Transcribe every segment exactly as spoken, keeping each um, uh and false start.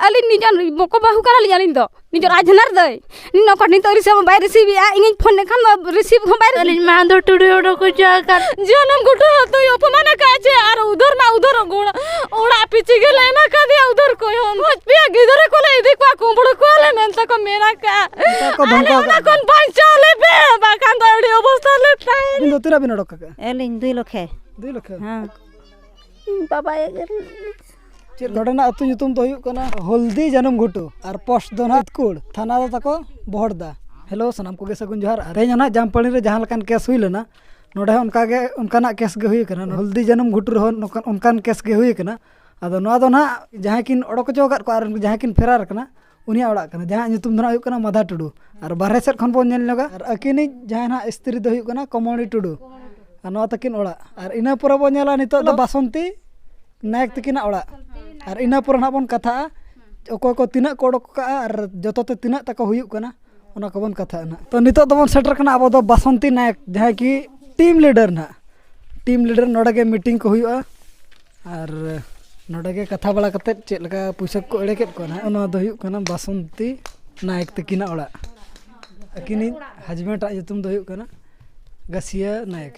ᱟᱹᱞᱤᱧ ᱱᱤᱡᱚᱱ ᱵᱚᱠᱚ ᱵᱟᱹᱦᱩ ᱠᱟᱱᱟᱞᱤᱧ ᱟᱹᱞᱤᱧ ᱫᱚ᱾ ᱱᱤᱡᱚᱨ ᱟᱡᱷᱱᱟᱨ ᱫᱟᱹᱭ᱾ ᱱᱤᱱ ᱚᱠᱟ ᱱᱤᱛᱚᱜ ᱨᱤᱥᱤᱵᱷ ᱦᱚᱸ ᱵᱟᱭ ᱨᱤᱥᱤᱵᱷ ᱮᱜᱼᱟ, ᱤᱧᱤᱧ ᱯᱷᱳᱱ ᱞᱮᱠᱷᱟᱱ ᱫᱚ ᱨᱤᱥᱤᱵᱷ ᱦᱚᱸ ᱵᱟᱭ ᱨᱤᱥᱤᱵᱷ᱾ ᱟᱹᱞᱤᱧ ᱢᱟ ᱫᱚ ᱴᱩᱰᱩ ᱚᱰᱚᱠ ᱦᱚᱪᱚ ᱟᱠᱟᱫ᱾ ᱡᱚᱱᱚᱢ ᱜᱷᱩᱴᱩ ᱦᱚᱸᱛᱚᱭ ᱚᱯᱚᱢᱟᱱ ᱟᱠᱟᱫ ᱪᱮ, ᱟᱨ ᱩᱫᱷᱟᱹᱨ ᱢᱟ ᱩᱫᱷᱟᱹᱨ ᱜᱚᱲ-, ᱚᱲᱟᱜ ᱯᱤᱪᱷᱤ ᱜᱮᱞᱮ ᱮᱢᱟ ᱠᱟᱫᱮᱭᱟ ᱩᱫᱷᱟᱹᱨ ᱠᱚᱭ ᱦᱚᱸ᱾ ᱢᱚᱡᱽ ᱯᱮᱭᱟ ᱜᱤᱫᱽᱨᱟᱹ ᱠᱚᱞᱮ ᱤᱫᱤ ᱠᱚᱣᱟ, ᱠᱩᱢᱵᱽᱲᱩ ᱠᱚᱣᱟᱞᱮ ᱢᱮᱱᱛᱮ ᱠᱚ ᱢᱮᱱ ᱟᱠᱟᱫ᱾ ᱢᱮᱛᱟ ᱠᱚ ᱟᱞᱮ ᱫᱷᱚᱢᱠᱟᱣ ᱚᱱᱟ ᱠᱟᱜ ᱠᱷᱚᱱ ᱠᱚᱣᱟ᱾ ᱵᱟᱧᱪᱟᱣ ᱞᱮᱯᱮ, ᱵᱟᱠᱷᱟᱱ ᱫᱚ ᱟᱹᱰᱤ ᱚᱵᱚᱥᱛᱷᱟ ᱞᱮ ᱛᱟᱦᱮᱱ᱾ ᱟᱹᱵᱤᱱ ᱫᱚ ᱛᱤᱱᱟᱹᱜ ᱵᱤᱱ ᱚᱰᱚᱠ ᱟᱠᱟᱫᱼᱟ? ᱟᱹᱞᱤᱧ ᱫᱩᱭ ᱞᱚᱠᱷᱮ᱾ ᱫᱩᱭ ᱞᱚᱠᱷᱮ? ᱦᱮᱸ᱾ ᱤᱧ ᱵᱟᱵᱟ ᱮᱜᱮᱨ᱾ ᱪᱮᱫ ᱱᱚᱰᱮᱱᱟᱜ ᱟᱹᱛᱩ ᱧᱩᱛᱩᱢ ᱫᱚ ᱦᱩᱭᱩᱜ ᱠᱟᱱᱟ ᱦᱚᱞᱫᱤ ᱡᱟᱹᱱᱩᱢ ᱜᱷᱩᱴᱩ ᱟᱨ ᱯᱳᱥᱴ ᱫᱚ ᱱᱟᱦᱟᱜ ᱤᱛᱠᱩᱲ, ᱛᱷᱟᱱᱟ ᱫᱚ ᱛᱟᱠᱚ ᱵᱚᱦᱚᱲᱫᱟ᱾ ᱦᱮᱞᱳ, ᱥᱟᱱᱟᱢ ᱠᱚᱜᱮ ᱥᱟᱹᱜᱩᱱ ᱡᱚᱦᱟᱨ᱾ ᱟᱨ ᱛᱮᱦᱮᱧ ᱦᱚᱸ ᱱᱟᱦᱟᱜ ᱡᱟᱢᱯᱟᱹᱲᱤ ᱨᱮ ᱡᱟᱦᱟᱸ ᱞᱮᱠᱟᱱ ᱠᱮᱥ ᱦᱩᱭ ᱞᱮᱱᱟ, ᱱᱚᱰᱮ ᱦᱚᱸ ᱚᱱᱠᱟ ᱜᱮ, ᱚᱱᱠᱟᱱᱟᱜ ᱠᱮᱥ ᱜᱮ ᱦᱩᱭ ᱠᱟᱱᱟ᱾ ᱦᱚᱞᱫᱤ ᱡᱟᱹᱱᱩᱢ ᱜᱷᱩᱴᱩ ᱨᱮᱦᱚᱸ ᱱᱚᱝᱠᱟᱱ, ᱚᱱᱠᱟᱱ ᱠᱮᱥ ᱜᱮ ᱦᱩᱭ ᱠᱟᱱᱟ᱾ ᱟᱫᱚ ᱱᱚᱣᱟ ᱫᱚ ᱱᱟᱦᱟᱜ ᱡᱟᱦᱟᱸᱭ ᱠᱤᱱ ᱚᱰᱚᱠ ᱦᱚᱪᱚ ᱟᱠᱟᱫ ᱠᱚᱣᱟ ᱟᱨ ᱡᱟᱦᱟᱸᱭ ᱠᱤᱱ ᱯᱷᱮᱨᱟᱨ ᱠᱟᱱᱟ, ᱩᱱᱤᱭᱟᱜ ᱚᱲᱟᱜ ᱠᱟᱱᱟ, ᱡᱟᱦᱟᱸᱭᱟᱜ ᱧᱩᱛᱩᱢ ᱫᱚ ᱱᱟᱦᱟᱜ ᱦᱩᱭᱩᱜ ᱠᱟᱱᱟ ᱢᱟᱫᱷᱟ ᱴᱩᱰᱩ᱾ ᱟᱨ ᱵᱟᱨᱦᱮ ᱥᱮᱫ ᱠᱷᱚᱱ ᱵᱚᱱ ᱧᱮᱞ ᱧᱚᱜᱟ, ᱟᱨ ᱟᱹᱠᱤᱱᱤᱡ ᱡᱟᱦᱟᱸᱭ ᱱᱟᱦᱟᱜ ᱥᱛᱨᱤ ᱫᱚ ᱦᱩᱭᱩᱜ ᱠᱟᱱᱟ ᱠᱚᱢᱚᱞᱤ ᱴᱩᱰᱩ᱾ ᱟᱨ ᱱᱚᱣᱟ ᱛᱟᱹᱠᱤᱱ ᱚᱲᱟᱜ᱾ ᱟᱨ ᱤᱱᱟᱹ ᱯᱚᱨᱮ ᱵᱚᱱ ᱧᱮᱞᱟ ᱱᱤᱛᱚᱜ ᱫᱚ ᱵᱟᱥᱚᱱᱛᱤ ᱱᱟᱭᱮᱠ ᱛᱟᱹᱠᱤᱱᱟᱜ ᱚᱲᱟᱜ᱾ ᱟᱨ ᱤᱱᱟᱹ ᱯᱚᱨᱮ ᱱᱟᱦᱟᱜ ᱵᱚᱱ ᱠᱟᱛᱷᱟᱜᱼᱟ ᱚᱠᱚᱭ ᱠᱚ ᱛᱤᱱᱟᱹᱜ ᱠᱚ ᱚᱰᱚᱠ ᱠᱟᱜᱼᱟ ᱟᱨ ᱡᱚᱛᱚ ᱛᱮ ᱛᱤᱱᱟᱹᱜ ᱛᱟᱠᱚ ᱦᱩᱭᱩᱜ ᱠᱟᱱᱟ, ᱚᱱᱟ ᱠᱚᱵᱚᱱ ᱠᱟᱛᱷᱟᱜᱼᱟ ᱱᱟᱦᱟᱜ᱾ ᱛᱚ, ᱱᱤᱛᱚᱜ ᱫᱚᱵᱚᱱ ᱥᱮᱴᱮᱨ ᱠᱟᱱᱟ ᱟᱵᱚ ᱫᱚ ᱵᱟᱥᱚᱱᱛᱤ ᱱᱟᱭᱮᱠ, ᱡᱟᱦᱟᱸᱭ ᱠᱤ ᱴᱤᱢ ᱞᱤᱰᱟᱨ ᱱᱟᱦᱟᱜ᱾ ᱴᱤᱢ ᱞᱤᱰᱟᱨ ᱱᱚᱰᱮ ᱜᱮ ᱢᱤᱴᱤᱝ ᱠᱚ ᱦᱩᱭᱩᱜᱼᱟ᱾ ᱟᱨ ᱱᱚᱰᱮ ᱜᱮ ᱠᱟᱛᱷᱟ ᱵᱟᱲᱟ ᱠᱟᱛᱮᱫ ᱪᱮᱫ ᱞᱮᱠᱟ ᱯᱩᱭᱥᱟᱹ ᱠᱚ ᱮᱲᱮ ᱠᱮᱫ ᱠᱚᱣᱟ ᱱᱟᱦᱟᱜ᱾ ᱱᱚᱣᱟ ᱫᱚ ᱦᱩᱭᱩᱜ ᱠᱟᱱᱟ ᱵᱟᱥᱚᱱᱛᱤ ᱱᱟᱭᱮᱠ ᱛᱟᱹᱠᱤᱱᱟᱜ ᱚᱲᱟᱜ᱾ ᱟᱹᱠᱤᱱᱤᱡ ᱦᱟᱡᱵᱮᱱᱰ ᱟᱜ ᱧᱩᱛᱩᱢ ᱫᱚ ᱦᱩᱭᱩᱜ ᱠᱟᱱᱟ ᱜᱟᱹᱥᱤᱭᱟᱹ ᱱᱟᱭᱮᱠ᱾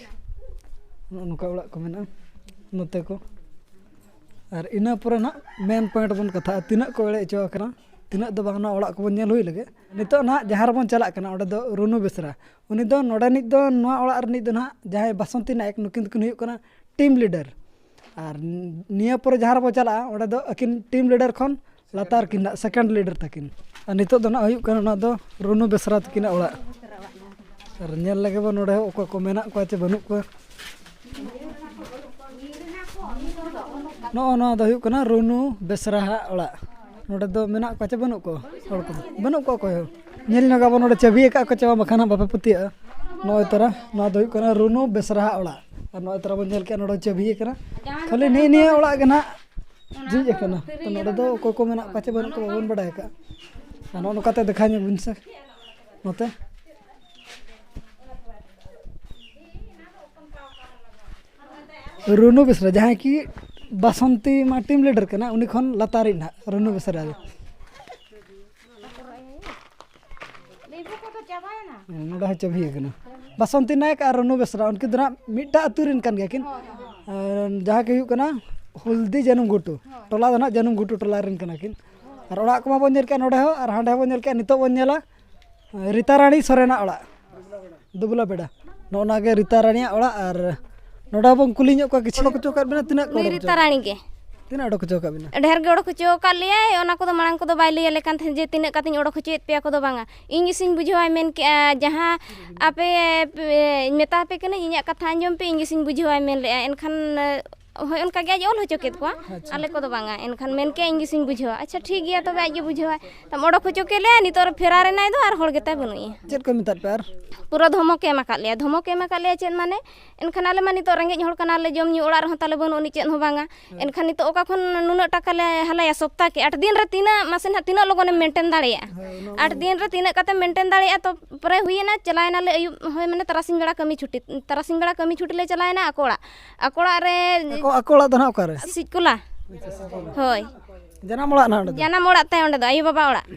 ᱱᱚᱜᱼᱚ ᱱᱚᱝᱠᱟ ᱚᱲᱟᱜ ᱠᱚ ᱢᱮᱱᱟᱜᱼᱟ ᱱᱚᱛᱮ ᱠᱚ᱾ ᱟᱨ ᱤᱱᱟᱹ ᱯᱚᱨᱮ ᱱᱟᱦᱟᱜ ᱢᱮᱱ ᱯᱚᱭᱮᱱᱴ ᱵᱚᱱ ᱠᱟᱛᱷᱟᱜᱼᱟ, ᱛᱤᱱᱟᱹᱜ ᱠᱚ ᱮᱲᱮ ᱦᱚᱪᱚ ᱟᱠᱟᱱᱟ, ᱛᱤᱱᱟᱹᱜ ᱫᱚ ᱵᱟᱝ, ᱱᱚᱣᱟ ᱚᱲᱟᱜ ᱠᱚᱵᱚᱱ ᱧᱮᱞ ᱦᱩᱭ ᱞᱮᱜᱮ᱾ ᱱᱤᱛᱚᱜ ᱱᱟᱦᱟᱜ ᱡᱟᱦᱟᱸ ᱨᱮᱵᱚᱱ ᱪᱟᱞᱟᱜ ᱠᱟᱱᱟ, ᱚᱸᱰᱮ ᱫᱚ ᱨᱩᱱᱩ ᱵᱮᱥᱨᱟ, ᱩᱱᱤ ᱫᱚ ᱱᱚᱰᱮᱱᱤᱡ ᱫᱚ, ᱱᱚᱣᱟ ᱚᱲᱟᱜ ᱨᱤᱱᱤᱡ ᱫᱚ ᱱᱟᱦᱟᱜ ᱡᱟᱦᱟᱸᱭ ᱵᱟᱥᱚᱱᱛᱤ ᱱᱟᱭᱮᱠ, ᱱᱩᱠᱤᱱ ᱫᱚᱠᱤᱱ ᱦᱩᱭᱩᱜ ᱠᱟᱱᱟ ᱴᱤᱢ ᱞᱤᱰᱟᱨ᱾ ᱟᱨ ᱱᱤᱭᱟᱹ ᱯᱚᱨᱮ ᱡᱟᱦᱟᱸ ᱨᱮᱵᱚ ᱪᱟᱞᱟᱜᱼᱟ, ᱚᱸᱰᱮ ᱫᱚ ᱟᱹᱠᱤᱱ ᱴᱤᱢ ᱞᱤᱰᱟᱨ ᱠᱷᱚᱱ ᱞᱟᱛᱟᱨ ᱠᱤᱱ ᱱᱟᱜ, ᱥᱮᱠᱮᱱᱰ ᱞᱤᱰᱟᱨ ᱛᱟᱹᱠᱤᱱ᱾ ᱟᱨ ᱱᱤᱛᱚᱜ ᱫᱚ ᱱᱟᱜ ᱦᱩᱭᱩᱜ ᱠᱟᱱᱟ, ᱚᱱᱟ ᱫᱚ ᱨᱩᱱᱩ ᱵᱮᱥᱨᱟ ᱛᱟᱹᱠᱤᱱᱟᱜ ᱚᱲᱟᱜ᱾ ᱟᱨ ᱧᱮᱞ ᱞᱮᱜᱮ ᱵᱚᱱ ᱱᱚᱰᱮ ᱦᱚᱸ ᱚᱠᱚᱭ ᱠᱚ ᱢᱮᱱᱟᱜ ᱠᱚᱣᱟ ᱪᱮ ᱵᱟᱹᱱᱩᱜ ᱠᱚᱣᱟ᱾ ᱱᱚᱜᱼᱚ ᱱᱚᱣᱟ ᱫᱚ ᱦᱩᱭᱩᱜ ᱠᱟᱱᱟ ᱨᱩᱱᱩ ᱵᱮᱥᱨᱟᱦᱟᱜ ᱚᱲᱟᱜ᱾ ᱱᱚᱰᱮ ᱫᱚ ᱢᱮᱱᱟᱜ ᱠᱚᱣᱟ ᱪᱮ ᱵᱟᱹᱱᱩᱜ ᱠᱚᱣᱟ? ᱦᱚᱲ ᱠᱚ ᱵᱟᱹᱱᱩᱜ ᱠᱚᱣᱟ ᱚᱠᱚᱭ ᱦᱚᱸ᱾ ᱧᱮᱞ ᱧᱚᱜ ᱟᱵᱚᱱ ᱱᱚᱰᱮ ᱪᱟᱹᱵᱤ ᱟᱠᱟᱫ ᱠᱚ ᱪᱮ ᱵᱟᱝ, ᱵᱟᱠᱷᱟᱱ ᱦᱟᱸᱜ ᱵᱟᱯᱮ ᱯᱟᱹᱛᱭᱟᱹᱜᱼᱟ᱾ ᱱᱚᱜᱼᱚᱭ ᱛᱚᱨᱟ, ᱱᱚᱣᱟ ᱫᱚ ᱦᱩᱭᱩᱜ ᱠᱟᱱᱟ ᱨᱩᱱᱩ ᱵᱮᱥᱨᱟᱦᱟᱜ ᱚᱲᱟᱜ᱾ ᱟᱨ ᱱᱚᱜᱼᱚᱭ ᱛᱚᱨᱟ ᱵᱚᱱ ᱧᱮᱞ ᱠᱮᱜᱼᱟ, ᱱᱚᱰᱮ ᱪᱟᱹᱵᱤ ᱟᱠᱟᱱᱟ᱾ ᱠᱷᱟᱹᱞᱤ ᱱᱤᱜ ᱱᱤᱭᱟᱹ ᱚᱲᱟᱜ ᱜᱮ ᱱᱟᱜ ᱡᱷᱤᱡ ᱟᱠᱟᱱᱟ᱾ ᱛᱚ ᱱᱚᱰᱮ ᱫᱚ ᱚᱠᱚᱭ ᱠᱚ ᱢᱮᱱᱟᱜ ᱠᱚᱣᱟ ᱪᱮ ᱵᱟᱹᱱᱩᱜ ᱠᱚᱣᱟ ᱵᱟᱵᱚᱱ ᱵᱟᱰᱟᱭ ᱟᱠᱟᱫᱼᱟ᱾ ᱟᱨ ᱱᱚᱜᱼᱚ ᱱᱚᱝᱠᱟᱛᱮ ᱫᱮᱠᱷᱟᱣ ᱧᱚᱜ ᱵᱤᱱ ᱥᱮ ᱱᱚᱛᱮ᱾ ᱨᱩᱱᱩ ᱵᱮᱥᱨᱟ, ᱡᱟᱦᱟᱸᱭ ᱠᱤ ᱵᱟᱥᱚᱱᱛᱤ ᱢᱟ ᱴᱤᱢ ᱞᱤᱰᱟᱨ ᱠᱟᱱᱟ, ᱩᱱᱤ ᱠᱷᱚᱱ ᱞᱟᱛᱟᱨᱤᱡ ᱱᱟᱦᱟᱜ ᱨᱟᱹᱱᱩ ᱵᱮᱥᱨᱟ ᱫᱚ᱾ ᱱᱚᱰᱮ ᱦᱚᱸ ᱪᱟᱹᱵᱷᱤ ᱟᱠᱟᱱᱟ᱾ ᱵᱟᱥᱚᱱᱛᱤ ᱱᱟᱭᱮᱠ ᱟᱨ ᱨᱟᱹᱱᱩ ᱵᱮᱥᱨᱟ, ᱩᱱᱠᱤᱱ ᱫᱚ ᱱᱟᱦᱟᱜ ᱢᱤᱫᱴᱟᱜ ᱟᱹᱛᱩ ᱨᱮᱱ ᱠᱟᱱ ᱜᱮᱭᱟ ᱠᱤᱱ᱾ ᱟᱨ ᱡᱟᱦᱟᱸ ᱜᱮ ᱦᱩᱭᱩᱜ ᱠᱟᱱᱟ ᱦᱩᱞᱫᱤ ᱡᱟᱹᱱᱩᱢ ᱜᱷᱩᱴᱩ, ᱴᱚᱞᱟ ᱫᱚ ᱱᱟᱦᱟᱜ ᱡᱟᱹᱱᱩᱢ ᱜᱷᱩᱴᱩ ᱴᱚᱞᱟ ᱨᱮᱱ ᱠᱟᱱᱟ ᱠᱤᱱ᱾ ᱟᱨ ᱚᱲᱟᱜ ᱠᱚᱢᱟ ᱵᱚᱱ ᱧᱮᱞ ᱠᱮᱜᱼᱟ ᱱᱚᱰᱮ ᱦᱚᱸ, ᱟᱨ ᱦᱟᱸᱰᱮ ᱦᱚᱸᱵᱚᱱ ᱧᱮᱞ ᱠᱮᱜᱼᱟ, ᱱᱤᱛᱚᱜ ᱵᱚᱱ ᱧᱮᱞᱟ ᱨᱤᱛᱟ ᱨᱟᱱᱤ ᱥᱚᱨᱮᱱᱟᱜ ᱚᱲᱟᱜ, ᱫᱩᱵᱞᱟ ᱵᱮᱰᱟ᱾ ᱱᱚᱜᱼᱚ ᱱᱚᱣᱟ ᱜᱮ ᱨᱤᱛᱟ ᱨᱟᱱᱤᱭᱟᱜ ᱚᱲᱟᱜ᱾ ᱟᱨ ᱱᱚᱰᱮ ᱦᱚᱸᱵᱚᱱ ᱠᱩᱞᱤ ᱧᱚᱜ ᱠᱚᱣᱟ ᱠᱤᱪᱷᱩ᱾ ᱚᱰᱚᱠ ᱦᱚᱪᱚ ᱟᱠᱟᱫ ᱵᱮᱱᱟ, ᱛᱤᱱᱟᱹᱜ ᱠᱚ ᱱᱩᱭ ᱚᱰᱚᱠ ᱨᱤᱛᱟ ᱦᱚᱪᱚ ᱨᱟᱱᱤ ᱜᱮ᱾ ᱛᱤᱱᱟᱹᱜ ᱚᱰᱚᱠ ᱦᱚᱪᱚ ᱟᱠᱟᱫ ᱵᱮᱱᱟ? ᱰᱷᱮᱨ ᱜᱮ ᱚᱰᱚᱠ ᱦᱚᱪᱚ ᱟᱠᱟᱫ ᱞᱮᱭᱟᱭ, ᱚᱱᱟ ᱠᱚᱫᱚ ᱢᱟᱲᱟᱝ ᱠᱚᱫᱚ ᱵᱟᱭ ᱞᱟᱹᱭ ᱟᱞᱮ ᱠᱟᱱ ᱛᱟᱦᱮᱸᱫ ᱡᱮ ᱛᱤᱱᱟᱹᱜ ᱠᱟᱛᱮᱧ ᱚᱰᱚᱠ ᱦᱚᱪᱚᱭᱮᱫ ᱯᱮᱭᱟ ᱠᱚᱫᱚ ᱵᱟᱝᱟ᱾ ᱤᱧ ᱜᱮᱥᱮᱧ ᱵᱩᱡᱷᱟᱹᱣᱟᱭ ᱢᱮᱱ ᱠᱮᱜᱼᱟ, ᱡᱟᱦᱟᱸ ᱟᱯᱮ ᱯᱮ, ᱢᱮᱛᱟ ᱟᱯᱮ ᱠᱟᱹᱱᱟᱹᱧ, ᱤᱧᱟᱹᱜ ᱠᱟᱛᱷᱟ ᱟᱸᱡᱚᱢ ᱯᱮ, ᱤᱧ ᱜᱮᱥᱮᱧ ᱵᱩᱡᱷᱟᱹᱣᱟᱭ ᱢᱮᱱ ᱞᱮᱜᱼᱟ᱾ ᱮᱱᱠᱷᱟᱱ ᱦᱳᱭ, ᱚᱱᱠᱟ ᱜᱮ ᱟᱡ ᱚᱞ ᱦᱚᱪᱚ ᱠᱮᱫ ᱠᱚᱣᱟ᱾ ᱟᱪᱪᱷᱟ᱾ ᱟᱞᱮ ᱠᱚᱫᱚ ᱵᱟᱝᱟ᱾ ᱮᱱᱠᱷᱟᱱ ᱢᱮᱱ ᱠᱮᱜᱼᱟ, ᱤᱧ ᱜᱮᱥᱮᱧ ᱵᱩᱡᱷᱟᱹᱣᱟ᱾ ᱟᱪᱪᱷᱟ, ᱴᱷᱤᱠ ᱜᱮᱭᱟ, ᱛᱚᱵᱮ ᱟᱡ ᱜᱮ ᱵᱩᱡᱷᱟᱹᱣᱟᱭ᱾ ᱛᱟᱢ ᱚᱰᱚᱠ ᱦᱚᱪᱚ ᱠᱮᱫ ᱞᱮᱭᱟ, ᱱᱤᱛᱚᱜ ᱨᱮ ᱯᱷᱮᱨᱟᱨ ᱮᱱᱟᱭ ᱫᱚ ᱟᱨ ᱦᱚᱲ ᱜᱮᱛᱟᱭ ᱵᱟᱹᱱᱩᱜ ᱮᱭᱟ᱾ ᱪᱮᱫ ᱠᱚ ᱢᱮᱛᱟᱫ ᱯᱮ ᱟᱨ? ᱯᱩᱨᱟᱹ ᱫᱷᱚᱢᱚᱠ ᱮ ᱮᱢ ᱟᱠᱟᱫ ᱞᱮᱭᱟ᱾ ᱫᱷᱚᱢᱚᱠ ᱮ ᱮᱢ ᱟᱠᱟᱫ ᱞᱮᱭᱟ ᱪᱮᱫ ᱢᱟᱱᱮ? ᱮᱱᱠᱷᱟᱱ ᱟᱞᱮ ᱢᱟ ᱱᱤᱛᱚᱜ ᱨᱮᱸᱜᱮᱡ ᱦᱚᱲ ᱠᱟᱱᱟᱞᱮ, ᱡᱚᱢ ᱧᱩ ᱚᱲᱟᱜ ᱨᱮᱦᱚᱸ ᱛᱟᱞᱮ ᱵᱟᱹᱱᱩᱜ ᱟᱹᱱᱤᱡ, ᱪᱮᱫ ᱦᱚᱸ ᱵᱟᱝᱟ᱾ ᱦᱮᱸ᱾ ᱮᱱᱠᱷᱟᱱ ᱱᱤᱛᱚᱜ ᱚᱠᱟ ᱠᱷᱚᱱ ᱱᱩᱱᱟᱹᱜ ᱴᱟᱠᱟ ᱞᱮ ᱦᱟᱞᱟᱭᱟ ᱥᱚᱯᱛᱟ ᱠᱮ? ᱟᱴ ᱫᱤᱱ ᱨᱮ ᱛᱤᱱᱟᱹᱜ, ᱢᱟᱥᱮ ᱱᱟᱦᱟᱜ ᱛᱤᱱᱟᱹᱜ ᱞᱚᱜᱚᱱᱮᱢ ᱢᱮᱱᱴᱮᱱ ᱫᱟᱲᱮᱭᱟᱜᱼᱟ? ᱦᱳᱭ, ᱚᱱᱟ ᱟᱴ ᱢᱟ᱾ ᱫᱤᱱ ᱨᱮ ᱛᱤᱱᱟᱹᱜ ᱠᱟᱛᱮᱢ ᱢᱮᱱᱴᱮᱱ ᱫᱟᱲᱮᱭᱟᱜᱼᱟ? ᱛᱚ ᱯᱚᱨᱮ ᱦᱩᱭᱮᱱᱟ, ᱪᱟᱞᱟᱣᱮᱱᱟᱞᱮ ᱟᱹᱭᱩᱵ, ᱦᱳᱭ, ᱢᱟᱱᱮ ᱛᱟᱨᱟᱥᱤᱧ ᱵᱮᱲᱟ ᱠᱟᱹᱢᱤ ᱪᱷᱩᱴᱤ, ᱛᱟᱨᱟᱥᱤᱧ ᱵᱮᱲᱟ ᱠᱟᱹᱢᱤ ᱪᱷᱩᱴᱤ ᱞᱮ ᱪᱟᱞᱟᱣᱮᱱᱟ ᱟᱠᱚ ᱚᱲᱟᱜ᱾ ᱟᱠᱚ ᱚᱲᱟᱜ ᱨᱮ ᱟᱠᱚ, ᱟᱠᱚ ᱚᱲᱟᱜ ᱫᱚ ᱱᱟᱦᱟᱜ ᱚᱠᱟᱨᱮ? ᱥᱤᱡᱠᱩᱞᱟ᱾ ᱦᱳᱭ᱾ ᱡᱟᱱᱟᱢ ᱚᱲᱟᱜ ᱱᱟᱦᱟᱜ ᱚᱸᱰᱮ ᱫᱚ? ᱡᱟᱱᱟᱢ ᱚᱲᱟᱜ ᱛᱟᱭ ᱚᱸᱰᱮ ᱫᱚ, ᱟᱭᱳ ᱵᱟᱵᱟ ᱚᱲᱟᱜ᱾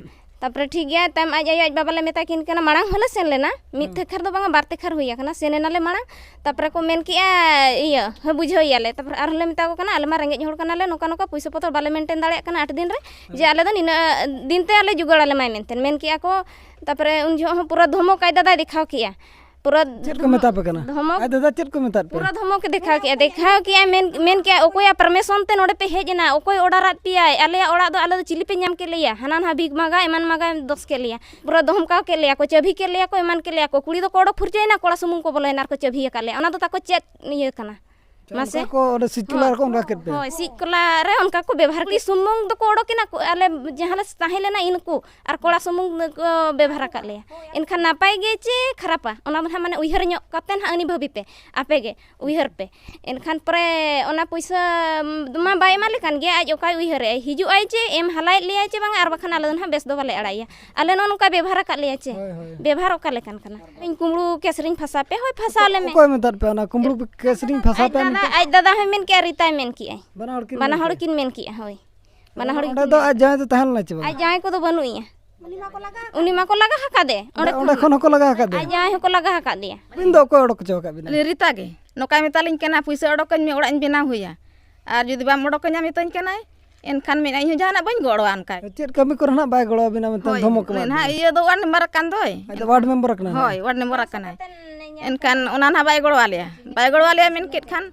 ᱛᱟᱯᱚᱨᱮ ᱴᱷᱤᱠ ᱜᱮᱭᱟ, ᱛᱟᱭᱚᱢ ᱟᱡ ᱟᱭᱳ ᱟᱡ ᱵᱟᱵᱟ ᱞᱮ ᱢᱮᱛᱟ ᱠᱤᱱ ᱠᱟᱱᱟ, ᱢᱟᱲᱟᱝ ᱦᱚᱸᱞᱮ ᱥᱮᱱ ᱞᱮᱱᱟ, ᱢᱤᱫ ᱦᱮᱸ᱾ ᱛᱮᱠᱷᱟᱨ ᱫᱚ ᱵᱟᱝᱟ, ᱵᱟᱨ ᱛᱮᱠᱷᱟᱨ ᱦᱩᱭ ᱟᱠᱟᱱᱟ, ᱥᱮᱱ ᱮᱱᱟᱞᱮ ᱢᱟᱲᱟᱝ᱾ ᱛᱟᱯᱚᱨᱮ ᱠᱚ ᱢᱮᱱ ᱠᱮᱜᱼᱟ, ᱤᱭᱟᱹ, ᱦᱮᱸ, ᱵᱩᱡᱷᱟᱹᱣ ᱮᱭᱟᱞᱮ᱾ ᱛᱟᱯᱚᱨᱮ ᱟᱨᱦᱚᱸ ᱞᱮ ᱢᱮᱛᱟ ᱠᱚ ᱠᱟᱱᱟ, ᱟᱞᱮ ᱢᱟ ᱨᱮᱸᱜᱮᱡ ᱦᱚᱲ ᱠᱟᱱᱟᱞᱮ, ᱱᱚᱝᱠᱟ ᱱᱚᱝᱠᱟ ᱯᱩᱭᱥᱟᱹ ᱯᱚᱛᱚᱨ ᱵᱟᱞᱮ ᱢᱮᱱᱴᱮᱱ ᱫᱟᱲᱮᱭᱟᱜ ᱠᱟᱱᱟ ᱟᱴ ᱫᱤᱱ ᱨᱮ, ᱡᱮ ᱦᱮᱸ᱾ ᱟᱞᱮ ᱫᱚ ᱱᱤᱱᱟᱹᱜ ᱫᱤᱱ ᱛᱮ ᱟᱞᱮ ᱡᱩᱜᱟᱹᱲ ᱟᱞᱮ ᱢᱟᱭ ᱢᱮᱱᱛᱮ ᱢᱮᱱ ᱠᱮᱜᱼᱟ ᱠᱚ᱾ ᱛᱟᱯᱚᱨᱮ ᱩᱱ ᱡᱚᱦᱚᱜ ᱦᱚᱸ ᱯᱩᱨᱟᱹ ᱫᱷᱚᱢᱚᱠ ᱟᱡ ᱫᱟᱫᱟᱭ ᱫᱮᱠᱷᱟᱣ ᱠᱮᱜᱼᱟ᱾ ᱯᱩᱨᱟᱹ ᱪᱮᱫ ᱠᱚ ᱢᱮᱛᱟ ᱯᱮ ᱠᱟᱱᱟ? ᱫᱷᱚᱢᱚᱠ᱾ ᱟᱡ ᱫᱟᱫᱟ ᱪᱮᱫ ᱠᱚ ᱢᱮᱛᱟᱫ ᱯᱮ? ᱯᱩᱨᱟᱹ ᱫᱷᱚᱢᱚᱠ ᱮ ᱫᱮᱠᱷᱟᱣ ᱠᱮᱜᱼᱟ, ᱫᱮᱠᱷᱟᱣ ᱠᱮᱜᱼᱟ, ᱢᱮᱱ, ᱢᱮᱱ ᱠᱮᱜᱼᱟ, "ᱚᱠᱚᱭᱟᱜ permission ᱛᱮ ᱱᱚᱰᱮ ᱯᱮ ᱦᱮᱡ ᱮᱱᱟ? ᱚᱠᱚᱭ order ᱟᱫ ᱯᱮᱭᱟᱭ? ᱟᱞᱮᱭᱟᱜ ᱚᱲᱟᱜ ᱫᱚ ᱟᱞᱮ ᱫᱚ ᱪᱤᱞᱤ ᱯᱮ ᱧᱟᱢ ᱠᱮᱫ ᱞᱮᱭᱟ? ᱦᱟᱱᱟ ᱱᱟᱦᱟ ᱵᱷᱤᱠ ᱢᱟᱜᱟ, ᱮᱢᱟᱱ ᱢᱟᱜᱟ, ᱫᱚᱥ ᱠᱮᱫ ᱞᱮᱭᱟ, ᱯᱩᱨᱟᱹ ᱫᱷᱚᱢᱠᱟᱣ ᱠᱮᱫ ᱞᱮᱭᱟ ᱠᱚ, ᱪᱟᱹᱵᱷᱤ ᱠᱮᱫ ᱞᱮᱭᱟ ᱠᱚ, ᱮᱢᱟᱱ ᱠᱮᱫ ᱞᱮᱭᱟ ᱠᱚ, ᱠᱩᱲᱤ ᱫᱚᱠᱚ ᱚᱰᱚᱠ ᱯᱷᱩᱨᱪᱟᱹᱭᱮᱱᱟ, ᱠᱚᱲᱟ ᱥᱩᱢᱩᱝ ᱠᱚ ᱵᱚᱞᱚᱭᱮᱱᱟ ᱟᱨ ᱠᱚ ᱪᱟᱹᱵᱷᱤ ᱟᱠᱟᱫ ᱞᱮᱭᱟ, ᱚᱱᱟ ᱫᱚ ᱛᱟᱠᱚ ᱪᱮᱫ ᱤᱭᱟᱹ ᱠᱟᱱᱟ?" ᱟᱪᱪᱷᱟ, ᱢᱟᱥᱮ? ᱚᱱᱠᱟ ᱠᱚ ᱚᱸᱰᱮ circular ᱠᱚ ᱚᱱᱠᱟ ᱠᱮᱫ ᱯᱮ? ᱦᱳᱭ, ᱥᱤᱡ ᱠᱚᱞᱟ ᱨᱮ ᱚᱱᱠᱟ ᱠᱚ ᱵᱮᱵᱚᱦᱟᱨ, ᱠᱩᱲᱤ ᱥᱩᱢᱩᱝ ᱫᱚᱠᱚ ᱚᱰᱚᱠᱮᱱᱟ ᱠᱚ, ᱟᱞᱮ ᱡᱟᱦᱟᱸ ᱞᱮ ᱛᱟᱦᱮᱸ ᱞᱮᱱᱟ ᱤᱱᱠᱩ, ᱟᱨ ᱠᱚᱲᱟ ᱥᱩᱢᱩᱝ ᱠᱚ ᱵᱮᱵᱚᱦᱟᱨ ᱟᱠᱟᱫ ᱞᱮᱭᱟ᱾ ᱮᱱᱠᱷᱟᱱ ᱱᱟᱯᱟᱭ ᱜᱮ ᱪᱮ ᱠᱷᱟᱨᱟᱯᱟ, ᱚᱱᱟ ᱫᱚ ᱱᱟᱦᱟᱜ ᱢᱟᱱᱮ ᱩᱭᱦᱟᱹᱨ ᱧᱚᱜ ᱠᱟᱛᱮ ᱱᱟᱦᱟᱜ ᱟᱹᱱᱤ ᱵᱷᱟᱹᱵᱤ ᱯᱮ, ᱟᱯᱮ ᱜᱮ ᱩᱭᱦᱟᱹᱨ ᱯᱮ᱾ ᱮᱱᱠᱷᱟᱱ ᱯᱚᱨᱮ ᱚᱱᱟ ᱯᱚᱭᱥᱟ ᱢᱟ ᱵᱟᱭ ᱮᱢᱟ ᱞᱮ ᱠᱟᱱ ᱜᱮᱭᱟ, ᱟᱡ ᱚᱠᱟᱭ ᱩᱭᱦᱟᱹᱨᱮᱜᱼᱟᱭ, ᱦᱤᱡᱩᱜ ᱟᱭ ᱪᱮ ᱮᱢ ᱦᱟᱞᱟᱭᱮᱫ ᱞᱮᱭᱟᱭ ᱪᱮ ᱵᱟᱝᱟ, ᱟᱨ ᱵᱟᱠᱷᱟᱱ ᱟᱞᱮ ᱫᱚ ᱱᱟᱦᱟᱜ ᱵᱮᱥ ᱫᱚ ᱵᱟᱞᱮ ᱟᱲᱟᱜᱮᱭᱟ᱾ ᱟᱞᱮ ᱱᱚᱜᱼᱚ ᱱᱚᱝᱠᱟ ᱵᱮᱵᱚᱦᱟᱨ ᱟᱠᱟᱫ ᱞᱮᱭᱟ ᱪᱮ? ᱦᱳᱭ, ᱦᱳᱭ᱾ ᱵᱮᱵᱚᱦᱟᱨ ᱚᱠᱟ ᱞᱮᱠᱟᱱ ᱠᱟᱱᱟ? ᱤᱧ ᱠᱩᱢᱵᱽᱲᱩ ᱠᱮᱥ ᱨᱤᱧ ᱯᱷᱟᱸᱥᱟ ᱯᱮ, ᱦᱳᱭ, ᱯᱷᱟᱸᱥᱟᱣ ᱞᱮ ᱢᱮ᱾ ᱚᱠᱚᱭ ᱢᱮᱛᱟᱫ ᱯᱮ ᱚᱱᱟ ᱠᱩᱢᱵᱽᱲᱩ ᱠᱮᱥ ᱨᱤᱧ ᱯᱷᱟᱸᱥᱟ ᱟᱡ ᱯᱮ? ᱫᱟᱫᱟ ᱟᱡ ᱫᱟᱫᱟ ᱦᱚᱸᱭ ᱢᱮᱱ ᱠᱮᱜᱼᱟ, ᱨᱤᱛᱟᱭ ᱢᱮᱱ ᱠᱮᱜᱼᱟᱭ᱾ ᱵᱟᱱᱟ ᱦᱚᱲ ᱠᱤᱱ ᱵᱟᱱᱟ ᱢᱮᱱ ᱦᱚᱲ ᱠᱮᱜᱼᱟ᱾ ᱠᱤᱱ ᱢᱮᱱ ᱠᱮᱜᱼᱟ, ᱦᱳᱭ᱾ ᱵᱟᱱᱟ ᱦᱚᱲ ᱚᱸᱰᱮ ᱠᱤᱱ ᱫᱚ ᱢᱮᱱ ᱟᱡ ᱡᱟᱶᱟᱭ ᱫᱚ ᱛᱟᱦᱮᱸ ᱞᱮᱱᱟ ᱪᱮ ᱵᱟᱝ? ᱟᱡ ᱡᱟᱶᱟᱭ ᱠᱚᱫᱚ ᱵᱟᱹᱱᱩᱜ ᱮᱭᱟ᱾ ᱩᱱᱤ ᱢᱟᱠᱚ ᱞᱟᱜᱟ ᱟᱠᱟᱫᱮ᱾ ᱚᱸᱰᱮ ᱚᱸᱰᱮ ᱠᱷᱚᱱ ᱠᱷᱚᱱ ᱦᱚᱸᱠᱚ ᱞᱟᱜᱟ ᱟᱠᱟᱫᱮᱭᱟ? ᱟᱡ ᱡᱟᱶᱟᱭ ᱦᱚᱸᱠᱚ ᱞᱟᱜᱟ ᱟᱠᱟᱫᱮᱭᱟ᱾ ᱟᱹᱵᱤᱱ ᱫᱚ ᱚᱠᱚᱭ ᱚᱰᱚᱠ ᱦᱚᱪᱚ ᱟᱠᱟᱫ ᱵᱤᱱᱟ? ᱩᱱᱤ ᱨᱤᱛᱟ ᱜᱮ᱾ ᱱᱚᱝᱠᱟᱭ ᱢᱮᱛᱟᱞᱤᱧ ᱠᱟᱱᱟ, "ᱯᱩᱭᱥᱟᱹ ᱚᱰᱚᱠᱟᱹᱧ ᱢᱮ, ᱚᱲᱟᱜ ᱤᱧ ᱵᱮᱱᱟᱣ ᱦᱩᱭᱟ᱾ ᱟᱨ ᱡᱩᱫᱤ ᱵᱟᱢ ᱚᱰᱚᱠᱟᱹᱧᱟ," ᱢᱮᱛᱟᱹᱧ ᱠᱟᱱᱟᱭ, ᱮᱱᱠᱷᱟᱱ ᱢᱮᱱᱮᱫᱼᱟ, "ᱤᱧ ᱦᱚᱸ ᱡᱟᱦᱟᱱᱟᱜ ᱵᱟᱹᱧ ᱜᱚᱲᱚᱣᱟ ᱚᱱᱠᱟ᱾" ᱪᱮᱫ ᱠᱟᱹᱢᱤ ᱠᱚᱨᱮ ᱱᱟᱜ ᱵᱟᱭ ᱜᱚᱲᱚ ᱟᱵᱤᱱᱟ ᱢᱮᱱᱛᱮ ᱦᱳᱭ, ᱫᱷᱚᱢᱚᱠ ᱮᱢᱟᱫ ᱱᱟᱦᱟᱜ ᱵᱤᱱᱟ? ᱤᱭᱟᱹ ᱫᱚ ᱣᱟᱨᱰ ᱢᱮᱢᱵᱟᱨ ᱠᱟᱱ ᱫᱚᱭ᱾ ᱟᱡ ᱫᱚ ᱣᱟᱨᱰ ᱢᱮᱢᱵᱟᱨ ᱠᱟᱱᱟᱭ ᱦᱳᱭ, ᱱᱟᱦᱟᱜ? ᱣᱟᱨᱰ ᱢᱮᱢᱵᱟᱨ ᱠᱟᱱᱟᱭ᱾ ᱮᱱᱠᱷᱟᱱ ᱚᱱᱟ ᱱᱟᱦᱟᱜ ᱵᱟᱭ ᱜᱚᱲᱚ ᱟᱞᱮᱭᱟ, ᱵᱟᱭ ᱜᱚᱲᱚ ᱟᱞᱮᱭᱟ ᱢᱮᱱ ᱠᱮᱫ ᱠᱷᱟᱱ,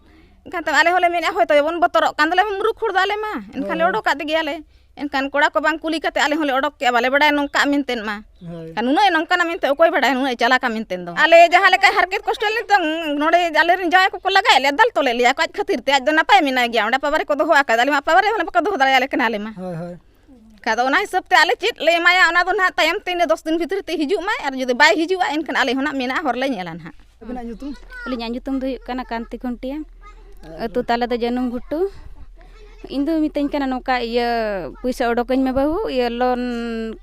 ᱮᱱᱠᱷᱟᱱ ᱛᱟᱭᱚᱢ ᱟᱞᱮ ᱦᱚᱸᱞᱮ ᱢᱮᱱᱮᱫᱼᱟ, ᱦᱳᱭ ᱛᱚᱵᱮ ᱵᱚᱱ ᱵᱚᱛᱚᱨᱚᱜ ᱠᱟᱱ ᱫᱚᱞᱮ ᱢᱩᱨᱩᱠ ᱦᱚᱲ ᱫᱚ ᱟᱞᱮ ᱢᱟ, ᱮᱱᱠᱷᱟᱱ ᱞᱮ ᱦᱳᱭ᱾ ᱚᱰᱚᱠᱟᱫ ᱜᱮᱭᱟᱞᱮ᱾ ᱮᱱᱠᱷᱟᱱ ᱠᱚᱲᱟ ᱠᱚ ᱵᱟᱝ ᱠᱩᱞᱤ ᱠᱟᱛᱮ ᱟᱞᱮ ᱦᱚᱸᱞᱮ ᱚᱰᱚᱠ ᱠᱮᱜᱼᱟ, ᱵᱟᱞᱮ ᱵᱟᱲᱟᱭᱟ ᱱᱚᱝᱠᱟ ᱢᱮᱱᱛᱮ ᱢᱟ᱾ ᱦᱳᱭ᱾ ᱟᱨ ᱱᱩᱱᱟᱹᱜ ᱮ ᱱᱚᱝᱠᱟᱱᱟ ᱢᱮᱱᱛᱮ ᱚᱠᱚᱭ ᱵᱟᱲᱟᱭᱟ, ᱱᱩᱱᱟᱹᱜ ᱮ ᱪᱟᱞᱟᱠᱟ ᱢᱮᱱᱛᱮ ᱫᱚ᱾ ᱟᱞᱮ ᱡᱟᱦᱟᱸ ᱞᱮᱠᱟ ᱦᱟᱨᱠᱮᱛ ᱠᱚᱥᱴᱚ ᱞᱮ ᱱᱤᱛᱚᱝ ᱱᱚᱰᱮ ᱟᱞᱮᱨᱮᱱ ᱡᱟᱶᱟᱭ ᱠᱚᱠᱚ ᱞᱟᱜᱟᱭᱮᱫ ᱞᱮᱭᱟ, ᱫᱟᱞ ᱛᱚᱞᱮᱫ ᱞᱮᱭᱟ ᱠᱚ, ᱟᱡ ᱠᱷᱟᱹᱛᱤᱨ ᱛᱮ᱾ ᱟᱡ ᱫᱚ ᱱᱟᱯᱟᱭ ᱢᱮᱱᱟᱭ ᱜᱮᱭᱟ, ᱚᱸᱰᱮ ᱯᱟᱣᱟᱨ ᱨᱮ ᱦᱚᱸᱞᱮ ᱵᱟᱠᱚ ᱫᱚᱦᱚ ᱫᱟᱲᱮᱭᱟᱞᱮ ᱠᱟᱱᱟ ᱟᱞᱮ ᱢᱟ᱾ ᱦᱳᱭ, ᱦᱳᱭ᱾ ᱮᱱᱠᱷᱟᱱ ᱫᱚ ᱚᱱᱟ ᱦᱤᱥᱟᱹᱵ ᱛᱮ ᱟᱞᱮ ᱪᱮᱫ ᱞᱮ ᱮᱢᱟᱭᱟ, ᱚᱱᱟ ᱫᱚ ᱱᱟᱦᱟᱜ ᱛᱟᱭᱚᱢ ᱛᱮ ᱤᱱᱟᱹ ᱫᱚᱥ ᱫᱤᱱ ᱵᱷᱤᱛᱨᱤ ᱛᱮ ᱦᱤᱡᱩᱜ ᱢᱟᱭ, ᱟᱨ ᱡᱩᱫᱤ ᱵᱟᱭ ᱦᱤᱡᱩᱜᱼᱟ, ᱮᱱᱠᱷᱟᱱ ᱟᱞᱮ ᱦᱚᱸ ᱱᱟᱦᱟᱜ ᱢᱮᱱᱟᱜᱼᱟ, ᱦᱚᱨ ᱞᱮ ᱧᱮᱞᱟ ᱱᱟᱦᱟᱜ᱾ ᱟᱹᱵᱤᱱᱟᱜ ᱧᱩᱛᱩᱢ? ᱟᱹᱞᱤᱧᱟᱜ ᱧᱩᱛᱩᱢ ᱫᱚ ᱦᱩᱭᱩᱜ ᱠᱟᱱᱟ ᱠᱟᱱᱛᱤ ᱠᱷᱩᱱᱴᱤᱭᱟ᱾ ᱟᱹᱛᱩ ᱛᱟᱞᱮ ᱫᱚ ᱡᱟᱹᱱᱩᱢ ᱜᱷᱩᱴᱩ᱾ ᱤᱧ ᱫᱚ ᱢᱤᱛᱟᱹᱧ ᱠᱟᱱᱟ ᱱᱚᱝᱠᱟ, ᱤᱭᱟᱹ, ᱯᱩᱭᱥᱟᱹ ᱚᱰᱚᱠᱟᱹᱧ ᱢᱮ ᱵᱟᱹᱵᱩ, ᱤᱭᱟᱹ, ᱞᱳᱱ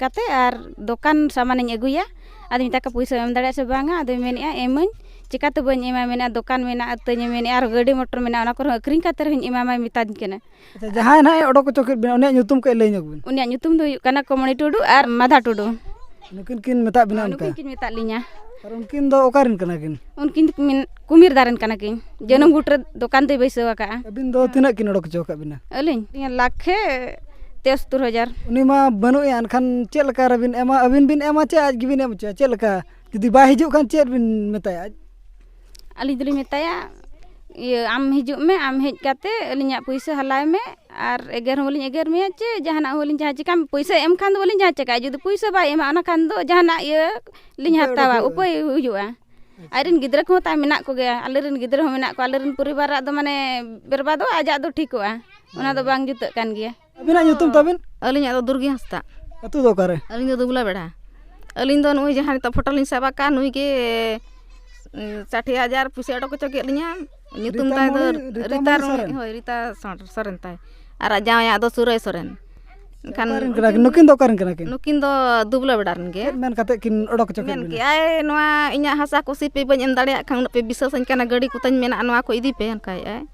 ᱠᱟᱛᱮ ᱟᱨ ᱫᱚᱠᱟᱱ ᱥᱟᱢᱟᱱᱤᱧ ᱟᱹᱜᱩᱭᱟ᱾ ᱟᱫᱚ ᱢᱮᱛᱟ ᱠᱚ ᱯᱩᱭᱥᱟᱹ ᱮᱢ ᱫᱟᱲᱮᱭᱟᱜᱼᱟ ᱥᱮ ᱵᱟᱝᱟ? ᱟᱫᱚᱭ ᱢᱮᱱᱮᱫᱼᱟ, "ᱮᱢᱟᱹᱧ, ᱪᱤᱠᱟᱹᱛᱮ ᱵᱟᱹᱧ ᱮᱢᱟ?" ᱢᱮᱱᱮᱫᱼᱟ, "ᱫᱚᱠᱟᱱ ᱢᱮᱱᱟᱜᱼᱟ ᱛᱟᱹᱧ", ᱢᱮᱱᱮᱫᱼᱟ, "ᱟᱨ ᱜᱟᱹᱰᱤ ᱢᱚᱴᱚᱨ ᱢᱮᱱᱟᱜᱼᱟ, ᱚᱱᱟ ᱠᱚᱨᱮ ᱦᱚᱸ ᱟᱹᱠᱷᱨᱤᱧ ᱠᱟᱛᱮ ᱨᱮᱦᱚᱸᱧ ᱮᱢᱟᱢᱟᱭ", ᱢᱮᱛᱟᱫᱤᱧ ᱠᱟᱱᱟ᱾ ᱟᱪᱪᱷᱟ, ᱡᱟᱦᱟᱸᱭ ᱱᱟᱦᱟᱜ ᱮ ᱚᱰᱚᱠ ᱦᱚᱪᱚ ᱠᱮᱫ ᱵᱤᱱᱟ, ᱩᱱᱤᱭᱟᱜ ᱧᱩᱛᱩᱢ ᱠᱟᱹᱡ ᱞᱟᱹᱭ ᱧᱚᱜ ᱵᱤᱱ᱾ ᱩᱱᱤᱭᱟᱜ ᱧᱩᱛᱩᱢ ᱫᱚ ᱦᱩᱭᱩᱜ ᱠᱟᱱᱟ ᱠᱚᱢᱚᱱᱤ ᱴᱩᱰᱩ ᱟᱨ ᱢᱟᱫᱷᱟ ᱴᱩᱰᱩ᱾ ᱱᱩᱠᱤᱱ ᱠᱤᱱ ᱢᱮᱛᱟᱜ ᱵᱤᱱᱟ ᱦᱳᱭ, ᱚᱱᱠᱟ? ᱱᱩᱠᱤᱱ ᱠᱤᱱ ᱢᱮᱛᱟᱜ ᱞᱤᱧᱟ᱾ ᱟᱨ ᱩᱱᱠᱤᱱ ᱫᱚ ᱚᱠᱟ ᱨᱮᱱ ᱠᱟᱱᱟ ᱠᱤᱱ? ᱩᱱᱠᱤᱱ ᱫᱚ ᱠᱤᱱ ᱠᱩᱢᱤᱨ ᱫᱟ ᱨᱮᱱ ᱠᱟᱱᱟ ᱠᱤᱱ᱾ ᱡᱟᱹᱱᱩᱢ ᱜᱷᱩᱴᱩ ᱨᱮ ᱫᱚᱠᱟᱱ ᱫᱚᱭ ᱵᱟᱹᱭᱥᱟᱹᱣ ᱟᱠᱟᱫᱼᱟ᱾ ᱟᱹᱵᱤᱱ ᱫᱚ ᱛᱤᱱᱟᱹᱜ ᱠᱤᱱ ᱚᱰᱚᱠ ᱦᱚᱪᱚ ᱟᱠᱟᱫ ᱵᱤᱱᱟ? ᱟᱹᱞᱤᱧ? ᱞᱟᱠᱷᱮ ᱛᱮᱥᱛᱳᱨ ᱦᱟᱡᱟᱨ᱾ ᱩᱱᱤ ᱢᱟ ᱵᱟᱹᱱᱩᱜ ᱮᱭᱟ, ᱮᱱᱠᱷᱟᱱ ᱪᱮᱫ ᱞᱮᱠᱟ ᱨᱮᱵᱤᱱ ᱮᱢᱟ? ᱟᱹᱵᱤᱱ ᱵᱤᱱ ᱮᱢᱟ ᱪᱮ ᱟᱡ ᱜᱮᱵᱤᱱ ᱮᱢ ᱦᱚᱪᱚᱭᱟ? ᱪᱮᱫ ᱞᱮᱠᱟ? ᱡᱩᱫᱤ ᱵᱟᱭ ᱦᱤᱡᱩᱜ ᱠᱷᱟᱱ ᱪᱮᱫ ᱵᱤᱱ ᱢᱮᱛᱟᱭᱟ ᱟᱡ? ᱟᱹᱞᱤᱧ ᱫᱚᱞᱤᱧ ᱢᱮᱛᱟᱭᱟ, ᱤᱭᱟᱹ, "ᱟᱢ ᱦᱤᱡᱩᱜ ᱢᱮ, ᱟᱢ ᱦᱮᱡ ᱠᱟᱛᱮ ᱟᱹᱞᱤᱧᱟᱜ ᱯᱩᱭᱥᱟᱹ ᱦᱟᱞᱟᱭ ᱢᱮ, ᱟᱨ ᱮᱜᱮᱨ ᱦᱚᱸ ᱵᱟᱹᱞᱤᱧ ᱮᱜᱮᱨ ᱢᱮᱭᱟ ᱪᱮ ᱡᱟᱦᱟᱱᱟᱜ ᱦᱚᱸ ᱵᱟᱹᱞᱤᱧ ᱡᱟᱦᱟᱸ ᱪᱤᱠᱟᱢ, ᱯᱩᱭᱥᱟᱹ ᱮᱢ ᱠᱷᱟᱱ ᱫᱚ ᱵᱟᱹᱞᱤᱧ ᱡᱟᱦᱟᱸ ᱪᱤᱠᱟᱹᱜᱼᱟ, ᱡᱩᱫᱤ ᱯᱩᱭᱥᱟᱹ ᱵᱟᱭ ᱮᱢᱟ, ᱚᱱᱟ ᱠᱷᱟᱱ ᱫᱚ ᱡᱟᱦᱟᱱᱟᱜ ᱤᱭᱟᱹ ᱞᱤᱧ ᱩᱯᱟᱹᱭ ᱦᱟᱛᱟᱣᱟ, ᱚᱰᱚᱠ ᱦᱩᱭᱩᱜᱼᱟ᱾ ᱩᱯᱟᱹᱭ ᱦᱩᱭᱩᱜᱼᱟ᱾ ᱟᱡ ᱨᱮᱱ ᱜᱤᱫᱽᱨᱟᱹ ᱠᱚᱦᱚᱸ ᱛᱟᱭ ᱢᱮᱱᱟᱜ ᱠᱚᱜᱮᱭᱟ, ᱟᱞᱮ ᱨᱮᱱ ᱯᱚᱨᱤᱵᱟᱨᱟᱜ ᱫᱚ ᱢᱟᱱᱮ ᱵᱮᱨᱵᱟᱫᱚᱜᱼᱟ, ᱟᱡᱟᱜ ᱫᱚ ᱴᱷᱤᱠᱚᱜᱼᱟ, ᱚᱱᱟ ᱫᱚ ᱵᱟᱝ ᱡᱩᱛᱟᱹᱜ ᱠᱟᱱ ᱜᱮᱭᱟ᱾ ᱟᱹᱵᱤᱱᱟᱜ ᱧᱩᱛᱩᱢ ᱛᱟᱵᱤᱱ? ᱟᱹᱞᱤᱧᱟᱜ ᱫᱚ ᱫᱩᱨᱜᱤ ᱦᱟᱸᱥᱫᱟ᱾ ᱟᱹᱛᱩ ᱫᱚ ᱚᱠᱟᱨᱮ? ᱟᱹᱞᱤᱧ ᱫᱚ ᱫᱩᱵᱞᱟ ᱵᱮᱲᱟ᱾ ᱟᱹᱞᱤᱧ ᱫᱚ ᱱᱩᱭ ᱡᱟᱦᱟᱸ ᱱᱤᱛᱚᱜ ᱯᱷᱳᱴᱳ ᱞᱤᱧ ᱥᱟᱵ ᱟᱠᱟᱫ, ᱱᱩᱭ ᱜᱮ, ᱩᱸ, ᱥᱟᱴᱷᱤ ᱦᱟᱡᱟᱨ ᱯᱩᱭᱥᱟᱹ ᱚᱰᱚᱠ ᱦᱚᱪᱚ ᱠᱮᱫ ᱞᱤᱧᱟ᱾ ᱧᱩᱛᱩᱢ ᱨᱤᱛᱟ ᱛᱟᱭ ᱫᱚ ᱢᱚᱬᱤ, ᱨᱤᱛᱟ ᱨᱤᱛᱟ ᱢᱚᱬᱤ ᱨᱩ-, ᱥᱚᱨᱮᱱ? ᱦᱳᱭ, ᱨᱤᱛᱟ ᱥᱚᱨ-, ᱥᱚᱨᱮᱱ ᱛᱟᱭ᱾ ᱟᱨ ᱟᱡ ᱡᱟᱶᱟᱭᱟᱜ ᱫᱚ ᱥᱩᱨᱟᱹᱭ ᱥᱚᱨᱮᱱ᱾ ᱮᱱᱠᱷᱟᱱ ᱚᱠᱟᱨᱮᱱ ᱠᱟᱱᱟ ᱠᱤᱱ? ᱱᱩᱠᱤᱱ ᱫᱚ ᱚᱠᱟᱨᱮᱱ ᱠᱟᱱᱟ ᱠᱤᱱ? ᱱᱩᱠᱤᱱ ᱫᱚ ᱫᱩᱵᱽᱞᱟ ᱵᱮᱲᱟ ᱨᱮᱱ ᱜᱮ᱾ ᱪᱮᱫ ᱢᱮᱱ ᱠᱟᱛᱮ ᱠᱤᱱ ᱚᱰᱚᱠ ᱦᱚᱪᱚ ᱠᱮᱫ ᱢᱮᱱ ᱵᱤᱱᱟ? ᱠᱮᱜᱼᱟᱭ, "ᱱᱚᱣᱟ ᱤᱧᱟᱹᱜ ᱦᱟᱥᱟ ᱠᱚ ᱥᱤ ᱯᱮ, ᱵᱟᱹᱧ ᱮᱢ ᱫᱟᱲᱮᱭᱟᱜ ᱠᱷᱟᱱ ᱩᱱᱟᱹᱜ ᱯᱮ ᱵᱤᱥᱥᱟᱹᱥᱟᱹᱧ ᱠᱟᱱᱟ, ᱜᱟᱹᱰᱤ ᱠᱚᱛᱟᱧ ᱢᱮᱱᱟᱜᱼᱟ, ᱱᱚᱣᱟ ᱠᱚ ᱤᱫᱤ ᱯᱮ," ᱚᱱᱠᱟᱭᱮᱜᱼᱟᱭ᱾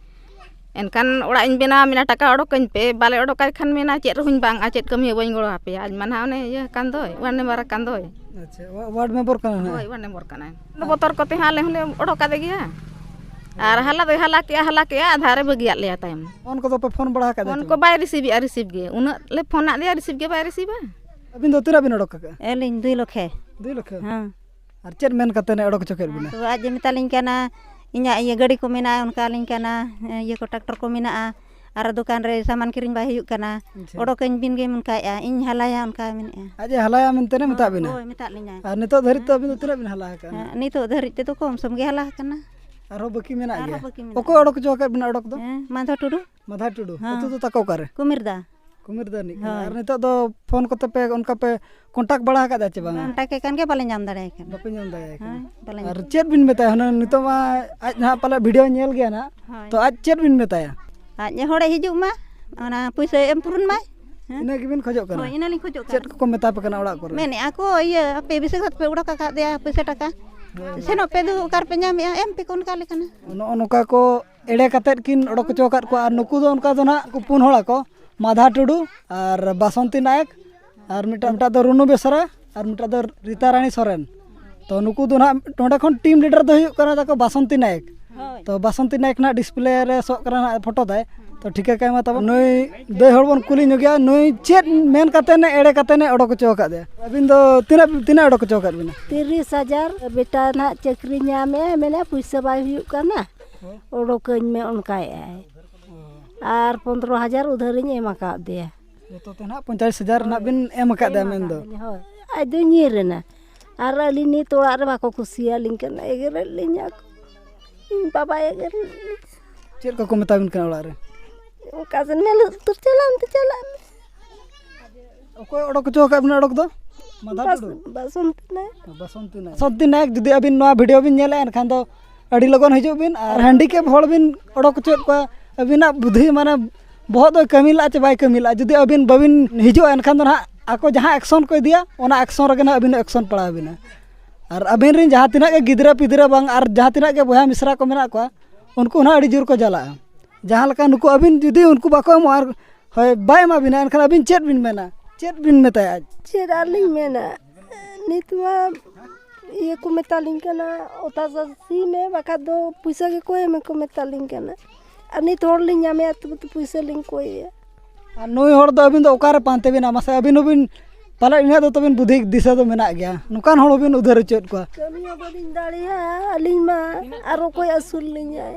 ᱮᱱᱠᱷᱟᱱ ᱚᱲᱟᱜ ᱤᱧ ᱵᱮᱱᱟᱣᱟ, ᱢᱮᱱᱟ, "ᱴᱟᱠᱟ ᱚᱰᱚᱠᱟᱹᱧ ᱯᱮ," ᱵᱟᱞᱮ ᱚᱰᱚᱠᱟᱭ ᱠᱷᱟᱱ ᱢᱮᱱᱟ, "ᱪᱮᱫ ᱨᱮᱦᱚᱸᱧ ᱵᱟᱝ ᱟ, ᱪᱮᱫ ᱠᱟᱹᱢᱤ ᱦᱚᱸ ᱵᱟᱹᱧ ᱜᱚᱲᱚ ᱟᱯᱮᱭᱟ, ᱟᱡ ᱢᱟ ᱱᱟᱦᱟᱜ ᱚᱱᱮ ᱤᱭᱟᱹ ᱠᱟᱱ ᱫᱚᱭ, ᱣᱟᱨᱰ ᱢᱮᱢᱵᱟᱨ ᱠᱟᱱ ᱫᱚᱭ᱾" ᱟᱪᱪᱷᱟ, ᱣᱟ-, ᱣᱟᱨᱰ ᱢᱮᱢᱵᱟᱨ ᱠᱟᱱᱟᱭ ᱱᱟᱦᱟᱜ? ᱦᱳᱭ, ᱣᱟᱨᱰ ᱢᱮᱢᱵᱟᱨ ᱠᱟᱱᱟᱭ᱾ ᱵᱚᱛᱚᱨ ᱠᱚᱛᱮ ᱦᱚᱸ ᱟᱞᱮ ᱦᱚᱸᱞᱮ ᱚᱰᱚᱠ ᱠᱟᱫᱮ ᱜᱮᱭᱟ᱾ ᱟᱨ ᱦᱟᱞᱟ ᱫᱚᱭ ᱦᱟᱞᱟ ᱠᱮᱜᱼᱟ, ᱦᱟᱞᱟ ᱠᱮᱜᱼᱟ, ᱟᱫᱷᱟ ᱨᱮ ᱵᱟᱹᱜᱤᱭᱟᱫ ᱞᱮᱭᱟ ᱛᱟᱭᱚᱢ᱾ ᱯᱷᱳᱱ ᱠᱚᱫᱚ ᱯᱮ ᱯᱷᱳᱱ ᱵᱟᱲᱟ ᱟᱠᱟᱫᱟ ᱯᱷᱳᱱ ᱪᱮ? ᱠᱚ ᱵᱟᱭ ᱨᱤᱥᱤᱵᱷᱮᱜᱼᱟ, ᱨᱤᱥᱤᱵᱷ ᱜᱮ᱾ ᱩᱱᱟᱹᱜ ᱞᱮ ᱯᱷᱳᱱᱟᱫ ᱫᱮᱭᱟ, ᱨᱤᱥᱤᱵᱷ ᱜᱮ ᱵᱟᱭ ᱨᱤᱥᱤᱵᱷᱟ᱾ ᱟᱹᱵᱤᱱ ᱫᱚ ᱛᱤᱱᱟᱹᱜ ᱵᱤᱱ ᱚᱰᱚᱠ ᱟᱠᱟᱫᱼᱟ? ᱟᱹᱞᱤᱧ ᱫᱩᱭ ᱞᱚᱠᱷᱮ᱾ ᱫᱩᱭ ᱞᱚᱠᱷᱮ? ᱦᱮᱸ᱾ ᱟᱨ ᱪᱮᱫ ᱢᱮᱱ ᱠᱟᱛᱮ ᱮ ᱚᱰᱚᱠ ᱦᱚᱪᱚ ᱠᱮᱫ ᱵᱤᱱᱟ? ᱛᱚ ᱟᱡ ᱮ ᱢᱮᱛᱟᱞᱤᱧ ᱠᱟᱱᱟ, ᱤᱧᱟᱹᱜ ᱤᱭᱟᱹ ᱜᱟᱹᱰᱤ ᱠᱚ ᱢᱮᱱᱟᱜᱼᱟ, ᱚᱱᱠᱟ ᱟᱹᱞᱤᱧ ᱠᱟᱱᱟ, ᱤᱭᱟᱹ ᱠᱚ, ᱴᱨᱟᱠᱴᱚᱨ ᱠᱚ ᱢᱮᱱᱟᱜᱼᱟ, ᱟᱨ ᱫᱚᱠᱟᱱ ᱨᱮ ᱥᱟᱢᱟᱱ ᱠᱤᱨᱤᱧ ᱵᱟᱭ ᱦᱩᱭᱩᱜ ᱠᱟᱱᱟ, ᱟᱪᱪᱷᱟ᱾ ᱚᱰᱚᱠᱟᱹᱧ ᱵᱤᱱ ᱜᱮ ᱚᱱᱠᱟᱭᱮᱫᱼᱟ, ᱤᱧ ᱦᱟᱞᱟᱭᱟ ᱚᱱᱠᱟ ᱢᱮᱱᱮᱫᱼᱟ᱾ ᱟᱡ ᱮ ᱦᱟᱞᱟᱭᱟ ᱢᱮᱱᱛᱮ ᱮ ᱢᱮᱛᱟᱫ ᱵᱤᱱᱟ? ᱦᱳᱭ, ᱢᱮᱛᱟᱫ ᱞᱤᱧᱟᱭ᱾ ᱟᱨ ᱱᱤᱛᱚᱜ ᱫᱷᱟᱹᱨᱤᱡ ᱛᱮ ᱟᱹᱵᱤᱱ ᱫᱚ ᱛᱤᱱᱟᱹᱜ ᱵᱤᱱ ᱦᱟᱞᱟ ᱟᱠᱟᱱᱟ? ᱦᱮᱸ, ᱱᱤᱛᱚᱜ ᱫᱷᱟᱹᱨᱤᱡ ᱛᱮᱫᱚ ᱠᱚᱢ ᱥᱚᱢ ᱜᱮ ᱦᱟᱞᱟ ᱟᱠᱟᱱᱟ᱾ ᱟᱨᱦᱚᱸ ᱵᱟᱹᱠᱤ ᱢᱮᱱᱟᱜ ᱟᱨᱦᱚᱸ ᱜᱮᱭᱟ? ᱵᱟᱹᱠᱤ ᱢᱮᱱᱟᱜ ᱚᱠᱚᱭ ᱜᱮᱭᱟ᱾ ᱚᱰᱚᱠ ᱦᱚᱪᱚ ᱟᱠᱟᱫ ᱵᱤᱱᱟ ᱚᱰᱚᱠ ᱫᱚ? ᱦᱮᱸ, ᱢᱟᱫᱷᱟ ᱴᱩᱰᱩ᱾ ᱢᱟᱫᱷᱟ ᱴᱩᱰᱩ᱾ ᱦᱮᱸ᱾ ᱟᱹᱛᱩ ᱫᱚ ᱛᱟᱠᱚ ᱚᱠᱟᱨᱮ? ᱠᱩᱢᱤᱨᱫᱟ᱾ ᱠᱩᱢᱤᱨᱫᱟ ᱨᱤᱱᱤᱡ ᱠᱟᱱᱟ᱾ ᱦᱳᱭ᱾ ᱟᱨ ᱱᱤᱛᱚᱜ ᱫᱚ ᱯᱷᱳᱱ ᱠᱚᱛᱮ ᱯᱮ ᱚᱱᱠᱟ ᱯᱮ ᱠᱚᱱᱴᱟᱠᱴ ᱵᱟᱲᱟ ᱟᱠᱟᱫᱟ ᱪᱮ ᱵᱟᱝᱟ? ᱠᱚᱱᱴᱟᱠᱴ ᱮ ᱠᱟᱱ ᱜᱮ, ᱵᱟᱞᱮ ᱧᱟᱢ ᱫᱟᱲᱮᱭᱟᱭ ᱠᱟᱱᱟ᱾ ᱵᱟᱯᱮ ᱧᱟᱢ ᱫᱟᱲᱮᱭᱟᱭ ᱠᱟᱱᱟ᱾ ᱦᱳᱭ, ᱵᱟᱞᱮ ᱧᱟᱢ ᱟᱨ ᱫᱟᱲᱮᱭᱟᱭ ᱪᱮᱫ ᱵᱤᱱ ᱢᱮᱛᱟᱭᱟ ᱦᱩᱱᱟᱹᱝ? ᱱᱤᱛᱚᱜ ᱢᱟ ᱟᱡ ᱱᱟᱦᱟᱜ ᱯᱟᱞᱮ ᱵᱷᱤᱰᱤᱭᱳ ᱧᱮᱞ ᱜᱮᱭᱟ ᱱᱟᱦᱟᱜ᱾ ᱦᱳᱭ᱾ ᱛᱚ ᱟᱡ ᱪᱮᱫ ᱵᱤᱱ ᱢᱮᱛᱟᱭᱟ? ᱟᱡ ᱦᱚᱲᱮ ᱦᱤᱡᱩᱜ ᱢᱟ, ᱚᱱᱟ ᱯᱩᱭᱥᱟᱹ ᱮᱢ ᱯᱩᱨᱩᱱ ᱢᱟᱭ᱾ ᱦᱮᱸ? ᱤᱱᱟᱹ ᱜᱮᱵᱤᱱ ᱠᱷᱚᱡᱚᱜ ᱠᱟᱱᱟ? ᱦᱳᱭ, ᱤᱱᱟᱹ ᱞᱤᱧ ᱠᱷᱚᱡᱚᱜ ᱠᱟᱱᱟ᱾ ᱪᱮᱫ ᱠᱚᱠᱚ ᱢᱮᱛᱟ ᱯᱮ ᱠᱟᱱᱟ ᱚᱲᱟᱜ ᱠᱚᱨᱮ? ᱢᱮᱱᱮᱫᱼᱟ ᱠᱚ, ᱤᱭᱟᱹ, ᱟᱯᱮ ᱵᱤᱥᱟᱹᱠᱷ ᱯᱮ ᱚᱰᱚᱠ ᱟᱠᱟᱫ ᱫᱮᱭᱟ ᱯᱩᱭᱥᱟᱹ ᱴᱟᱠᱟ᱾ ᱦᱳᱭ᱾ ᱥᱮᱱᱚᱜ ᱯᱮ ᱫᱩ, ᱚᱠᱟ ᱨᱮᱯᱮ ᱧᱟᱢᱮᱜᱼᱟ? ᱮᱢ ᱯᱮ ᱠᱚ ᱚᱱᱠᱟ ᱞᱮᱠᱟᱱᱟ᱾ ᱱᱚᱜᱼᱚ ᱱᱚᱝᱠᱟ ᱠᱚ ᱮᱲᱮ ᱠᱟᱛᱮᱫ ᱠᱤᱱ ᱚᱰᱚᱠ ᱦᱚᱪᱚ ᱟᱠᱟᱫ ᱠᱚᱣᱟ᱾ ᱟᱨ ᱱᱩᱠᱩ ᱫᱚ ᱚᱱᱠᱟ ᱫᱚ ᱱᱟᱦᱟᱜ ᱠᱚ ᱯᱩᱱ ᱦᱚᱲ ᱟᱠᱚ, ᱢᱟᱫᱷᱟ ᱴᱩᱰᱩ ᱟᱨ ᱵᱟᱥᱚᱱᱛᱤ ᱱᱟᱭᱮᱠ ᱟᱨ ᱢᱤᱫᱴᱟᱝ, ᱢᱤᱫᱴᱟᱝ ᱫᱚ ᱨᱩᱱᱩ ᱵᱮᱥᱨᱟ ᱟᱨ ᱢᱤᱫᱴᱟᱝ ᱫᱚ ᱨᱤᱛᱟ ᱨᱟᱱᱤ ᱥᱚᱨᱮᱱ᱾ ᱛᱚ ᱱᱩᱠᱩ ᱫᱚ ᱱᱟᱦᱟᱜ ᱱᱚᱰᱮ ᱠᱷᱚᱱ ᱴᱤᱢ ᱞᱤᱰᱟᱨ ᱫᱚ ᱦᱩᱭᱩᱜ ᱠᱟᱱᱟ ᱛᱟᱠᱚ ᱵᱟᱥᱚᱱᱛᱤ ᱱᱟᱭᱮᱠ᱾ ᱦᱳᱭ᱾ ᱛᱚ ᱵᱟᱥᱚᱱᱛᱤ ᱱᱟᱭᱮᱠ ᱱᱟᱦᱟᱜ ᱰᱤᱥᱯᱞᱮ ᱨᱮ ᱥᱚᱜ ᱠᱟᱱᱟ ᱱᱟᱦᱟᱜ ᱯᱷᱳᱴᱳ ᱛᱟᱭ᱾ ᱛᱚ ᱴᱷᱤᱠᱟᱹ ᱠᱟᱭ ᱢᱟ ᱛᱟᱵᱚᱱ᱾ ᱱᱩᱭ ᱫᱟᱹᱭ ᱦᱚᱲ ᱵᱚᱱ ᱠᱩᱞᱤ ᱧᱚᱜᱮᱭᱟ, ᱱᱩᱭ ᱪᱮᱫ ᱢᱮᱱ ᱠᱟᱛᱮ ᱮ ᱮᱲᱮ ᱠᱟᱛᱮ ᱮ ᱚᱰᱚᱠ ᱦᱚᱪᱚ ᱟᱠᱟᱫ ᱮᱭᱟ? ᱟᱹᱵᱤᱱ ᱫᱚ ᱛᱤᱱᱟᱹᱜ, ᱛᱤᱱᱟᱹᱜ ᱚᱰᱚᱠ ᱦᱚᱪᱚ ᱟᱠᱟᱫ ᱵᱤᱱᱟ? ᱛᱤᱨᱤᱥ ᱦᱟᱡᱟᱨ᱾ ᱵᱮᱴᱟ ᱱᱟᱦᱟᱜ ᱪᱟᱹᱠᱨᱤ ᱧᱟᱢᱮᱜᱼᱟᱭ, ᱢᱮᱱᱮᱫᱼᱟ ᱯᱩᱭᱥᱟᱹ ᱵᱟᱭ ᱦᱩᱭᱩᱜ ᱠᱟᱱᱟ, ᱦᱮᱸ᱾ ᱚᱰᱚᱠᱟᱹᱧ ᱢᱮ ᱚᱱᱠᱟᱭᱮᱫᱼᱟᱭ᱾ ᱚ᱾ ᱟᱨ ᱯᱚᱱᱫᱽᱨᱚ ᱦᱟᱡᱟᱨ ᱩᱫᱷᱟᱹᱨᱤᱧ ᱮᱢ ᱟᱠᱟᱫ ᱫᱮᱭᱟ᱾ ᱡᱚᱛᱚ ᱛᱮ ᱱᱟᱦᱟᱜ ᱯᱚᱧᱪᱟᱥ ᱦᱟᱡᱟᱨ ᱱᱟᱦᱟᱜ ᱵᱤᱱ ᱮᱢ ᱟᱠᱟᱫ ᱫᱮᱭᱟ ᱮᱢ ᱢᱮᱱᱫᱚ? ᱟᱠᱟᱫ ᱞᱤᱧᱟ, ᱦᱳᱭ᱾ ᱟᱡ ᱫᱚᱭ ᱧᱤᱨ ᱮᱱᱟ᱾ ᱟᱨ ᱟᱹᱞᱤᱧ ᱱᱤᱛ ᱚᱲᱟᱜ ᱨᱮ ᱵᱟᱠᱚ ᱠᱩᱥᱤᱭᱟᱹᱞᱤᱧ ᱠᱟᱱᱟ, ᱮᱜᱮᱨᱮᱫ ᱞᱤᱧᱟ ᱠᱚ᱾ ᱤᱧ ᱵᱟᱵᱟᱭ ᱮᱜᱮᱨᱮᱫ ᱞᱤᱧᱟ᱾ ᱪᱮᱫ ᱠᱚᱠᱚ ᱢᱮᱛᱟ ᱵᱤᱱ ᱠᱟᱱᱟ ᱚᱲᱟᱜ ᱨᱮ? ᱚᱠᱟ ᱥᱮᱱ ᱧᱮᱞ ᱩᱛᱟᱹᱨ ᱪᱟᱞᱟᱜ ᱚᱱᱛᱮ ᱪᱟᱞᱟᱜ ᱢᱮ᱾ ᱚᱠᱚᱭ ᱚᱰᱚᱠ ᱦᱚᱪᱚ ᱟᱠᱟᱫ ᱵᱤᱱᱟ ᱚᱰᱚᱠ ᱫᱚ? ᱢᱟᱫᱷᱟ ᱵᱟᱥ-, ᱴᱩᱰᱩ? ᱵᱟᱥᱚᱱᱛᱤ ᱱᱟᱭ᱾ ᱵᱟᱥᱚᱱᱛᱤ ᱱᱟᱭᱮᱠ᱾ ᱵᱟᱥᱚᱱᱛᱤ ᱱᱟᱭᱮᱠ, ᱡᱩᱫᱤ ᱟᱹᱵᱤᱱ ᱱᱚᱣᱟ ᱵᱷᱤᱰᱤᱭᱳ ᱵᱤᱱ ᱧᱮᱞᱟ, ᱮᱱᱠᱷᱟᱱ ᱫᱚ ᱟᱹᱰᱤ ᱞᱚᱜᱚᱱ ᱦᱤᱡᱩᱜ ᱵᱤᱱ᱾ ᱟᱨ ᱦᱮᱱᱰᱤᱠᱮᱯ ᱦᱚᱲ ᱵᱤᱱ ᱚᱰᱚᱠ ᱦᱚᱪᱚᱭᱮᱫ ᱠᱚᱣᱟ, ᱟᱹᱵᱤᱱᱟᱜ ᱵᱩᱫᱷᱤ ᱢᱟᱱᱮ ᱵᱚᱦᱚᱜ ᱫᱚᱭ ᱠᱟᱹᱢᱤ ᱞᱟᱜᱼᱟ ᱪᱮ ᱵᱟᱭ ᱠᱟᱹᱢᱤ ᱞᱟᱜᱼᱟ, ᱡᱩᱫᱤ ᱟᱹᱵᱤᱱ ᱵᱟᱹᱵᱤᱱ ᱦᱤᱡᱩᱜᱼᱟ, ᱮᱱᱠᱷᱟᱱ ᱫᱚ ᱱᱟᱦᱟᱜ ᱟᱠᱚ ᱡᱟᱦᱟᱸ ᱮᱠᱥᱚᱱ ᱠᱚ ᱤᱫᱤᱭᱟ, ᱚᱱᱟ ᱮᱠᱥᱚᱱ ᱨᱮᱜᱮ ᱱᱟᱦᱟᱜ ᱟᱹᱵᱤᱱ ᱮᱠᱥᱚᱱ ᱯᱟᱲᱟᱣ ᱟᱹᱵᱤᱱᱟ᱾ ᱟᱨ ᱟᱹᱵᱤᱱ ᱨᱮᱱ ᱡᱟᱦᱟᱸ ᱛᱤᱱᱟᱹᱜ ᱜᱮ ᱜᱤᱫᱽᱨᱟᱹ ᱯᱤᱫᱽᱨᱟᱹ ᱵᱟᱝ ᱟᱨ ᱡᱟᱦᱟᱸ ᱛᱤᱱᱟᱹᱜ ᱜᱮ ᱵᱚᱭᱦᱟ ᱢᱤᱥᱨᱟ ᱠᱚ ᱢᱮᱱᱟᱜ ᱠᱚᱣᱟ, ᱩᱱᱠᱩ ᱱᱟᱦᱟᱜ ᱟᱹᱰᱤ ᱡᱳᱨ ᱠᱚ ᱡᱟᱞᱟᱜᱼᱟ᱾ ᱡᱟᱦᱟᱸ ᱞᱮᱠᱟ ᱱᱩᱠᱩ ᱟᱹᱵᱤᱱ ᱡᱩᱫᱤ ᱩᱱᱠᱩ ᱵᱟᱠᱚ ᱮᱢᱚᱜᱼᱟ ᱟᱨ ᱦᱳᱭ ᱵᱟᱭ ᱮᱢᱟ ᱵᱤᱱᱟ, ᱮᱱᱠᱷᱟᱱ ᱟᱹᱵᱤᱱ ᱪᱮᱫ ᱵᱤᱱ ᱢᱮᱱᱟ? ᱪᱮᱫ ᱵᱤᱱ ᱢᱮᱛᱟᱭᱟ? ᱪᱮᱫ ᱟᱨ ᱞᱤᱧ ᱢᱮᱱᱟ? ᱱᱤᱛ ᱢᱟ ᱤᱭᱟᱹ ᱠᱚ ᱢᱮᱛᱟᱞᱤᱧ ᱠᱟᱱᱟ, ᱚᱛᱟ ᱪᱟᱹᱥᱤ ᱢᱮ, ᱵᱟᱠᱷᱟᱡ ᱫᱚ ᱯᱩᱭᱥᱟᱹ ᱜᱮᱠᱚ ᱮᱢ ᱠᱚ ᱢᱮᱛᱟᱞᱤᱧ ᱠᱟᱱᱟ᱾ ᱟᱨ ᱱᱤᱛ ᱦᱚᱲ ᱞᱤᱧ ᱧᱟᱢᱮᱭᱟ, ᱛᱚᱵᱮ ᱛᱚ ᱯᱩᱭᱥᱟᱹ ᱞᱤᱧ ᱠᱚᱭᱮᱭᱟ᱾ ᱟᱨ ᱱᱩᱭ ᱦᱚᱲ ᱫᱚ ᱟᱹᱵᱤᱱ ᱫᱚ ᱚᱠᱟᱨᱮ ᱯᱟᱱᱛᱮ ᱵᱤᱱᱟ? ᱢᱟᱥᱮ ᱟᱹᱵᱤᱱ ᱦᱚᱸᱵᱤᱱ ᱯᱟᱞᱮᱫ ᱤᱱᱟᱹᱜ ᱫᱚ ᱛᱟᱹᱵᱤᱱ ᱵᱩᱫᱷᱤ ᱫᱤᱥᱟᱹ ᱫᱚ ᱢᱮᱱᱟᱜ ᱜᱮᱭᱟ, ᱱᱚᱝᱠᱟᱱ ᱦᱚᱲ ᱦᱚᱸᱵᱤᱱ ᱩᱫᱷᱟᱹᱨ ᱦᱚᱪᱚᱭᱮᱫ ᱠᱚᱣᱟ᱾ ᱠᱟᱹᱢᱤ ᱦᱚᱸ ᱵᱟᱹᱞᱤᱧ ᱫᱟᱲᱮᱭᱟᱜᱼᱟ ᱟᱹᱞᱤᱧ ᱢᱟ, ᱟᱨ ᱚᱠᱚᱭ ᱟᱹᱥᱩᱞ ᱞᱤᱧᱟᱭ?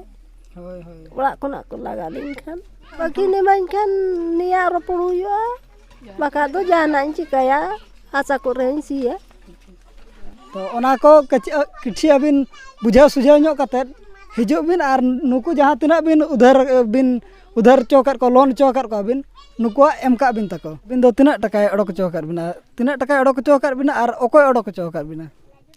ᱦᱳᱭ, ᱦᱳᱭ᱾ ᱚᱲᱟᱜ ᱠᱷᱚᱱᱟᱜ ᱠᱚ ᱞᱟᱜᱟ ᱞᱤᱧ ᱠᱷᱟᱱ, ᱵᱟᱹᱠᱤᱱ ᱮᱢᱟᱹᱧ ᱠᱷᱟᱱ ᱱᱤᱭᱟᱹ ᱨᱚᱯᱚᱲ ᱦᱩᱭᱩᱜᱼᱟ, ᱵᱟᱠᱷᱟᱡ ᱫᱚ ᱡᱟᱦᱟᱱᱟᱜ ᱤᱧ ᱪᱤᱠᱟᱹᱭᱟ, ᱦᱟᱥᱟ ᱠᱚᱨᱮ ᱦᱚᱸᱧ ᱥᱤᱭᱟ᱾ ᱛᱚ ᱚᱱᱟ ᱠᱚ ᱠᱟᱹᱪ-, ᱠᱤᱪᱷᱤ ᱟᱹᱵᱤᱱ ᱵᱩᱡᱷᱟᱹᱣ ᱥᱩᱡᱷᱟᱹᱣ ᱧᱚᱜ ᱠᱟᱛᱮᱫ ᱦᱤᱡᱩᱜ ᱵᱤᱱ, ᱟᱨ ᱱᱩᱠᱩ ᱡᱟᱦᱟᱸ ᱛᱤᱱᱟᱹᱜ ᱵᱤᱱ ᱩᱫᱷᱟᱹᱨ, ᱵᱤᱱ ᱩᱫᱷᱟᱹᱨ ᱦᱚᱪᱚ ᱟᱠᱟᱫ ᱠᱚᱣᱟ, ᱞᱳᱱ ᱦᱚᱪᱚ ᱟᱠᱟᱫ ᱠᱚᱣᱟ ᱵᱤᱱ, ᱱᱩᱠᱩᱣᱟᱜ ᱮᱢ ᱠᱟᱜ ᱵᱤᱱ ᱛᱟᱠᱚ᱾ ᱟᱹᱵᱤᱱ ᱫᱚ ᱛᱤᱱᱟᱹᱜ ᱴᱟᱠᱟᱭ ᱚᱰᱚᱠ ᱦᱚᱪᱚ ᱟᱠᱟᱫ ᱵᱤᱱᱟ? ᱛᱤᱱᱟᱹᱜ ᱴᱟᱠᱟᱭ ᱚᱰᱚᱠ ᱦᱚᱪᱚ ᱟᱠᱟᱫ ᱵᱤᱱᱟ ᱟᱨ ᱚᱠᱚᱭ ᱚᱰᱚᱠ ᱦᱚᱪᱚ ᱟᱠᱟᱫ ᱵᱤᱱᱟ?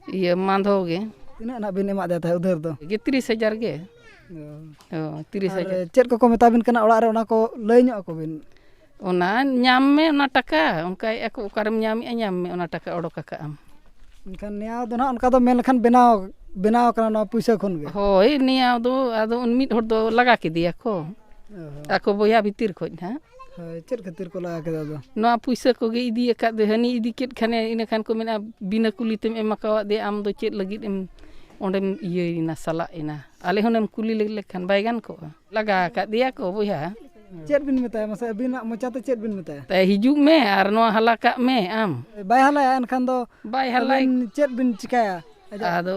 ᱤᱭᱟᱹ ᱢᱟᱫᱷᱚ ᱜᱮ᱾ ᱛᱤᱱᱟᱹᱜ ᱱᱟᱜ ᱵᱤᱱ ᱮᱢᱟᱫᱮ ᱛᱟᱦᱮᱸᱫ ᱩᱫᱷᱟᱹᱨ ᱫᱚ? ᱜᱮ ᱛᱤᱨᱤᱥ ᱦᱟᱡᱟᱨ ᱜᱮ᱾ ᱚ᱾ ᱚ, ᱛᱤᱨᱤᱥ ᱦᱟᱡᱟᱨ᱾ ᱟᱨ ᱪᱮᱫ ᱠᱚᱠᱚ ᱢᱮᱛᱟ ᱵᱤᱱ ᱠᱟᱱᱟ ᱚᱲᱟᱜ ᱨᱮ, ᱚᱱᱟ ᱠᱚ ᱞᱟᱹᱭ ᱧᱚᱜ ᱟᱠᱚ ᱵᱤᱱ᱾ ᱚᱱᱟ ᱧᱟᱢ ᱢᱮ ᱚᱱᱟ ᱴᱟᱠᱟ, ᱚᱱᱠᱟᱭᱮᱫᱼᱟ ᱠᱚ, ᱚᱠᱟᱨᱮᱢ ᱧᱟᱢᱮᱫᱼᱟ, ᱧᱟᱢ ᱢᱮ ᱚᱱᱟ ᱴᱟᱠᱟ ᱚᱰᱚᱠ ᱟᱠᱟᱫ ᱟᱢ᱾ ᱮᱱᱠᱷᱟᱱ ᱱᱮᱭᱟᱣ ᱫᱚ ᱱᱟᱦᱟᱜ ᱚᱱᱠᱟ ᱫᱚ ᱢᱮᱱ ᱞᱮᱠᱷᱟᱱ ᱵᱮᱱᱟᱣ, ᱵᱮᱱᱟᱣ ᱠᱟᱱᱟ ᱱᱚᱣᱟ ᱯᱩᱭᱥᱟᱹ ᱠᱷᱚᱱ ᱜᱮ᱾ ᱦᱳᱭ, ᱱᱮᱭᱟᱣ ᱫᱚ ᱟᱫᱚ ᱩᱱ ᱢᱤᱫ ᱦᱚᱲ ᱫᱚ ᱞᱟᱜᱟ ᱠᱮᱫᱮᱭᱟ ᱠᱚ᱾ ᱚ ᱦᱚᱸ᱾ ᱟᱠᱚ ᱵᱚᱭᱦᱟ ᱵᱷᱤᱛᱤᱨ ᱠᱷᱚᱡ ᱱᱟᱦᱟᱜ᱾ ᱦᱳᱭ, ᱪᱮᱫ ᱠᱷᱟᱹᱛᱤᱨ ᱠᱚ ᱞᱟᱜᱟ ᱠᱮᱫᱟ ᱟᱫᱚ? ᱱᱚᱣᱟ ᱯᱩᱭᱥᱟᱹ ᱠᱚᱜᱮ ᱤᱫᱤ ᱟᱠᱟᱫ ᱫᱚ, ᱦᱟᱹᱱᱤ ᱤᱫᱤ ᱠᱮᱫ ᱠᱷᱟᱱᱮ, ᱤᱱᱟᱹ ᱠᱷᱟᱱ ᱠᱚ ᱢᱮᱱᱟ, "ᱵᱤᱱᱟᱹ ᱠᱩᱞᱤ ᱛᱮᱢ ᱮᱢ ᱟᱠᱟᱣᱟᱫ ᱫᱮᱭᱟ, ᱟᱢ ᱫᱚ ᱪᱮᱫ ᱞᱟᱹᱜᱤᱫ ᱮᱢ ᱚᱸᱰᱮᱢ ᱤᱭᱟᱹᱭᱮᱱᱟ, ᱥᱟᱞᱟᱜ ᱮᱱᱟ? ᱟᱞᱮ ᱦᱚᱸ ᱦᱩᱱᱟᱹᱢ ᱠᱩᱞᱤ ᱞᱮ-, ᱞᱮᱠᱷᱟᱱ ᱵᱟᱭ ᱜᱟᱱ ᱠᱚᱜᱼᱟ?" ᱞᱟᱜᱟ ᱟᱠᱟᱫ ᱫᱮᱭᱟ ᱠᱚ ᱵᱚᱭᱦᱟ᱾ ᱪᱮᱫ ᱵᱤᱱ ᱢᱮᱛᱟᱭᱟ ᱢᱟᱥᱮ, ᱟᱹᱵᱤᱱᱟᱜ ᱢᱚᱪᱟᱛᱮ ᱪᱮᱫ ᱵᱤᱱ ᱢᱮᱛᱟᱭᱟ? ᱛᱟᱭ ᱦᱤᱡᱩᱜ ᱢᱮ ᱟᱨ ᱱᱚᱣᱟ ᱦᱟᱞᱟ ᱠᱟᱜ ᱢᱮ ᱟᱢ᱾ ᱵᱟᱭ ᱦᱟᱞᱟᱭᱟ, ᱮᱱᱠᱷᱟᱱ ᱫᱚ ᱵᱟᱭ ᱦᱟᱞᱟᱭ᱾ ᱟᱹᱵᱤᱱ ᱪᱮᱫ ᱵᱤᱱ ᱪᱤᱠᱟᱹᱭᱟ? ᱟᱡᱟᱜ ᱟᱫᱚ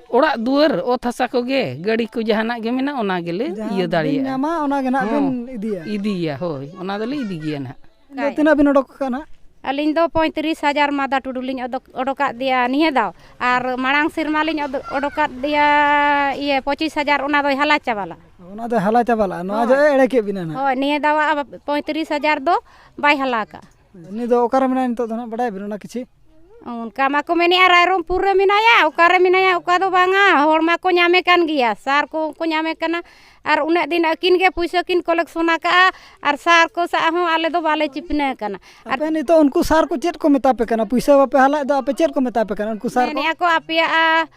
ᱚᱲᱟᱜ ᱫᱩᱣᱟᱹᱨ, ᱚᱛ ᱦᱟᱥᱟ ᱠᱚᱜᱮ, ᱜᱟᱹᱰᱤ ᱠᱚ ᱡᱟᱦᱟᱱᱟᱜ ᱜᱮ ᱢᱮᱱᱟᱜ, ᱚᱱᱟ ᱜᱮᱞᱮ ᱡᱟᱦᱟᱸ ᱤᱭᱟᱹ ᱵᱤᱱ ᱫᱟᱲᱮᱭᱟᱜᱼᱟ᱾ ᱧᱟᱢᱟ, ᱚᱱᱟ ᱜᱮ ᱱᱟᱦᱟᱜ ᱦᱚᱸ᱾ ᱵᱤᱱ ᱤᱫᱤᱭᱟ᱾ ᱤᱫᱤᱭᱟ, ᱦᱳᱭ, ᱚᱱᱟ ᱫᱚᱞᱮ ᱤᱫᱤ ᱜᱮᱭᱟ ᱱᱟᱦᱟᱜ᱾ ᱟᱫᱚ ᱛᱤᱱᱟᱹᱜ ᱵᱤᱱ ᱚᱰᱚᱠ ᱟᱠᱟᱫᱼᱟ ᱱᱟᱦᱟᱜ? ᱟᱹᱞᱤᱧ ᱫᱚ ᱯᱚᱸᱭᱛᱨᱤᱥ ᱦᱟᱡᱟᱨ ᱢᱟᱫᱟ ᱴᱩᱰᱩ ᱞᱤᱧ ᱚᱰᱚᱠ, ᱚᱰᱚᱠᱟᱫ ᱫᱮᱭᱟ ᱱᱤᱭᱟᱹ ᱫᱷᱟᱣ, ᱟᱨ ᱢᱟᱲᱟᱝ ᱥᱮᱨᱢᱟ ᱞᱤᱧ ᱚᱰᱚ-, ᱚᱰᱚᱠᱟᱫ ᱫᱮᱭᱟ ᱤᱭᱟᱹ ᱯᱚᱸᱪᱤᱥ ᱦᱟᱡᱟᱨ, ᱚᱱᱟ ᱫᱚᱭ ᱦᱟᱞᱟ ᱪᱟᱵᱟ ᱞᱮᱫᱼᱟ᱾ ᱚᱱᱟ ᱫᱚ ᱦᱟᱞᱟ ᱪᱟᱵᱟ ᱞᱮᱫᱼᱟ, ᱱᱚᱣᱟ ᱦᱳᱭ᱾ ᱡᱚᱦᱚᱜ ᱮ ᱮᱲᱮ ᱠᱮᱫ ᱵᱤᱱᱟ ᱱᱟᱦᱟᱜ᱾ ᱦᱳᱭ, ᱱᱤᱭᱟᱹ ᱫᱷᱟᱣ ᱯᱚᱸᱭᱛᱨᱤᱥ ᱦᱟᱡᱟᱨ ᱫᱚ ᱵᱟᱭ ᱦᱟᱞᱟ ᱟᱠᱟᱫᱼᱟ᱾ ᱩᱱᱤ ᱫᱚ ᱚᱠᱟᱨᱮ ᱢᱮᱱᱟᱭᱟ ᱱᱤᱛᱚᱜ ᱫᱚ ᱱᱟᱦᱟᱜ, ᱵᱟᱰᱟᱭ ᱵᱤᱱ ᱚᱱᱟ ᱠᱤᱪᱷᱤ? ᱚᱱᱠᱟ ᱢᱟᱠᱚ ᱢᱮᱱᱮᱫᱼᱟ, ᱨᱟᱭᱨᱚᱝᱯᱩᱨ ᱨᱮ ᱢᱮᱱᱟᱭᱟ, ᱚᱠᱟᱨᱮ ᱢᱮᱱᱟᱭᱟ, ᱚᱠᱟ ᱫᱚ ᱵᱟᱝᱟ᱾ ᱦᱚᱲ ᱢᱟᱠᱚ ᱧᱟᱢᱮ ᱠᱟᱱ ᱜᱮᱭᱟ, ᱥᱟᱨ ᱠᱚᱠᱚ ᱧᱟᱢᱮ ᱠᱟᱱᱟ, ᱟᱨ ᱩᱱᱟᱹᱜ ᱫᱤᱱ ᱟᱹᱠᱤᱱ ᱜᱮ ᱯᱩᱭᱥᱟᱹ ᱠᱤᱱ ᱠᱚᱞᱮᱠᱥᱚᱱ ᱟᱠᱟᱫᱼᱟ, ᱟᱨ ᱥᱟᱨ ᱠᱚ ᱥᱟᱶ ᱦᱚᱸ ᱟᱞᱮ ᱫᱚ ᱵᱟᱞᱮ ᱪᱤᱯᱱᱟᱹ ᱟᱠᱟᱱᱟ᱾ ᱟᱨ ᱟᱯᱮ ᱱᱤᱛᱚᱜ ᱩᱱᱠᱩ ᱥᱟᱨ ᱠᱚ ᱪᱮᱫ ᱠᱚ ᱢᱮᱛᱟ ᱯᱮ ᱠᱟᱱᱟ? ᱯᱩᱭᱥᱟᱹ ᱵᱟᱯᱮ ᱦᱟᱞᱟᱭᱮᱫ ᱫᱚ, ᱟᱯᱮ ᱪᱮᱫ ᱠᱚ ᱢᱮᱛᱟ ᱯᱮ ᱠᱟᱱᱟ ᱩᱱᱠᱩ ᱥᱟᱨ ᱠᱚ? ᱢᱮᱱᱮᱫᱼᱟ ᱠᱚ, ᱟᱯᱮᱭᱟᱜ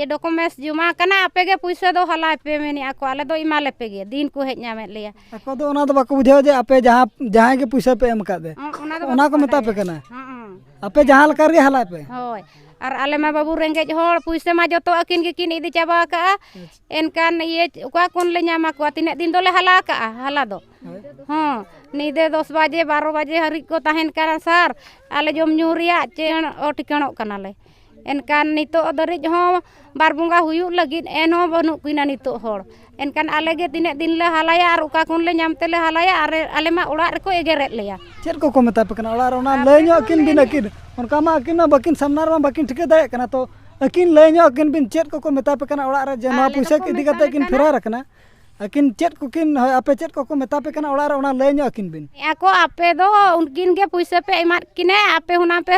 ᱰᱚᱠᱩᱢᱮᱱᱴᱥ ᱡᱚᱢᱟ ᱠᱟᱱᱟ, ᱟᱯᱮ ᱜᱮ ᱯᱩᱭᱥᱟᱹ ᱫᱚ ᱦᱟᱞᱟᱭ ᱯᱮ, ᱢᱮᱱᱮᱫᱼᱟ ᱠᱚ, ᱟᱞᱮ ᱫᱚ ᱮᱢᱟ ᱞᱮᱯᱮ ᱜᱮ, ᱫᱤᱱ ᱠᱚ ᱦᱮᱡ ᱧᱟᱢᱮᱫ ᱞᱮᱭᱟ᱾ ᱟᱠᱚ ᱫᱚ ᱚᱱᱟ ᱫᱚ ᱵᱟᱠᱚ ᱵᱩᱡᱷᱟᱹᱣᱟ ᱡᱮ ᱟᱯᱮ ᱡᱟᱦᱟᱸ, ᱡᱟᱦᱟᱸᱭ ᱜᱮ ᱯᱩᱭᱥᱟᱹ ᱯᱮ ᱮᱢ ᱟᱠᱟᱫ ᱫᱮ, ᱚ-, ᱚᱱᱟ ᱫᱚ ᱚᱱᱟ ᱵᱟᱠᱚ ᱠᱚ ᱢᱮᱛᱟ ᱯᱮ ᱵᱟᱰᱟᱭᱟ᱾ ᱠᱟᱱᱟ᱾ ᱦᱚᱸ, ᱦᱚᱸ᱾ ᱟᱯᱮ ᱡᱟᱦᱟᱸ ᱞᱮᱠᱟ ᱨᱮᱜᱮ ᱦᱟᱞᱟᱭ ᱯᱮ᱾ ᱦᱳᱭ᱾ ᱟᱨ ᱟᱞᱮ ᱢᱟ ᱵᱟᱹᱵᱩ ᱨᱮᱸᱜᱮᱡ ᱦᱚᱲ, ᱯᱩᱭᱥᱟᱹ ᱢᱟ ᱡᱚᱛᱚ ᱟᱹᱠᱤᱱ ᱜᱮᱠᱤᱱ ᱤᱫᱤ ᱪᱟᱵᱟ ᱟᱠᱟᱜᱼᱟ᱾ ᱟᱪᱪᱷᱟ᱾ ᱮᱱᱠᱷᱟᱱ ᱤᱭᱟᱹ ᱚᱠᱟ ᱠᱷᱚᱱ ᱞᱮ ᱧᱟᱢᱟ ᱠᱚᱣᱟ? ᱛᱤᱱᱟᱹᱜ ᱫᱤᱱ ᱫᱚᱞᱮ ᱦᱟᱞᱟ ᱟᱠᱟᱜᱼᱟ, ᱦᱟᱞᱟ ᱫᱚ᱾ ᱦᱳᱭ᱾ ᱦᱚᱸ, ᱧᱤᱫᱟᱹ ᱫᱚᱥ ᱵᱟᱡᱮ, ᱵᱟᱨᱚ ᱵᱟᱡᱮ ᱦᱟᱹᱨᱤᱡ ᱠᱚ ᱛᱟᱦᱮᱱ ᱠᱟᱱᱟ ᱥᱟᱨ᱾ ᱟᱞᱮ ᱡᱚᱢ ᱧᱩ ᱨᱮᱭᱟᱜ ᱪᱮᱫ ᱚ ᱴᱷᱤᱠᱟᱹᱱᱚᱜ ᱠᱟᱱᱟᱞᱮ᱾ ᱮᱱᱠᱷᱟᱱ ᱱᱤᱛᱚᱜ ᱫᱷᱟᱹᱨᱤᱡ ᱦᱚᱸ ᱵᱟᱨ ᱵᱚᱸᱜᱟ ᱦᱩᱭᱩᱜ ᱞᱟᱹᱜᱤᱫ, ᱮᱱᱦᱚᱸ ᱵᱟᱹᱱᱩᱜ ᱠᱤᱱᱟ ᱱᱤᱛᱚᱜ ᱦᱚᱲ᱾ ᱮᱱᱠᱷᱟᱱ ᱟᱞᱮ ᱜᱮ ᱛᱤᱱᱟᱹᱜ ᱫᱤᱱ ᱞᱮ ᱦᱟᱞᱟᱭᱟ ᱟᱨ ᱚᱠᱟ ᱠᱷᱚᱱ ᱞᱮ ᱧᱟᱢ ᱛᱮᱞᱮ ᱦᱟᱞᱟᱭᱟ? ᱟᱨ ᱟᱞᱮ ᱢᱟ ᱚᱲᱟᱜ ᱨᱮᱠᱚ ᱮᱜᱮᱨᱮᱫ ᱞᱮᱭᱟ᱾ ᱪᱮᱫ ᱠᱚᱠᱚ ᱢᱮᱛᱟ ᱯᱮ ᱠᱟᱱᱟ ᱚᱲᱟᱜ ᱨᱮ? ᱚᱱᱟ ᱟᱯᱮ ᱞᱟᱹᱭ ᱫᱚ ᱧᱚᱜ ᱟᱹᱠᱤᱱ ᱵᱤᱱ ᱞᱟᱹᱭ ᱟᱹᱠᱤᱱ᱾ ᱚᱱᱠᱟ ᱢᱟ ᱟᱹᱠᱤᱱ ᱢᱟ ᱵᱟᱹᱠᱤᱱ ᱥᱟᱢᱱᱟ ᱨᱮᱢᱟ ᱵᱟᱹᱠᱤᱱ ᱴᱷᱤᱠᱟᱹ ᱫᱟᱲᱮᱭᱟᱜ ᱠᱟᱱᱟ, ᱛᱚ ᱟᱹᱠᱤᱱ ᱞᱟᱹᱭ ᱧᱚᱜ ᱟᱹᱠᱤᱱ ᱵᱤᱱ, ᱪᱮᱫ ᱠᱚᱠᱚ ᱢᱮᱛᱟ ᱯᱮ ᱠᱟᱱᱟ ᱚᱲᱟᱜ ᱨᱮ ᱡᱮ ᱱᱚᱣᱟ ᱟᱞᱮ ᱯᱩᱭᱥᱟᱹ ᱫᱚᱠᱚ ᱤᱫᱤ ᱠᱟᱛᱮ ᱢᱮᱛᱟᱞᱮ ᱠᱤᱱ ᱠᱟᱱᱟ᱾ ᱯᱷᱮᱨᱟᱨ ᱟᱠᱟᱱᱟ? ᱟᱹᱠᱤᱱ ᱪᱮᱫ ᱠᱚᱠᱤᱱ, ᱦᱳᱭ, ᱟᱯᱮ ᱪᱮᱫ ᱠᱚᱠᱚ ᱢᱮᱛᱟ ᱯᱮ ᱠᱟᱱᱟ ᱚᱲᱟᱜ ᱨᱮ, ᱚᱱᱟ ᱞᱟᱹᱭ ᱧᱚᱜ ᱟᱹᱠᱤᱱ ᱵᱤᱱ᱾ ᱟᱠᱚ, ᱟᱯᱮ ᱫᱚ ᱩᱱᱠᱤᱱ ᱜᱮ ᱯᱩᱭᱥᱟᱹ ᱯᱮ ᱮᱢᱟᱫ ᱠᱤᱱᱟ, ᱟᱯᱮ ᱦᱩᱱᱟᱝ ᱯᱮ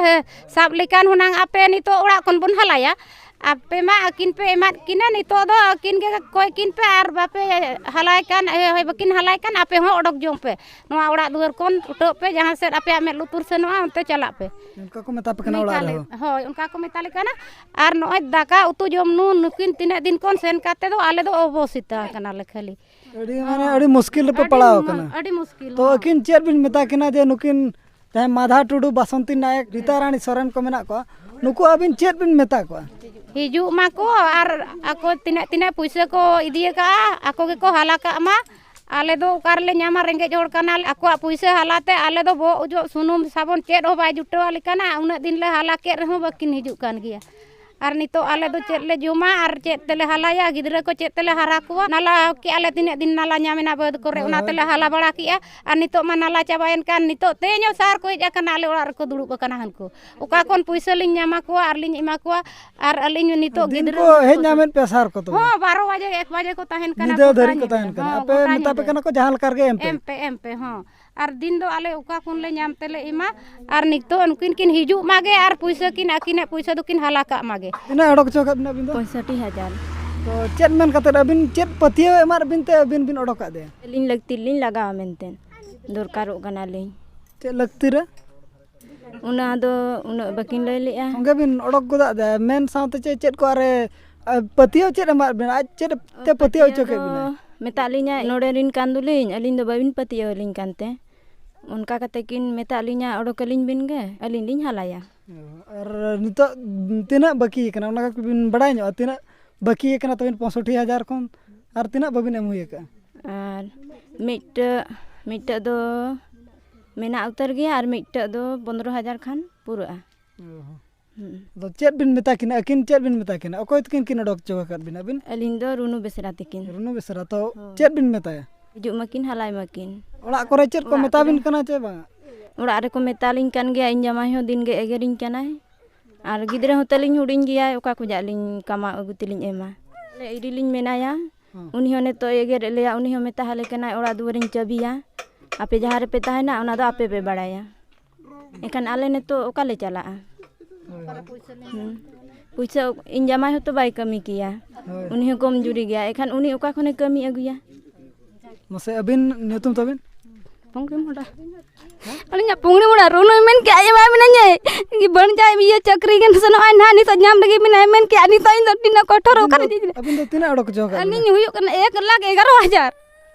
ᱥᱟᱵ ᱞᱮᱠᱷᱟᱱ ᱦᱩᱱᱟᱝ ᱟᱯᱮ ᱱᱤᱛᱚᱜ ᱚᱲᱟᱜ ᱠᱷᱚᱱ ᱵᱚᱱ ᱦᱟᱞᱟᱭᱟ᱾ ᱟᱯᱮ ᱢᱟ ᱟᱹᱠᱤᱱ ᱯᱮ ᱮᱢᱟᱫ ᱠᱤᱱᱟ, ᱱᱤᱛᱚᱜ ᱫᱚ ᱟᱹᱠᱤᱱ ᱜᱮ ᱠᱚᱭ ᱠᱤᱱ ᱯᱮ, ᱟᱨ ᱵᱟᱯᱮ ᱦᱟᱞᱟᱭ ᱠᱟᱱ, ᱮ, ᱦᱳᱭ, ᱵᱟᱹᱠᱤᱱ ᱦᱟᱞᱟᱭ ᱠᱟᱱ, ᱟᱯᱮ ᱦᱚᱸ ᱚᱰᱚᱠ ᱡᱚᱝ ᱯᱮ᱾ ᱱᱚᱣᱟ ᱚᱲᱟᱜ ᱫᱩᱣᱟᱹᱨ ᱠᱷᱚᱱ ᱩᱴᱷᱟᱹᱜ ᱯᱮ, ᱡᱟᱦᱟᱸ ᱥᱮᱫ ᱟᱯᱮᱭᱟᱜ ᱢᱮᱫ ᱞᱩᱛᱩᱨ ᱥᱮᱱᱚᱜᱼᱟ, ᱚᱱᱛᱮ ᱪᱟᱞᱟᱜ ᱯᱮ᱾ ᱚᱱᱠᱟ ᱠᱚ ᱢᱮᱛᱟ ᱯᱮ ᱠᱟᱱᱟ ᱚᱲᱟᱜ ᱱᱤᱝᱠᱟ ᱞᱮ, ᱨᱮᱦᱚᱸ? ᱦᱳᱭ, ᱚᱱᱠᱟ ᱠᱚ ᱢᱮᱛᱟ ᱞᱮ ᱠᱟᱱᱟ᱾ ᱟᱨ ᱱᱚᱜᱼᱚᱭ ᱫᱟᱠᱟ ᱩᱛᱩ ᱡᱚᱢ ᱧᱩ ᱱᱩᱠᱤᱱ ᱛᱤᱱᱟᱹᱜ ᱫᱤᱱ ᱠᱷᱚᱱ ᱥᱮᱱ ᱠᱟᱛᱮ ᱫᱚ ᱟᱞᱮ ᱫᱚ ᱚᱵᱚᱥᱤᱛᱟ ᱠᱟᱱᱟᱞᱮ ᱠᱷᱟᱹᱞᱤ᱾ ᱟᱹᱰᱤ, ᱢᱟᱱᱮ, ᱦᱚᱸ᱾ ᱟᱹᱰᱤ ᱢᱩᱥᱠᱤᱞ ᱨᱮᱯᱮ ᱟᱹᱰᱤ ᱯᱟᱲᱟᱣ ᱢᱩ-, ᱟᱠᱟᱱᱟ᱾ ᱟᱹᱰᱤ ᱢᱩᱥᱠᱤᱞ, ᱛᱚ, ᱦᱚᱸ᱾ ᱟᱹᱠᱤᱱ ᱪᱮᱫ ᱵᱤᱱ ᱢᱮᱛᱟ ᱠᱤᱱᱟ ᱡᱮ ᱱᱩᱠᱤᱱ ᱛᱮᱦᱮᱧ ᱢᱟᱫᱷᱟ ᱴᱩᱰᱩ, ᱵᱟᱥᱚᱱᱛᱤ ᱱᱟᱭᱮᱠ, ᱨᱤᱛᱟ ᱨᱟᱱᱤ ᱥᱚᱨᱮᱱ ᱠᱚ ᱢᱮᱱᱟᱜ ᱠᱚᱣᱟ, ᱱᱩᱠᱩ ᱟᱹᱵᱤᱱ ᱪᱮᱫ ᱵᱤᱱ ᱢᱮᱛᱟ ᱠᱚᱣᱟ? ᱦᱤᱡᱩᱜ ᱢᱟᱠᱚ ᱟᱨ ᱟᱠᱚ ᱛᱤᱱᱟᱹᱜ, ᱛᱤᱱᱟᱹᱜ ᱯᱩᱭᱥᱟᱹ ᱠᱚ ᱤᱫᱤ ᱟᱠᱟᱫᱼᱟ, ᱟᱠᱚ ᱜᱮᱠᱚ ᱦᱟᱞᱟ ᱠᱟᱜ ᱢᱟ᱾ ᱟᱞᱮ ᱫᱚ ᱚᱠᱟ ᱨᱮᱞᱮ ᱧᱟᱢᱟ? ᱨᱮᱸᱜᱮᱡ ᱦᱚᱲ ᱠᱟᱱᱟᱞᱮ᱾ ᱟᱠᱚᱣᱟᱜ ᱯᱩᱭᱥᱟᱹ ᱦᱟᱞᱟ ᱛᱮ ᱟᱞᱮ ᱫᱚ ᱵᱚᱦᱚᱜ ᱚᱡᱚᱜ ᱥᱩᱱᱩᱢ ᱥᱟᱵᱚᱱ ᱪᱮᱫ ᱦᱚᱸ ᱵᱟᱭ ᱡᱩᱴᱟᱹᱣ ᱟᱞᱮ ᱠᱟᱱᱟ᱾ ᱩᱱᱟᱹᱜ ᱫᱤᱱ ᱞᱮ ᱦᱟᱞᱟ ᱠᱮᱫ ᱨᱮᱦᱚᱸ ᱵᱟᱹᱠᱤᱱ ᱦᱤᱡᱩᱜ ᱠᱟᱱ ᱜᱮᱭᱟ᱾ ᱟᱨ ᱱᱤᱛᱚᱜ ᱟᱞᱮ ᱫᱚ ᱪᱮᱫ ᱞᱮ ᱡᱚᱢᱟ ᱟᱨ ᱪᱮᱫ ᱛᱮᱞᱮ ᱦᱟᱞᱟᱭᱟ? ᱜᱤᱫᱽᱨᱟᱹ ᱠᱚ ᱪᱮᱫ ᱛᱮᱞᱮ ᱦᱟᱨᱟ ᱠᱚᱣᱟ? ᱱᱟᱞᱟ ᱠᱮᱜᱼᱟ ᱞᱮ, ᱛᱤᱱᱟᱹᱜ ᱫᱤᱱ ᱱᱟᱞᱟ ᱧᱟᱢ ᱮᱱᱟ ᱵᱟᱹᱫᱽ ᱠᱚᱨᱮ, ᱦᱳᱭ, ᱚᱱᱟ ᱦᱳᱭ᱾ ᱛᱮᱞᱮ ᱦᱟᱞᱟ ᱵᱟᱲᱟ ᱠᱮᱜᱼᱟ᱾ ᱟᱨ ᱱᱤᱛᱚᱜ ᱢᱟ ᱱᱟᱞᱟ ᱪᱟᱵᱟᱭᱮᱱ ᱠᱟᱱ, ᱱᱤᱛᱚᱜ ᱛᱮᱦᱮᱧ ᱦᱚᱸ ᱥᱟᱨ ᱠᱚ ᱦᱮᱡ ᱟᱠᱟᱱᱟ, ᱟᱞᱮ ᱚᱲᱟᱜ ᱨᱮᱠᱚ ᱫᱩᱲᱩᱵ ᱟᱠᱟᱱᱟ ᱦᱟᱱᱠᱩ᱾ ᱚᱠᱟ ᱠᱷᱚᱱ ᱯᱩᱭᱥᱟᱹ ᱞᱤᱧ ᱧᱟᱢᱟ ᱠᱚᱣᱟ ᱟᱨ ᱞᱤᱧ ᱮᱢᱟ ᱠᱚᱣᱟ? ᱟᱨ ᱟᱹᱞᱤᱧ ᱱᱤᱛᱚᱜ ᱫᱤᱱ ᱜᱤᱫᱽᱨᱟᱹ ᱠᱚ ᱠᱚ ᱦᱮᱡ ᱯᱩᱭᱥᱟᱹ ᱧᱟᱢᱮᱫ ᱯᱮᱭᱟ ᱥᱟᱨ ᱠᱚᱫᱚ? ᱦᱚᱸ, ᱵᱟᱨᱚ ᱵᱟᱡᱮ, ᱮᱠ ᱵᱟᱡᱮ ᱠᱚ ᱛᱟᱦᱮᱱ ᱠᱟᱱᱟ, ᱧᱤᱫᱟᱹ ᱜᱚᱴᱟ ᱫᱷᱟᱹᱨᱤᱡ ᱠᱚ ᱧᱤᱫᱟᱹ᱾ ᱛᱟᱦᱮᱱ ᱠᱟᱱᱟ᱾ ᱦᱚᱸ, ᱟᱯᱮ ᱜᱚᱴᱟ ᱢᱮᱛᱟ ᱯᱮ ᱧᱤᱫᱟᱹ᱾ ᱠᱟᱱᱟ ᱠᱚ ᱡᱟᱦᱟᱸ ᱞᱮᱠᱟ ᱨᱮᱜᱮ ᱮᱢ ᱯᱮ᱾ ᱮᱢ ᱯᱮ, ᱮᱢ ᱯᱮ, ᱦᱚᱸ᱾ ᱟᱨ ᱫᱤᱱ ᱫᱚ ᱟᱞᱮ ᱚᱠᱟ ᱠᱷᱚᱱ ᱞᱮ ᱧᱟᱢ ᱛᱮᱞᱮ ᱮᱢᱟ᱾ ᱟᱨ ᱱᱤᱛᱚᱜ ᱱᱩᱠᱤᱱ ᱠᱤᱱ ᱦᱤᱡᱩᱜ ᱢᱟᱜᱮ ᱟᱨ ᱯᱩᱭᱥᱟᱹ ᱠᱤᱱ ᱟᱹᱠᱤᱱᱟᱜ ᱯᱩᱭᱥᱟᱹ ᱫᱚᱠᱤᱱ ᱦᱟᱞᱟ ᱠᱟᱜ ᱢᱟᱜᱮ᱾ ᱛᱤᱱᱟᱹᱜ ᱚᱰᱚᱠ ᱦᱚᱪᱚ ᱟᱠᱟᱫ ᱵᱤᱱᱟ ᱟᱹᱵᱤᱱ ᱫᱚ? ᱯᱚᱸᱭᱥᱚᱴᱴᱤ ᱦᱟᱡᱟᱨ᱾ ᱛᱚ ᱪᱮᱫ ᱢᱮᱱ ᱠᱟᱛᱮᱫ ᱟᱹᱵᱤᱱ ᱪᱮᱫ ᱯᱟᱹᱛᱭᱟᱹᱣ ᱮᱢᱟᱫ ᱵᱤᱱ ᱛᱮ ᱟᱹᱵᱤᱱ ᱵᱤᱱ ᱚᱰᱚᱠ ᱟᱫᱮᱭᱟ? ᱟᱹᱞᱤᱧ ᱞᱟᱹᱠᱛᱤ ᱨᱮᱞᱤᱧ ᱞᱟᱜᱟᱣᱟ ᱢᱮᱱᱛᱮ ᱫᱚᱨᱠᱟᱨᱚᱜ ᱠᱟᱱᱟᱞᱤᱧ᱾ ᱪᱮᱫ ᱞᱟᱹᱠᱛᱤ ᱨᱮ? ᱚᱱᱟ ᱫᱚ ᱩᱱᱟᱹᱜ ᱵᱟᱹᱠᱤᱱ ᱞᱟᱹᱭ ᱞᱮᱜᱼᱟ᱾ ᱥᱚᱸᱜᱮ ᱵᱤᱱ ᱚᱰᱚᱠ ᱜᱚᱫᱟᱜ ᱫᱟ, ᱢᱮᱱ ᱥᱟᱶᱛᱮ ᱪᱮᱫ, ᱪᱮᱫ ᱠᱚ ᱟᱨᱮ, ᱟ, ᱯᱟᱹᱛᱭᱟᱹᱣ ᱪᱮᱫ ᱮᱢᱟᱫ ᱵᱮᱱᱟ? ᱟᱡ ᱪᱮᱫ ᱛᱮ ᱯᱟᱹᱛᱭᱟᱹᱣ ᱦᱚᱪᱚ ᱠᱮᱫ ᱵᱮᱱᱟ? ᱫᱚ ᱢᱮᱛᱟᱜ ᱞᱤᱧᱟᱭ, "ᱱᱚᱰᱮ ᱨᱤᱱ ᱠᱟᱱ ᱫᱚᱞᱤᱧ, ᱟᱹᱞᱤᱧ ᱫᱚ ᱵᱟᱹᱵᱤᱱ ᱯᱟᱹᱛᱭᱟᱹᱣ ᱟᱹᱞᱤᱧ ᱠᱟᱱᱛᱮ᱾ ᱚᱱᱠᱟ ᱠᱟᱛᱮ ᱠᱤᱱ ᱢᱮᱛᱟᱜ ᱞᱤᱧᱟ, 'ᱚᱰᱚᱠ ᱟᱹᱞᱤᱧ ᱵᱤᱱ ᱜᱮ, ᱟᱹᱞᱤᱧ ᱞᱤᱧ ᱦᱟᱞᱟᱭᱟ.'" ᱟᱨ ᱱᱤᱛᱚᱜ ᱛᱤᱱᱟᱹᱜ ᱵᱟᱹᱠᱤ ᱟᱠᱟᱱᱟ, ᱚᱱᱟ ᱠᱚ ᱵᱤᱱ ᱵᱟᱲᱟᱭ ᱧᱚᱜᱼᱟ? ᱛᱤᱱᱟᱹᱜ ᱵᱟᱹᱠᱤ ᱟᱠᱟᱱᱟ ᱛᱟᱵᱤᱱ ᱯᱚᱸᱭᱥᱚᱴᱴᱤ ᱦᱟᱡᱟᱨ ᱠᱷᱚᱱ, ᱟᱨ ᱛᱤᱱᱟᱹᱜ ᱵᱟᱹᱵᱤᱱ ᱮᱢ ᱦᱩᱭ ᱟᱠᱟᱫᱼᱟ? ᱟᱨ ᱢᱤᱫᱴᱟᱹᱜ, ᱢᱤᱫᱴᱟᱹᱜ ᱫᱚ ᱢᱮᱱᱟᱜ ᱩᱛᱟᱹᱨ ᱜᱮᱭᱟ ᱟᱨ ᱢᱤᱫᱴᱟᱹᱜ ᱫᱚ ᱯᱚᱱᱫᱽᱨᱚ ᱦᱟᱡᱟᱨ ᱠᱷᱟᱱ ᱯᱩᱨᱟᱹᱜᱼᱟ᱾ ᱚ ᱦᱚᱸ᱾ ᱦᱩᱸ᱾ ᱟᱫᱚ ᱪᱮᱫ ᱵᱤᱱ ᱢᱮᱛᱟ ᱠᱤᱱᱟ? ᱟᱹᱠᱤᱱ ᱪᱮᱫ ᱵᱤᱱ ᱢᱮᱛᱟ ᱠᱤᱱᱟ? ᱚᱠᱚᱭ ᱛᱟᱹᱠᱤᱱ ᱠᱤᱱ ᱚᱰᱚᱠ ᱦᱚᱪᱚ ᱟᱠᱟᱫ ᱵᱤᱱᱟ ᱟᱹᱵᱤᱱ? ᱟᱹᱞᱤᱧ ᱫᱚ ᱨᱩᱱᱩ ᱵᱮᱥᱨᱟ ᱛᱟᱹᱠᱤᱱ᱾ ᱨᱩᱱᱩ ᱵᱮᱥᱨᱟ, ᱛᱚ ᱦᱳᱭ᱾ ᱪᱮᱫ ᱵᱤᱱ ᱢᱮᱛᱟᱭᱟ? ᱦᱤᱡᱩᱜ ᱢᱟᱹᱠᱤᱱ, ᱦᱟᱞᱟᱭ ᱢᱟᱹᱠᱤᱱ᱾ ᱚᱲᱟᱜ ᱠᱚᱨᱮ ᱪᱮᱫ ᱠᱚ ᱚᱲᱟᱜ ᱢᱮᱛᱟ ᱠᱚᱨᱮ ᱵᱤᱱ ᱠᱟᱱᱟ ᱪᱮ ᱵᱟᱝ? ᱚᱲᱟᱜ ᱨᱮᱠᱚ ᱢᱮᱛᱟᱞᱤᱧ ᱠᱟᱱ ᱜᱮᱭᱟ, ᱤᱧ ᱡᱟᱢᱟᱭ ᱦᱚᱸ ᱫᱤᱱ ᱜᱮ ᱮᱜᱮᱨᱤᱧ ᱠᱟᱱᱟᱭ᱾ ᱟᱨ ᱜᱤᱫᱽᱨᱟᱹ ᱦᱚᱸ ᱛᱟᱹᱞᱤᱧ ᱦᱩᱰᱤᱧ ᱜᱮᱭᱟᱭ, ᱚᱠᱟ ᱠᱷᱚᱱᱟᱜ ᱞᱤᱧ ᱠᱟᱢᱟᱣ ᱟᱹᱜᱩ ᱛᱮᱞᱤᱧ ᱮᱢᱟ? ᱟᱞᱮ ᱤᱫᱤ ᱞᱤᱧ ᱢᱮᱱᱟᱭᱟ, ᱦᱮᱸ᱾ ᱩᱱᱤ ᱦᱚᱸ ᱱᱤᱛᱚᱜ ᱮᱜᱮᱨᱮᱫ ᱞᱮᱭᱟ, ᱩᱱᱤ ᱦᱚᱸ ᱢᱮᱛᱟ ᱦᱟᱞᱮ ᱠᱟᱱᱟᱭ, "ᱚᱲᱟᱜ ᱫᱩᱣᱟᱹᱨᱤᱧ ᱪᱟᱹᱵᱤᱭᱟ, ᱟᱯᱮ ᱡᱟᱦᱟᱸ ᱨᱮᱯᱮ ᱛᱟᱦᱮᱱᱟ, ᱚᱱᱟ ᱫᱚ ᱟᱯᱮ ᱯᱮ ᱵᱟᱲᱟᱭᱟ᱾" ᱮᱱᱠᱷᱟᱱ ᱟᱞᱮ ᱱᱤᱛᱚᱜ ᱚᱠᱟ ᱞᱮ ᱪᱟᱞᱟᱜᱼᱟ? ᱦᱳᱭ᱾ ᱦᱩᱸ᱾ ᱯᱩᱭᱥᱟᱹ ᱤᱧ ᱡᱟᱢᱟᱭ ᱦᱚᱸᱛᱚ ᱵᱟᱭ ᱠᱟᱹᱢᱤ ᱠᱮᱭᱟ, ᱦᱳᱭ᱾ ᱩᱱᱤ ᱦᱚᱸ ᱠᱚᱢ ᱡᱩᱨᱤ ᱜᱮᱭᱟ, ᱮᱱᱠᱷᱟᱱ ᱩᱱᱤ ᱚᱠᱟ ᱠᱷᱚᱱᱮ ᱠᱟᱹᱢᱤ ᱟᱹᱜᱩᱭᱟ? ᱢᱟᱥᱮ ᱟᱹᱵᱤᱱ ᱧᱩᱛᱩᱢ ᱛᱟᱵᱤᱱ? ᱯᱩᱝᱲᱤ ᱢᱩᱸᱰᱟ᱾ ᱟᱹᱞᱤᱧᱟᱜ ᱯᱩᱝᱲᱤ ᱢᱩᱸᱰᱟ ᱨᱩᱱᱩᱭ ᱢᱮᱱ ᱠᱮᱜᱼᱟ, ᱮᱢᱟᱭ ᱢᱮᱱᱟᱹᱧ, ᱵᱟᱹᱧ ᱪᱟᱭ ᱤᱭᱟᱹ ᱪᱟᱹᱠᱨᱤ ᱜᱮ ᱥᱮᱱᱚᱜᱼᱟᱭ ᱱᱟᱦᱟᱜ, ᱱᱤᱛᱚᱜ ᱧᱟᱢ ᱞᱟᱹᱜᱤᱫ ᱢᱮᱱᱟᱭ ᱢᱮᱱ ᱠᱮᱜᱼᱟ, ᱱᱤᱛᱚᱜ ᱤᱧ ᱫᱚ ᱛᱤᱱᱟᱹᱜ ᱠᱚᱴᱷᱳᱨ ᱟᱹᱵᱤᱱ ᱚᱠᱟᱨᱮ ᱫᱚ, ᱟᱹᱵᱤᱱ ᱫᱚ ᱛᱤᱱᱟᱹᱜ ᱚᱰᱚᱠ ᱦᱚᱪᱚ ᱟᱠᱟᱫ ᱵᱤᱱᱟ? ᱟᱹᱞᱤᱧ ᱦᱩᱭᱩᱜ ᱠᱟᱱᱟ ᱮᱠ ᱞᱟᱠᱷ ᱮᱜᱟᱨᱚ ᱦᱟᱡᱟᱨ᱾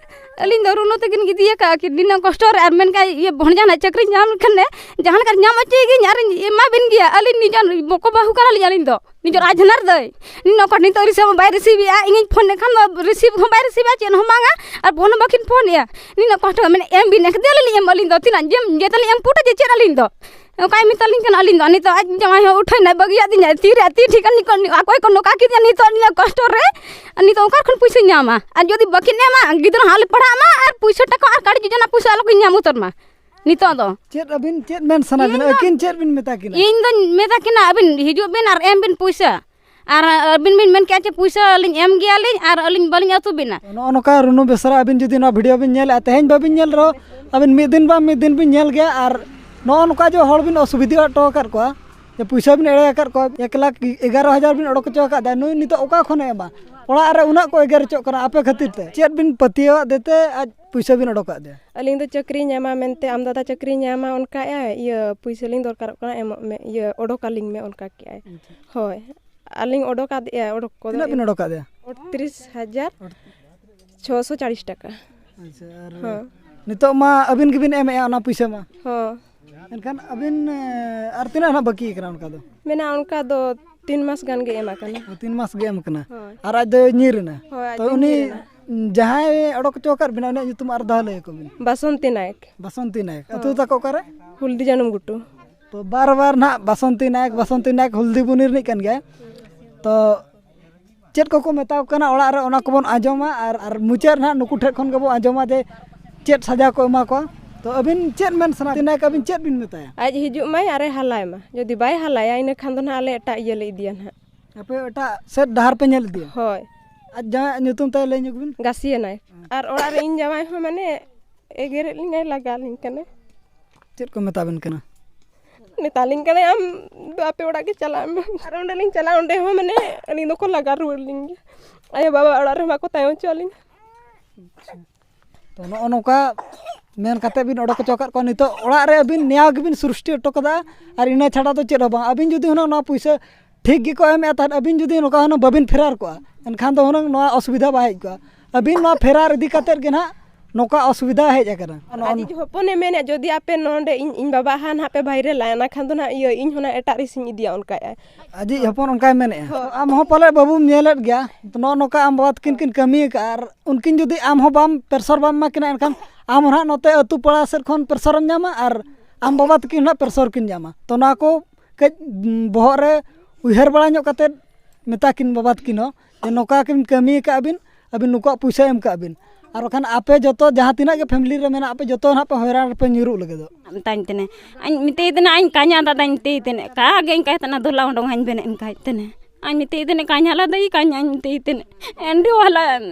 ᱟᱹᱞᱤᱧ ᱫᱚ ᱨᱩᱱᱩ ᱛᱟᱹᱠᱤᱱ ᱜᱤᱫᱤᱭᱟᱠᱟᱜᱼᱟ ᱠᱤᱱ, ᱱᱤᱱᱟᱹᱜ ᱠᱚᱥᱴᱚ ᱨᱮ, ᱟᱨ ᱢᱮᱱ ᱠᱷᱟᱡ ᱤᱭᱟᱹ ᱵᱷᱚᱱᱡᱟ ᱱᱟᱜ ᱪᱟᱹᱠᱨᱤ ᱧᱟᱢ ᱞᱮᱠᱷᱟᱱ ᱮ, ᱡᱟᱦᱟᱸ ᱞᱮᱠᱟ ᱧᱟᱢ ᱦᱚᱪᱚᱭᱮᱜᱤᱧ ᱟᱨᱤᱧ ᱮᱢᱟ ᱵᱤᱱ ᱜᱮᱭᱟ᱾ ᱟᱹᱞᱤᱧ ᱱᱤᱡᱚᱱ ᱵᱚᱠᱚ ᱵᱟᱹᱦᱩ ᱠᱟᱱᱟᱞᱤᱧ ᱟᱹᱞᱤᱧ ᱫᱚ᱾ ᱱᱤᱡᱚᱨ ᱟᱡᱷᱱᱟᱨ ᱫᱟᱹᱭ᱾ ᱱᱤᱱᱟᱹᱜ ᱚᱠᱟ ᱱᱤᱛᱚᱜ ᱨᱤᱥᱤᱵᱷ ᱦᱚᱸ ᱵᱟᱭ ᱨᱤᱥᱤᱵᱷ ᱮᱜᱼᱟ, ᱤᱧᱤᱧ ᱯᱷᱳᱱ ᱞᱮᱠᱷᱟᱱ ᱫᱚ ᱨᱤᱥᱤᱵᱷ ᱦᱚᱸ ᱵᱟᱭ ᱨᱤᱥᱤᱵᱷ ᱮᱜᱼᱟ, ᱪᱮᱫ ᱦᱚᱸ ᱵᱟᱝᱟ, ᱟᱨ ᱯᱷᱳᱱ ᱦᱚᱸ ᱵᱟᱹᱠᱤᱱ ᱯᱷᱳᱱ ᱮᱜᱼᱟ᱾ ᱱᱤᱱᱟᱹᱜ ᱠᱚᱥᱴᱚ ᱢᱮᱱᱮ ᱮᱢ ᱵᱤᱱ ᱮᱠᱫᱮ ᱟᱹᱞᱤᱧ ᱮᱢ ᱟᱹᱞᱤᱧ ᱫᱚ ᱛᱤᱱᱟᱹᱜ ᱡᱮᱢ ᱡᱮᱛᱮ ᱞᱤᱧ ᱮᱢ ᱯᱩᱴᱟ ᱡᱮ ᱪᱮᱫ ᱟᱹᱞᱤᱧ ᱫᱚ ᱚᱱᱠᱟᱭ ᱢᱮᱛᱟᱞᱤᱧ ᱠᱟᱱᱟ᱾ ᱟᱹᱞᱤᱧ ᱫᱚ ᱱᱤᱛᱚᱜ ᱟᱡ ᱡᱟᱶᱟᱭ ᱦᱚᱸ ᱩᱴᱷᱟᱹᱭ ᱱᱟᱭ ᱵᱟᱹᱜᱤᱭᱟᱫ ᱫᱤᱧᱟ ᱛᱤᱨᱮ ᱛᱤ ᱴᱷᱤᱠᱟᱹᱱ ᱚᱠᱚᱭ ᱠᱚ ᱱᱚᱝᱠᱟ ᱠᱮᱫᱮᱭᱟ ᱱᱤᱛᱚᱜ ᱱᱤᱱᱟᱹᱜ ᱠᱚᱥᱴᱚ ᱨᱮ, ᱟᱨ ᱱᱤᱛᱚᱜ ᱚᱠᱟ ᱠᱷᱚᱱ ᱯᱩᱭᱥᱟᱹᱧ ᱧᱟᱢᱟ? ᱟᱨ ᱡᱩᱫᱤ ᱵᱟᱹᱠᱤᱱ ᱮᱢᱟ ᱜᱤᱫᱽᱨᱟᱹ ᱦᱚᱸ ᱟᱞᱮ ᱯᱟᱲᱦᱟᱜ ᱢᱟ ᱟᱨ ᱯᱩᱭᱥᱟᱹ ᱴᱟᱠᱟ ᱟᱨ ᱠᱟᱹᱲᱤ ᱡᱳᱡᱚᱱᱟ ᱯᱩᱭᱥᱟᱹ ᱟᱞᱚ ᱠᱤᱱ ᱧᱟᱢ ᱩᱛᱟᱹᱨ ᱢᱟ᱾ ᱱᱤᱛᱚᱜ ᱫᱚ ᱪᱮᱫ ᱟᱹᱵᱤᱱ ᱪᱮᱫ ᱢᱮᱱ ᱥᱟᱱᱟ ᱵᱤᱱᱟ? ᱤᱧ ᱫᱚ ᱟᱹᱠᱤᱱ ᱪᱮᱫ ᱵᱤᱱ ᱢᱮᱛᱟ ᱠᱤᱱᱟ? ᱤᱧ ᱫᱚᱧ ᱢᱮᱛᱟ ᱠᱤᱱᱟ ᱟᱹᱵᱤᱱ ᱦᱤᱡᱩᱜ ᱵᱤᱱ ᱟᱨ ᱮᱢ ᱵᱤᱱ ᱯᱩᱭᱥᱟᱹ᱾ ᱟᱨ ᱟᱹᱵᱤᱱ ᱵᱤᱱ ᱢᱮᱱ ᱠᱮᱜᱼᱟ ᱡᱮ ᱯᱩᱭᱥᱟᱹ ᱞᱤᱧ ᱮᱢ ᱜᱮᱭᱟᱞᱤᱧ ᱟᱨ ᱟᱹᱞᱤᱧ ᱵᱟᱹᱞᱤᱧ ᱟᱹᱛᱩ ᱵᱤᱱᱟ᱾ ᱱᱚᱜᱼᱚ ᱱᱚᱝᱠᱟ ᱨᱩᱱᱩ ᱵᱮᱥᱨᱟ, ᱟᱹᱵᱤᱱ ᱡᱩᱫᱤ ᱱᱚᱣᱟ ᱵᱷᱤᱰᱤᱭᱳ ᱵᱤᱱ ᱧᱮᱞᱮᱫᱼᱟ, ᱛᱮᱦᱮᱧ ᱵᱟᱹᱵᱤᱱ ᱧᱮᱞ ᱨᱮᱦᱚᱸ ᱟᱹᱵᱤᱱ ᱢᱤᱫ ᱫᱤᱱ ᱵᱟᱝ ᱢᱤᱫ ᱫᱤᱱ ᱵᱤᱱ ᱧᱮᱞ ᱜᱮᱭᱟ᱾ ᱟᱨ ᱱᱚᱜᱼᱚ ᱱᱚᱝᱠᱟ ᱡᱮ ᱦᱚᱲ ᱵᱤᱱ ᱚᱥᱩᱵᱤᱫᱷᱟ ᱦᱚᱴᱚ ᱟᱠᱟᱫ ᱠᱚᱣᱟ, ᱡᱮ ᱯᱩᱭᱥᱟᱹ ᱵᱤᱱ ᱮᱲᱮ ᱟᱠᱟᱫ ᱠᱚᱣᱟ, ᱮᱠ ᱞᱟᱠᱷ ᱮᱜᱟᱨᱚ ᱦᱟᱡᱟᱨ ᱵᱤᱱ ᱚᱰᱚᱠ ᱦᱚᱪᱚ ᱟᱠᱟᱫᱟ, ᱱᱩᱭ ᱱᱤᱛᱚᱜ ᱚᱠᱟ ᱠᱷᱚᱱᱮ ᱮᱢᱟ? ᱚᱲᱟᱜ ᱨᱮ ᱩᱱᱟᱹᱜ ᱠᱚ ᱮᱜᱮᱨ ᱦᱚᱪᱚᱜ ᱠᱟᱱᱟ ᱟᱯᱮ ᱠᱷᱟᱹᱛᱤᱨ ᱛᱮ᱾ ᱪᱮᱫ ᱵᱤᱱ ᱯᱟᱹᱛᱭᱟᱹᱣᱟᱜ ᱫᱮᱛᱮ ᱟᱡ ᱯᱩᱭᱥᱟᱹ ᱵᱤᱱ ᱚᱰᱚᱠᱟᱜ ᱫᱮᱭᱟ? ᱟᱹᱞᱤᱧ ᱫᱚ ᱪᱟᱹᱠᱨᱤ ᱧᱟᱢᱟ ᱢᱮᱱᱛᱮ, ᱟᱢ ᱫᱟᱫᱟ ᱪᱟᱹᱠᱨᱤ ᱧᱟᱢᱟ ᱚᱱᱠᱟᱭᱟᱭ, ᱤᱭᱟᱹ ᱯᱩᱭᱥᱟᱹ ᱞᱤᱧ ᱫᱚᱨᱠᱟᱨᱚᱜ ᱠᱟᱱᱟ, ᱮᱢᱚᱜ ᱢᱮ, ᱤᱭᱟᱹ ᱚᱰᱚᱠ ᱟᱹᱞᱤᱧ ᱢᱮ, ᱚᱱᱠᱟ ᱠᱮᱜᱼᱟᱭ᱾ ᱦᱳᱭ, ᱟᱹᱞᱤᱧ ᱚᱰᱚᱠ ᱟᱫᱮᱭᱟ, ᱚᱰᱚᱠ ᱠᱚᱫᱚ ᱛᱤᱱᱟᱹᱜ ᱵᱤᱱ ᱚᱰᱚᱠᱟᱜ ᱫᱮᱭᱟ? ᱟᱴᱛᱨᱤᱥ ᱦᱟᱡᱟᱨ ᱪᱷᱚᱥᱚ ᱪᱟᱲᱤᱥ ᱴᱟᱠᱟ᱾ ᱟᱪᱪᱷᱟ, ᱟᱨ ᱦᱚᱸ᱾ ᱱᱤᱛᱚᱜ ᱢᱟ ᱟᱹᱵᱤᱱ ᱜᱮᱵᱤᱱ ᱮᱢᱮᱜᱼᱟ ᱚᱱᱟ ᱯᱩᱭᱥᱟᱹ ᱢᱟ᱾ ᱦᱚᱸ᱾ ᱮᱱᱠᱷᱟᱱ ᱟᱹᱵᱤᱱ, ᱮ, ᱟᱨ ᱛᱤᱱᱟᱹᱜ ᱱᱟᱦᱟᱜ ᱵᱟᱹᱠᱤ ᱟᱠᱟᱱᱟ ᱚᱱᱠᱟ ᱫᱚ? ᱢᱮᱱᱟᱜᱼᱟ, ᱚᱱᱠᱟ ᱫᱚ ᱛᱤᱱ ᱢᱟᱥ ᱜᱟᱱ ᱜᱮ ᱮᱢ ᱟᱠᱟᱱᱟ᱾ ᱚ, ᱛᱤᱱ ᱢᱟᱥ ᱜᱮ ᱮᱢ ᱟᱠᱟᱱᱟ᱾ ᱦᱳᱭ᱾ ᱟᱨ ᱟᱡ ᱫᱚᱭ ᱧᱤᱨ ᱮᱱᱟ? ᱦᱳᱭ, ᱟᱡ ᱛᱚ ᱫᱚᱭ ᱩᱱᱤ ᱧᱤᱨ ᱮᱱᱟ᱾ ᱡᱟᱦᱟᱸᱭ ᱚᱰᱚᱠ ᱦᱚᱪᱚ ᱟᱠᱟᱫ ᱵᱤᱱᱟ, ᱩᱱᱤᱭᱟᱜ ᱧᱩᱛᱩᱢ ᱟᱨ ᱫᱷᱟᱣ ᱞᱟᱹᱭ ᱟᱠᱚ ᱵᱤᱱ᱾ ᱵᱟᱥᱚᱱᱛᱤ ᱱᱟᱭᱮᱠ᱾ ᱵᱟᱥᱚᱱᱛᱤ ᱱᱟᱭᱮᱠ᱾ ᱟᱹᱛᱩ ᱦᱳᱭ᱾ ᱛᱟᱠᱚ ᱚᱠᱟᱨᱮ? ᱦᱩᱞᱫᱤ ᱡᱟᱹᱱᱩᱢ ᱜᱷᱩᱴᱩ᱾ ᱛᱚ ᱵᱟᱨ ᱵᱟᱨ ᱱᱟᱦᱟᱜ ᱵᱟᱥᱚᱱᱛᱤ ᱱᱟᱭᱮᱠ, ᱵᱟᱥᱚᱱᱛᱤ ᱱᱟᱭᱮᱠ ᱦᱩᱞᱫᱤ ᱵᱩᱱᱤ ᱨᱤᱱᱤᱡ ᱠᱟᱱ ᱜᱮᱭᱟᱭ᱾ ᱛᱚ ᱪᱮᱫ ᱠᱚᱠᱚ ᱢᱮᱛᱟ ᱠᱚ ᱠᱟᱱᱟ ᱚᱲᱟᱜ ᱨᱮ, ᱚᱱᱟ ᱠᱚᱵᱚᱱ ᱟᱸᱡᱚᱢᱟ᱾ ᱟᱨ, ᱟᱨ ᱢᱩᱪᱟᱹᱫ ᱨᱮ ᱱᱟᱦᱟᱜ ᱱᱩᱠᱩ ᱴᱷᱮᱱ ᱠᱷᱚᱱ ᱜᱮᱵᱚᱱ ᱟᱸᱡᱚᱢᱟ ᱡᱮ ᱪᱮᱫ ᱥᱟᱡᱟ ᱠᱚ ᱮᱢᱟ ᱠᱚᱣᱟ᱾ ᱛᱚ ᱟᱹᱵᱤᱱ ᱪᱮᱫ ᱢᱮᱱ ᱥᱟᱱᱟ ᱵᱤᱱᱟ, ᱟᱹᱵᱤᱱ ᱪᱮᱫ ᱵᱤᱱ ᱢᱮᱛᱟᱭᱟ? ᱟᱡ ᱦᱤᱡᱩᱜ ᱢᱟᱭ ᱟᱨᱮ ᱦᱟᱞᱟᱭ ᱢᱟ, ᱡᱩᱫᱤ ᱵᱟᱭ ᱦᱟᱞᱟᱭᱟ ᱤᱱᱟᱹ ᱠᱷᱟᱱ ᱫᱚ ᱱᱟᱦᱟᱜ ᱟᱞᱮ ᱮᱴᱟᱜ ᱤᱭᱟᱹ ᱞᱮ ᱤᱫᱤᱭᱟ ᱱᱟᱦᱟᱜ᱾ ᱟᱯᱮ ᱮᱴᱟᱜ ᱥᱮᱫ ᱰᱟᱦᱟᱨ ᱯᱮ ᱧᱮᱞ ᱤᱫᱤᱭᱟ? ᱦᱳᱭ᱾ ᱟᱡ ᱡᱟᱦᱟᱸᱭᱟᱜ ᱧᱩᱛᱩᱢ ᱛᱟᱭ ᱞᱟᱹᱭ ᱧᱚᱜ ᱵᱤᱱ᱾ ᱜᱟᱥᱤᱭᱟᱹ ᱱᱟᱭᱮᱠ᱾ ᱟᱨ ᱚᱲᱟᱜ ᱨᱮ ᱤᱧ ᱡᱟᱶᱟᱭ ᱦᱚᱸ ᱢᱟᱱᱮ ᱮᱜᱮᱨᱮᱫ ᱞᱤᱧᱟᱭ, ᱞᱟᱜᱟ ᱞᱤᱧ ᱠᱟᱱᱟᱭ᱾ ᱪᱮᱫ ᱠᱚ ᱢᱮᱛᱟ ᱵᱤᱱ ᱠᱟᱱᱟ? ᱢᱮᱛᱟ ᱞᱤᱧ ᱠᱟᱱᱟᱭ, "ᱟᱢ ᱫᱚ ᱟᱯᱮ ᱚᱲᱟᱜ ᱜᱮ ᱪᱟᱞᱟᱜ ᱢᱮ᱾" ᱟᱨ ᱚᱸᱰᱮ ᱞᱤᱧ ᱪᱟᱞᱟᱜᱼᱟ, ᱚᱸᱰᱮ ᱦᱚᱸ ᱢᱟᱱᱮ ᱟᱹᱞᱤᱧ ᱫᱚᱠᱚ ᱞᱟᱜᱟ ᱨᱩᱣᱟᱹᱲ ᱞᱤᱧ ᱜᱮᱭᱟ᱾ ᱟᱭᱳ ᱵᱟᱵᱟ ᱚᱲᱟᱜ ᱨᱮᱦᱚᱸ ᱵᱟᱠᱚ ᱛᱟᱦᱮᱸ ᱦᱚᱪᱚ ᱟᱹᱞᱤᱧᱟ᱾ ᱛᱚ ᱱᱚᱜᱼᱚ ᱱᱚᱝᱠᱟ ᱢᱮᱱ ᱠᱟᱛᱮ ᱵᱤᱱ ᱚᱰᱚᱠ ᱦᱚᱪᱚ ᱟᱠᱟᱫ ᱠᱚᱣᱟ᱾ ᱱᱤᱛᱚᱜ ᱚᱲᱟᱜ ᱨᱮ ᱟᱹᱵᱤᱱ ᱱᱮᱭᱟᱣ ᱜᱮᱵᱤᱱ ᱥᱨᱤᱥᱴᱤ ᱦᱚᱴᱚ ᱠᱟᱫᱟ, ᱟᱨ ᱤᱱᱟᱹ ᱪᱷᱟᱲᱟ ᱫᱚ ᱪᱮᱫ ᱦᱚᱸ ᱵᱟᱝ᱾ ᱟᱹᱵᱤᱱ ᱡᱩᱫᱤ ᱦᱩᱱᱟᱹᱝ ᱱᱚᱣᱟ ᱯᱩᱭᱥᱟᱹ ᱴᱷᱤᱠ ᱜᱮᱠᱚ ᱮᱢᱮᱫ ᱛᱟᱦᱮᱸᱫ, ᱟᱹᱵᱤᱱ ᱡᱩᱫᱤ ᱱᱚᱝᱠᱟ ᱦᱩᱱᱟᱹᱝ ᱵᱟᱹᱵᱤᱱ ᱯᱷᱮᱨᱟᱨ ᱠᱚᱜᱼᱟ, ᱮᱱᱠᱷᱟᱱ ᱫᱚ ᱦᱩᱱᱟᱹᱝ ᱱᱚᱣᱟ ᱚᱥᱩᱵᱤᱫᱷᱟ ᱵᱟᱭ ᱦᱮᱡ ᱠᱚᱜᱼᱟ᱾ ᱟᱹᱵᱤᱱ ᱱᱚᱣᱟ ᱯᱷᱮᱨᱟᱨ ᱤᱫᱤ ᱠᱟᱛᱮᱫ ᱜᱮ ᱱᱟᱦᱟᱜ ᱱᱚᱝᱠᱟ ᱚᱥᱩᱵᱤᱫᱷᱟ ᱦᱮᱡ ᱟᱠᱟᱱᱟ᱾ ᱟᱡᱤᱡ ᱦᱚᱯᱚᱱᱮ ᱢᱮᱱᱮᱫ, "ᱡᱩᱫᱤ ᱟᱯᱮ ᱱᱚᱰᱮ ᱤᱧ, ᱤᱧ ᱵᱟᱵᱟ ᱦᱟᱸᱜ ᱱᱟᱦᱟᱜ ᱯᱮ ᱵᱷᱟᱭᱨᱟᱞᱟ, ᱚᱱᱟ ᱠᱷᱟᱱ ᱫᱚ ᱱᱟᱦᱟᱜ ᱤᱭᱟᱹ ᱤᱧ ᱦᱚᱸ ᱱᱟᱦᱟᱜ ᱮᱴᱟᱜ ᱨᱮᱥᱤᱧ ᱤᱫᱤᱭᱟ", ᱚᱱᱠᱟᱭᱮᱫᱼᱟᱭ᱾ ᱟᱡᱤᱡ ᱦᱚᱯᱚᱱ ᱚᱱᱠᱟᱭ ᱢᱮᱱᱮᱫᱼᱟ᱾ ᱦᱳᱭ᱾ ᱟᱢ ᱦᱚᱸ ᱯᱟᱞᱮ ᱵᱟᱹᱵᱩᱢ ᱧᱮᱞᱮᱫ ᱜᱮᱭᱟ, ᱱᱚᱜᱼᱚ ᱱᱚᱝᱠᱟ ᱟᱢ ᱵᱟᱵᱟ ᱛᱟᱹᱠᱤᱱ ᱠᱤᱱ ᱠᱟᱹᱢᱤ ᱟᱠᱟᱫᱼᱟ, ᱟᱨ ᱩᱱᱠᱤᱱ ᱡᱩᱫᱤ ᱟᱢ ᱦᱚᱸ ᱵᱟᱢ ᱯᱮᱨᱥᱚᱨ ᱵᱟᱢ ᱮᱢᱟ ᱠᱤᱱᱟ, ᱮᱱᱠᱷᱟᱱ ᱟᱢ ᱦᱚᱸ ᱱᱟᱦᱟᱜ ᱱᱚᱛᱮ ᱟᱹᱛᱩ ᱯᱟᱲᱟ ᱥᱮᱫ ᱠᱷᱚᱱ ᱯᱮᱨᱥᱚᱨᱮᱢ ᱧᱟᱢᱟ, ᱟᱨ ᱟᱢ ᱵᱟᱵᱟ ᱛᱟᱹᱠᱤᱱ ᱱᱟᱦᱟᱜ ᱯᱮᱨᱥᱚᱨ ᱠᱤᱱ ᱧᱟᱢᱟ᱾ ᱛᱚ ᱱᱚᱣᱟ ᱠᱚ ᱠᱟᱹᱡ, ᱩᱢ, ᱵᱚᱦᱚᱜ ᱨᱮ ᱩᱭᱦᱟᱹᱨ ᱵᱟᱲᱟ ᱧᱚᱜ ᱠᱟᱛᱮᱫ ᱢᱮᱛᱟ ᱠᱤᱱ ᱵᱟᱵᱟ ᱛᱟᱹᱠᱤᱱ ᱦᱚᱸ ᱡᱮ ᱱᱚᱝᱠᱟ ᱠᱤᱱ ᱠᱟᱹᱢᱤ ᱟᱠᱟᱫ ᱵᱤᱱ, ᱟᱹᱵᱤᱱ ᱱᱩᱠᱩᱣᱟᱜ ᱯᱩᱭᱥᱟᱹ ᱮᱢ ᱠᱟᱜ ᱵᱤᱱ, ᱟᱨ ᱵᱟᱠᱷᱟᱱ ᱟᱯᱮ ᱡᱚᱛᱚ ᱡᱟᱦᱟᱸ ᱛᱤᱱᱟᱹᱜ ᱜᱮ ᱯᱷᱮᱢᱮᱞᱤ ᱨᱮ ᱢᱮᱱᱟᱜ ᱯᱮ, ᱡᱚᱛᱚ ᱱᱟᱦᱟᱜ ᱯᱮ ᱦᱚᱭᱨᱟᱱ ᱨᱮᱯᱮ ᱧᱩᱨᱩᱜ ᱞᱟᱹᱜᱤᱫᱚᱜ᱾ ᱢᱮᱛᱟᱹᱧ ᱛᱟᱦᱮᱱᱟ, ᱟᱧ ᱢᱮᱛᱟᱹᱭ ᱛᱟᱦᱮᱱᱟ, ᱟᱧ ᱠᱟᱧᱟ ᱫᱟᱫᱟᱧ ᱢᱮᱛᱟᱹᱭ ᱛᱟᱦᱮᱱᱟ, ᱠᱟ ᱜᱮ ᱤᱧ ᱠᱟᱭ ᱛᱟᱦᱮᱱᱟ, ᱫᱩᱞᱟ ᱩᱰᱩᱝ ᱟᱹᱧ ᱵᱮᱱ ᱤᱧ ᱠᱟᱭ ᱛᱟᱦᱮᱱᱟ᱾ ᱟᱡ ᱢᱤᱛᱟᱹᱧ ᱛᱟᱦᱮᱱᱟ, "ᱠᱟᱧ ᱦᱟᱞᱟ ᱫᱟᱹᱭ, ᱠᱟᱧ", ᱟᱡ ᱢᱤᱛᱟᱹᱧ ᱛᱟᱦᱮᱱᱟ᱾ ᱮᱱ ᱨᱮᱦᱚᱸ ᱦᱟᱞᱟ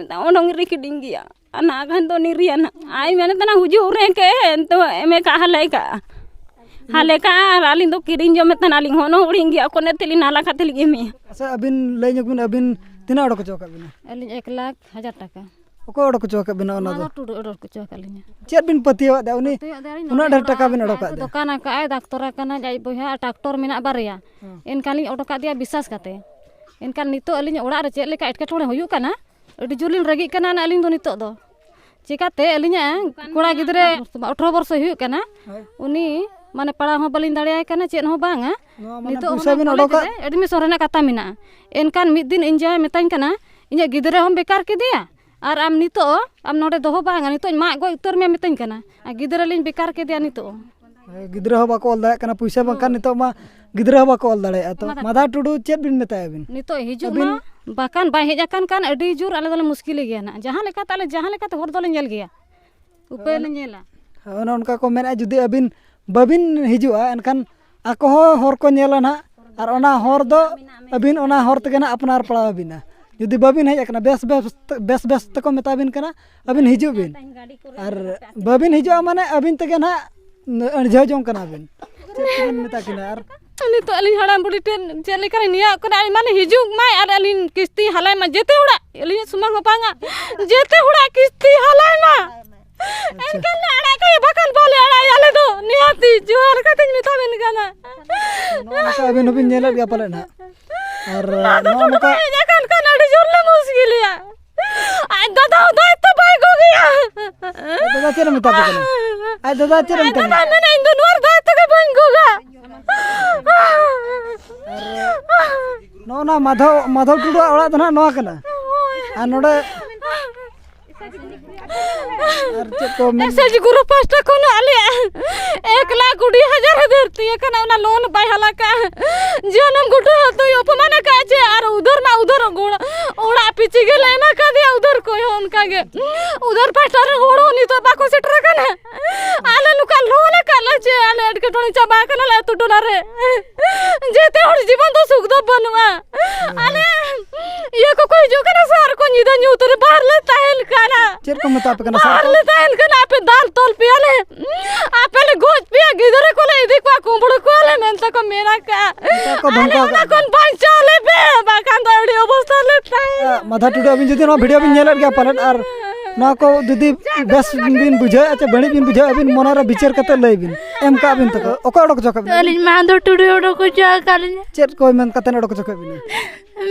ᱚᱰᱚᱝ ᱨᱮ ᱠᱤᱰᱤᱧ ᱜᱮᱭᱟ᱾ ᱟᱨ ᱱᱟ ᱠᱷᱟᱱ ᱫᱚ ᱩᱱᱤ ᱨᱤᱭᱟᱱ ᱟᱡ ᱢᱮᱱᱮᱫ ᱛᱟᱦᱮᱱᱟ, "ᱦᱩᱡᱩᱜ ᱨᱮ ᱠᱮ ᱮᱱᱛᱮ ᱮᱢᱮ ᱠᱟᱜ, ᱦᱟᱞᱮ ᱠᱟᱜ, ᱦᱟᱞᱮ ᱠᱟᱜ", ᱟᱨ ᱟᱹᱞᱤᱧ ᱫᱚ ᱠᱤᱨᱤᱧ ᱡᱚᱢᱮᱫ ᱛᱟᱦᱮᱱᱟ, ᱟᱹᱞᱤᱧ ᱦᱚᱸ ᱩᱱᱟᱹᱜ ᱦᱩᱰᱤᱧ ᱜᱮᱭᱟ, ᱚᱠᱚᱭ ᱛᱮᱞᱤᱧ ᱱᱟᱞᱟ ᱠᱟᱛᱮ ᱞᱤᱧ ᱮᱢᱮᱭᱟ? ᱟᱪᱪᱷᱟ, ᱟᱹᱵᱤᱱ ᱞᱟᱹᱭ ᱧᱚᱜ ᱵᱤᱱ, ᱟᱹᱵᱤᱱ ᱛᱤᱱᱟᱹᱜ ᱚᱰᱚᱠ ᱦᱚᱪᱚ ᱟᱠᱟᱫ ᱵᱤᱱᱟ? ᱟᱹᱞᱤᱧ ᱮᱠ ᱞᱟᱠᱷ ᱦᱟᱡᱟᱨ ᱴᱟᱠᱟ᱾ ᱚᱠᱚᱭ ᱚᱰᱚᱠ ᱦᱚᱪᱚ ᱟᱠᱟᱫ ᱵᱤᱱᱟ ᱚᱱᱟ ᱫᱚ? ᱢᱟᱫᱷᱚᱨ ᱴᱩᱰᱩ ᱚᱰᱚᱠ ᱦᱚᱪᱚ ᱟᱠᱟᱫ ᱞᱤᱧᱟ᱾ ᱪᱮᱫ ᱵᱤᱱ ᱯᱟᱹᱛᱭᱟᱹᱣᱟᱜ ᱫᱟ? ᱩᱱᱤ ᱯᱟᱹᱛᱭᱟᱹᱣᱟᱜ ᱫᱮᱭᱟᱞᱤᱧ, ᱩᱱᱟᱹᱜ ᱱᱚᱰᱮ ᱰᱷᱮᱨ ᱴᱟᱠᱟ ᱚᱲᱟᱜ ᱵᱤᱱ ᱚᱰᱚᱠ ᱟᱠᱟᱫ ᱫᱮᱭᱟ? ᱫᱚᱠᱟᱱ ᱟᱠᱟᱫ ᱟᱭ, ᱰᱟᱠᱛᱚᱨ ᱟᱠᱟᱱᱟᱭ, ᱟᱡ ᱵᱚᱭᱦᱟ ᱟᱨ ᱴᱨᱟᱠᱴᱚᱨ ᱢᱮᱱᱟᱜ ᱵᱟᱨᱭᱟ᱾ ᱦᱮᱸ᱾ ᱮᱱᱠᱷᱟᱱ ᱞᱤᱧ ᱚᱰᱚᱠ ᱟᱫᱮᱭᱟ ᱵᱤᱥᱥᱟᱥ ᱠᱟᱛᱮ᱾ ᱮᱱᱠᱷᱟᱱ ᱱᱤᱛᱚᱜ ᱟᱹᱞᱤᱧ ᱚᱲᱟᱜ ᱨᱮ ᱪᱮᱫ ᱞᱮᱠᱟ ᱮᱴᱠᱮᱴᱚᱬᱮ ᱦᱩᱭᱩᱜ ᱠᱟᱱᱟ, ᱟᱹᱰᱤ ᱡᱳᱨ ᱞᱤᱧ ᱨᱟᱹᱜᱤᱜ ᱠᱟᱱᱟ ᱟᱹᱞᱤᱧ ᱫᱚ ᱱᱤᱛᱚᱜ ᱫᱚ᱾ ᱪᱮᱠᱟᱛᱮ ᱟᱹᱞᱤᱧᱟᱜ ᱠᱚᱲᱟ ᱜᱤᱫᱽᱨᱟᱹ ᱟᱴᱷᱨᱚ ᱵᱚᱨᱥᱚ ᱦᱩᱭᱩᱜ ᱠᱟᱱᱟ, ᱦᱳᱭ᱾ ᱩᱱᱤ ᱢᱟᱱᱮ ᱯᱟᱲᱦᱟᱣ ᱦᱚᱸ ᱵᱟᱹᱞᱤᱧ ᱫᱟᱲᱮᱭᱟᱭ ᱠᱟᱱᱟ, ᱪᱮᱫ ᱦᱚᱸ ᱵᱟᱝᱟ᱾ ᱱᱚᱣᱟ ᱢᱟᱱᱮ ᱱᱤᱛᱚᱜ ᱯᱩᱭᱥᱟᱹ ᱦᱩᱱᱟᱹᱝ ᱵᱤᱱ ᱠᱚᱞᱮᱡᱽ ᱚᱰᱚᱠᱟ? ᱨᱮ admission ᱨᱮᱱᱟᱜ ᱠᱟᱛᱷᱟ ᱢᱮᱱᱟᱜᱼᱟ᱾ ᱮᱱᱠᱷᱟᱱ ᱢᱤᱫ ᱫᱤᱱ ᱤᱧ ᱡᱟᱶᱟᱭ ᱢᱮᱛᱟᱧ ᱠᱟᱱᱟ, "ᱤᱧᱟᱹᱜ ᱜᱤᱫᱽᱨᱟᱹ ᱦᱚᱸᱢ ᱵᱮᱠᱟᱨ ᱠᱮᱫᱮᱭᱟ, ᱟᱨ ᱟᱢ ᱱᱤᱛᱚᱜ ᱟᱢ ᱱᱚᱰᱮ ᱫᱚᱦᱚ ᱵᱟᱝᱟ, ᱱᱤᱛᱚᱜ ᱤᱧ ᱢᱟᱜ ᱜᱚᱡ ᱩᱛᱟᱹᱨ ᱢᱮᱭᱟ", ᱢᱤᱛᱟᱹᱧ ᱠᱟᱱᱟ᱾ ᱟᱨ ᱜᱤᱫᱽᱨᱟᱹ ᱞᱤᱧ ᱵᱮᱠᱟᱨ ᱠᱮᱫᱮᱭᱟ ᱱᱤᱛᱚᱜ᱾ ᱜᱤᱫᱽᱨᱟᱹ ᱦᱚᱸ ᱵᱟᱠᱚ ᱚᱞ ᱫᱟᱲᱮᱭᱟᱜ ᱠᱟᱱᱟ, ᱯᱩᱭᱥᱟᱹ ᱵᱟᱝᱠᱷᱟᱱ ᱱᱤᱛᱚᱜ ᱢᱟ ᱜᱤᱫᱽᱨᱟᱹ ᱦᱚᱸ ᱵᱟᱠᱚ ᱚᱞ ᱫᱟᱲᱮᱭᱟᱜᱼᱟ᱾ ᱛᱚ ᱢᱟᱫᱷᱟ ᱢᱟᱫᱷᱟ ᱴᱩᱰᱩ ᱪᱮᱫ ᱵᱤᱱ ᱢᱮᱛᱟᱭᱟ ᱵᱤᱱ? ᱱᱤᱛᱚᱜ ᱦᱤᱡᱩᱜ ᱟᱹᱵᱤᱱ ᱢᱟ, ᱵᱟᱠᱷᱟᱱ ᱵᱟᱭ ᱦᱮᱡ ᱟᱠᱟᱱ ᱠᱷᱟᱱ ᱟᱹᱰᱤ ᱡᱳᱨ ᱟᱞᱮ ᱫᱚᱞᱮ ᱢᱩᱥᱠᱤᱞ ᱜᱮᱭᱟ ᱱᱟᱜ᱾ ᱡᱟᱦᱟᱸ ᱞᱮᱠᱟᱛᱮ ᱟᱞᱮ ᱡᱟᱦᱟᱸ ᱞᱮᱠᱟᱛᱮ ᱦᱚᱨ ᱫᱚᱞᱮ ᱧᱮᱞ ᱜᱮᱭᱟ, ᱩᱯᱟᱹᱭ ᱞᱮ ᱧᱮᱞᱟ᱾ ᱦᱳᱭ, ᱚᱱᱮ ᱚᱱᱠᱟ ᱠᱚ ᱢᱮᱱᱟ, ᱡᱩᱫᱤ ᱟᱹᱵᱤᱱ ᱵᱟᱹᱵᱤᱱ ᱦᱤᱡᱩᱜᱼᱟ, ᱮᱱᱠᱷᱟᱱ ᱟᱠᱚ ᱦᱚᱸ ᱦᱚᱨ ᱠᱚ ᱧᱮᱞᱟ ᱱᱟᱦᱟᱜ, ᱟᱨ ᱚᱱᱟ ᱦᱚᱨ ᱫᱚ ᱟᱹᱵᱤᱱ ᱚᱱᱟ ᱦᱚᱨ ᱛᱮᱜᱮ ᱱᱟᱦᱟᱜ ᱟᱯᱱᱟᱨ ᱯᱟᱲᱟᱣ ᱟᱹᱵᱤᱱᱟ᱾ ᱡᱩᱫᱤ ᱵᱟᱹᱵᱤᱱ ᱦᱮᱡ ᱟᱠᱟᱱᱟ, ᱵᱮᱥ ᱵᱮᱥ, ᱵᱮᱥ ᱵᱮᱥ ᱛᱮᱠᱚ ᱢᱮᱛᱟ ᱵᱤᱱ ᱠᱟᱱᱟ, ᱟᱹᱵᱤᱱ ᱦᱤᱡᱩᱜ ᱵᱤᱱ᱾ ᱟᱨ ᱵᱟᱹᱵᱤᱱ ᱦᱤᱡᱩᱜᱼᱟ ᱢᱟᱱᱮ ᱟᱹᱵᱤᱱ ᱛᱮᱜᱮ ᱱᱟᱦᱟᱜ ᱟᱹᱲᱡᱷᱟᱹᱣ ᱡᱚᱝ ᱠᱟᱱᱟ ᱵᱤᱱ᱾ ᱪᱮᱫ ᱵᱤᱱ ᱢᱮᱛᱟ ᱠᱤᱱᱟ? ᱟᱨ ᱱᱤᱛᱚᱜ ᱟᱹᱞᱤᱧ ᱦᱟᱲᱟᱢ ᱵᱩᱰᱷᱤ ᱴᱷᱮᱱ ᱪᱮᱫ ᱞᱮᱠᱟᱞᱤᱧ ᱱᱮᱭᱟᱣ ᱠᱟᱱᱟ, ᱟᱡ ᱢᱟᱱᱮ ᱦᱤᱡᱩᱜ ᱢᱟᱭ ᱟᱨ ᱟᱹᱞᱤᱧ ᱠᱤᱥᱛᱤ ᱦᱟᱞᱟᱭ ᱢᱟ, ᱡᱮᱛᱮ ᱦᱚᱲᱟᱜ, ᱟᱹᱞᱤᱧᱟᱜ ᱥᱩᱢᱩᱝ ᱦᱚᱸ ᱵᱟᱝᱟ, ᱡᱮᱛᱮ ᱦᱚᱲᱟᱜ ᱠᱤᱥᱛᱤ ᱦᱟᱞᱟᱭ ᱢᱟ᱾ ᱟᱪᱪᱷᱟ᱾ ᱮᱱᱠᱷᱟᱱ ᱞᱮ ᱟᱲᱟᱜ ᱠᱟᱭᱟ, ᱵᱟᱠᱷᱟᱱ ᱵᱟᱞᱮ ᱟᱲᱟᱜ ᱟᱞᱮ ᱫᱚ᱾ ᱱᱤᱦᱟᱹᱛᱤ ᱡᱚᱦᱟᱨ ᱠᱟᱛᱮᱧ ᱢᱮᱛᱟ ᱵᱮᱱ ᱠᱟᱱᱟ᱾ ᱱᱚᱜᱼᱚ ᱱᱚᱝᱠᱟ ᱟᱹᱵᱤᱱ ᱦᱚᱸᱵᱤᱱ ᱧᱮᱞᱮᱫ ᱜᱮᱭᱟ ᱯᱟᱞᱮᱫ ᱱᱟᱦᱟᱜ᱾ ᱟᱨ ᱱᱚᱣᱟ ᱫᱚ ᱱᱚᱜᱼᱚ ᱱᱚᱝᱠᱟ ᱦᱮᱡ ᱟᱠᱟᱱ ᱠᱷᱟᱱ ᱟᱹᱰᱤ ᱡᱳᱨ ᱞᱮ ᱢᱩᱥᱠᱤᱞᱮᱭᱟ᱾ ᱟᱡ ᱫᱟᱫᱟ ᱦᱚᱸ ᱫᱟᱭᱤᱛᱛᱚ ᱵᱟᱭ ᱜᱚᱜᱮᱭᱟ᱾ ᱟᱡ ᱫᱟᱫᱟ ᱪᱮᱫ ᱮ ᱢᱮᱛᱟ ᱯᱮ ᱠᱟᱱᱟ? ᱟᱡ ᱫᱟᱫᱟ ᱪᱮᱫ ᱮ ᱟᱡ ᱢᱮᱛᱟ ᱫᱟᱫᱟ ᱯᱮ ᱠᱟᱱᱟ? ᱢᱮᱱᱟ, "ᱤᱧ ᱫᱚ ᱱᱚᱣᱟ ᱨᱮ ᱫᱟᱭᱤᱛᱛᱚ ᱜᱮ ᱵᱟᱹᱧ ᱜᱚᱜᱟ᱾" ᱟᱨ ᱱᱚᱜᱼᱚ ᱱᱟ ᱢᱟᱫᱷᱚᱵ, ᱢᱟᱫᱷᱚᱵ ᱴᱩᱰᱩᱣᱟᱜ ᱚᱲᱟᱜ ᱫᱚ ᱱᱟᱦᱟᱜ ᱱᱚᱣᱟ ᱠᱟᱱᱟ᱾ ᱟᱨ ᱱᱚᱰᱮ ᱟᱨ ᱪᱮᱫ ᱠᱚ ᱢᱮᱱ? ᱮᱥ ᱮᱪ ᱡᱤ ᱜᱨᱩᱯ ᱯᱟᱦᱴᱟ ᱠᱷᱚᱱ ᱟᱞᱮᱭᱟᱜ ᱮᱠ ᱞᱟᱠᱷ ᱠᱩᱲᱤ ᱦᱟᱡᱟᱨ ᱮ ᱵᱷᱮᱨᱛᱤ ᱟᱠᱟᱱᱟ, ᱚᱱᱟ ᱞᱳᱱ ᱵᱟᱭ ᱦᱟᱞᱟ ᱠᱟᱜᱼᱟ᱾ ᱡᱤᱭᱚᱱ ᱮᱢ ᱜᱩᱴᱩ ᱫᱚᱭ ᱚᱯᱚᱢᱟᱱ ᱟᱠᱟᱫᱼᱟ ᱪᱮ? ᱟᱨ ᱩᱫᱷᱟᱹᱨ ᱢᱟ ᱩᱫᱷᱟᱹᱨ ᱜᱚᱲ-, ᱚᱲᱟᱜ ᱪᱤᱠᱟᱹ ᱞᱮ ᱮᱢᱟ ᱠᱟᱫᱮᱭᱟ ᱩᱫᱷᱟᱹᱨ ᱠᱚ ᱦᱚᱸ ᱚᱱᱠᱟ ᱜᱮ᱾ ᱩᱫᱷᱟᱹᱨ ᱯᱟᱦᱴᱟ ᱨᱮ ᱦᱚᱲ ᱦᱚᱸ ᱱᱤᱛᱚᱜ ᱵᱟᱠᱚ ᱥᱮᱴᱮᱨ ᱟᱠᱟᱱᱟ᱾ ᱟᱞᱮ ᱱᱚᱝᱠᱟ ᱞᱳᱱ ᱟᱠᱟᱫ ᱞᱮ ᱪᱮ ᱟᱞᱮ ᱮᱴᱠᱮᱴᱚᱬᱮ ᱪᱟᱵᱟ ᱟᱠᱟᱱᱟ ᱞᱮ ᱟᱹᱛᱩ ᱴᱚᱞᱟ ᱨᱮ᱾ ᱡᱮᱛᱮ ᱦᱚᱲ ᱡᱤᱵᱚᱱ ᱫᱚ ᱥᱩᱠ ᱫᱚ ᱵᱟᱹᱱᱩᱜᱼᱟ᱾ ᱟᱞᱮ ᱤᱭᱟᱹ ᱠᱚᱠᱚ ᱦᱤᱡᱩᱜ ᱠᱟᱱᱟ ᱥᱟᱨ ᱠᱚ ᱧᱤᱫᱟᱹ ᱧᱩᱛ ᱨᱮ ᱵᱟᱦᱟᱨ ᱞᱮ ᱛᱟᱦᱮᱱ ᱠᱟᱱᱟ᱾ ᱪᱮᱫ ᱠᱚ ᱢᱮᱛᱟ ᱯᱮ ᱠᱟᱱᱟ ᱥᱟᱨ ᱵᱟᱦᱟᱨ ᱠᱚ? ᱞᱮ ᱛᱟᱦᱮᱱ ᱠᱟᱱᱟ ᱟᱯᱮ ᱫᱟᱞ ᱛᱚᱞ ᱯᱮᱭᱟᱞᱮ᱾ ᱟᱯᱮ ᱞᱮ ᱜᱚᱡ ᱯᱮᱭᱟ ᱜᱤᱫᱽᱨᱟᱹ ᱠᱚᱞᱮ ᱤᱫᱤ ᱠᱚᱣᱟ ᱠᱩᱢᱵᱽᱲᱩ ᱠᱚᱣᱟᱞᱮ ᱢᱮᱱᱛᱮ ᱠᱚ ᱢᱮᱱ ᱟᱠᱟᱫᱼᱟ᱾ ᱢᱮᱛᱟ ᱠᱚ ᱟᱞᱮ ᱫᱷᱚᱢᱠᱟᱣ ᱚᱱᱟ ᱠᱟᱜ ᱠᱷᱚᱱ ᱵᱟᱧᱪᱟᱣ ᱞᱮᱯᱮ ᱵᱟᱠᱷᱟᱱ ᱫᱚ ᱟᱹᱰᱤ ᱚᱵᱚᱥᱛᱷᱟ ᱞᱮ ᱛᱟᱦᱮᱱᱟ᱾ ᱢᱟᱫᱷᱟ ᱴᱩᱰᱩ, ᱟᱹᱵᱤᱱ ᱡᱩᱫᱤ ᱱᱚᱣᱟ ᱵᱷᱤᱰᱤᱭᱳ ᱵᱤᱱ ᱧᱮᱞᱮᱫ ᱜᱮᱭᱟ ᱯᱟᱞᱮᱱ, ᱟᱨ ᱱᱚᱣᱟ ᱠᱚ ᱡᱩᱫᱤ ᱵᱮᱥ ᱵᱤᱱ ᱵᱩᱡᱷᱟᱹᱣᱮᱫᱼᱟ ᱪᱮ ᱵᱟᱹᱲᱤᱡ ᱵᱤᱱ ᱵᱩᱡᱷᱟᱹᱣᱮᱫᱼᱟ, ᱟᱹᱵᱤᱱ ᱢᱚᱱᱮᱨᱮ ᱵᱤᱪᱟᱹᱨ ᱠᱟᱛᱮ ᱞᱟᱹᱭ ᱵᱤᱱ᱾ ᱮᱢ ᱠᱟᱜ ᱵᱤᱱ ᱛᱟᱠᱚ, ᱚᱠᱚᱭ ᱚᱰᱚᱠ ᱦᱚᱪᱚ ᱠᱟᱜ ᱵᱤᱱᱟ? ᱟᱹᱞᱤᱧ ᱢᱟᱫᱷᱚ ᱴᱩᱰᱩᱭ ᱚᱰᱚᱠ ᱦᱚᱪᱚ ᱟᱠᱟᱫ ᱞᱤᱧᱟ᱾ ᱪᱮᱫ ᱠᱚᱭ ᱢᱮᱱ ᱠᱟᱛᱮ ᱚᱰᱚᱠ ᱦᱚᱪᱚ ᱠᱮᱫ ᱵᱤᱱᱟ?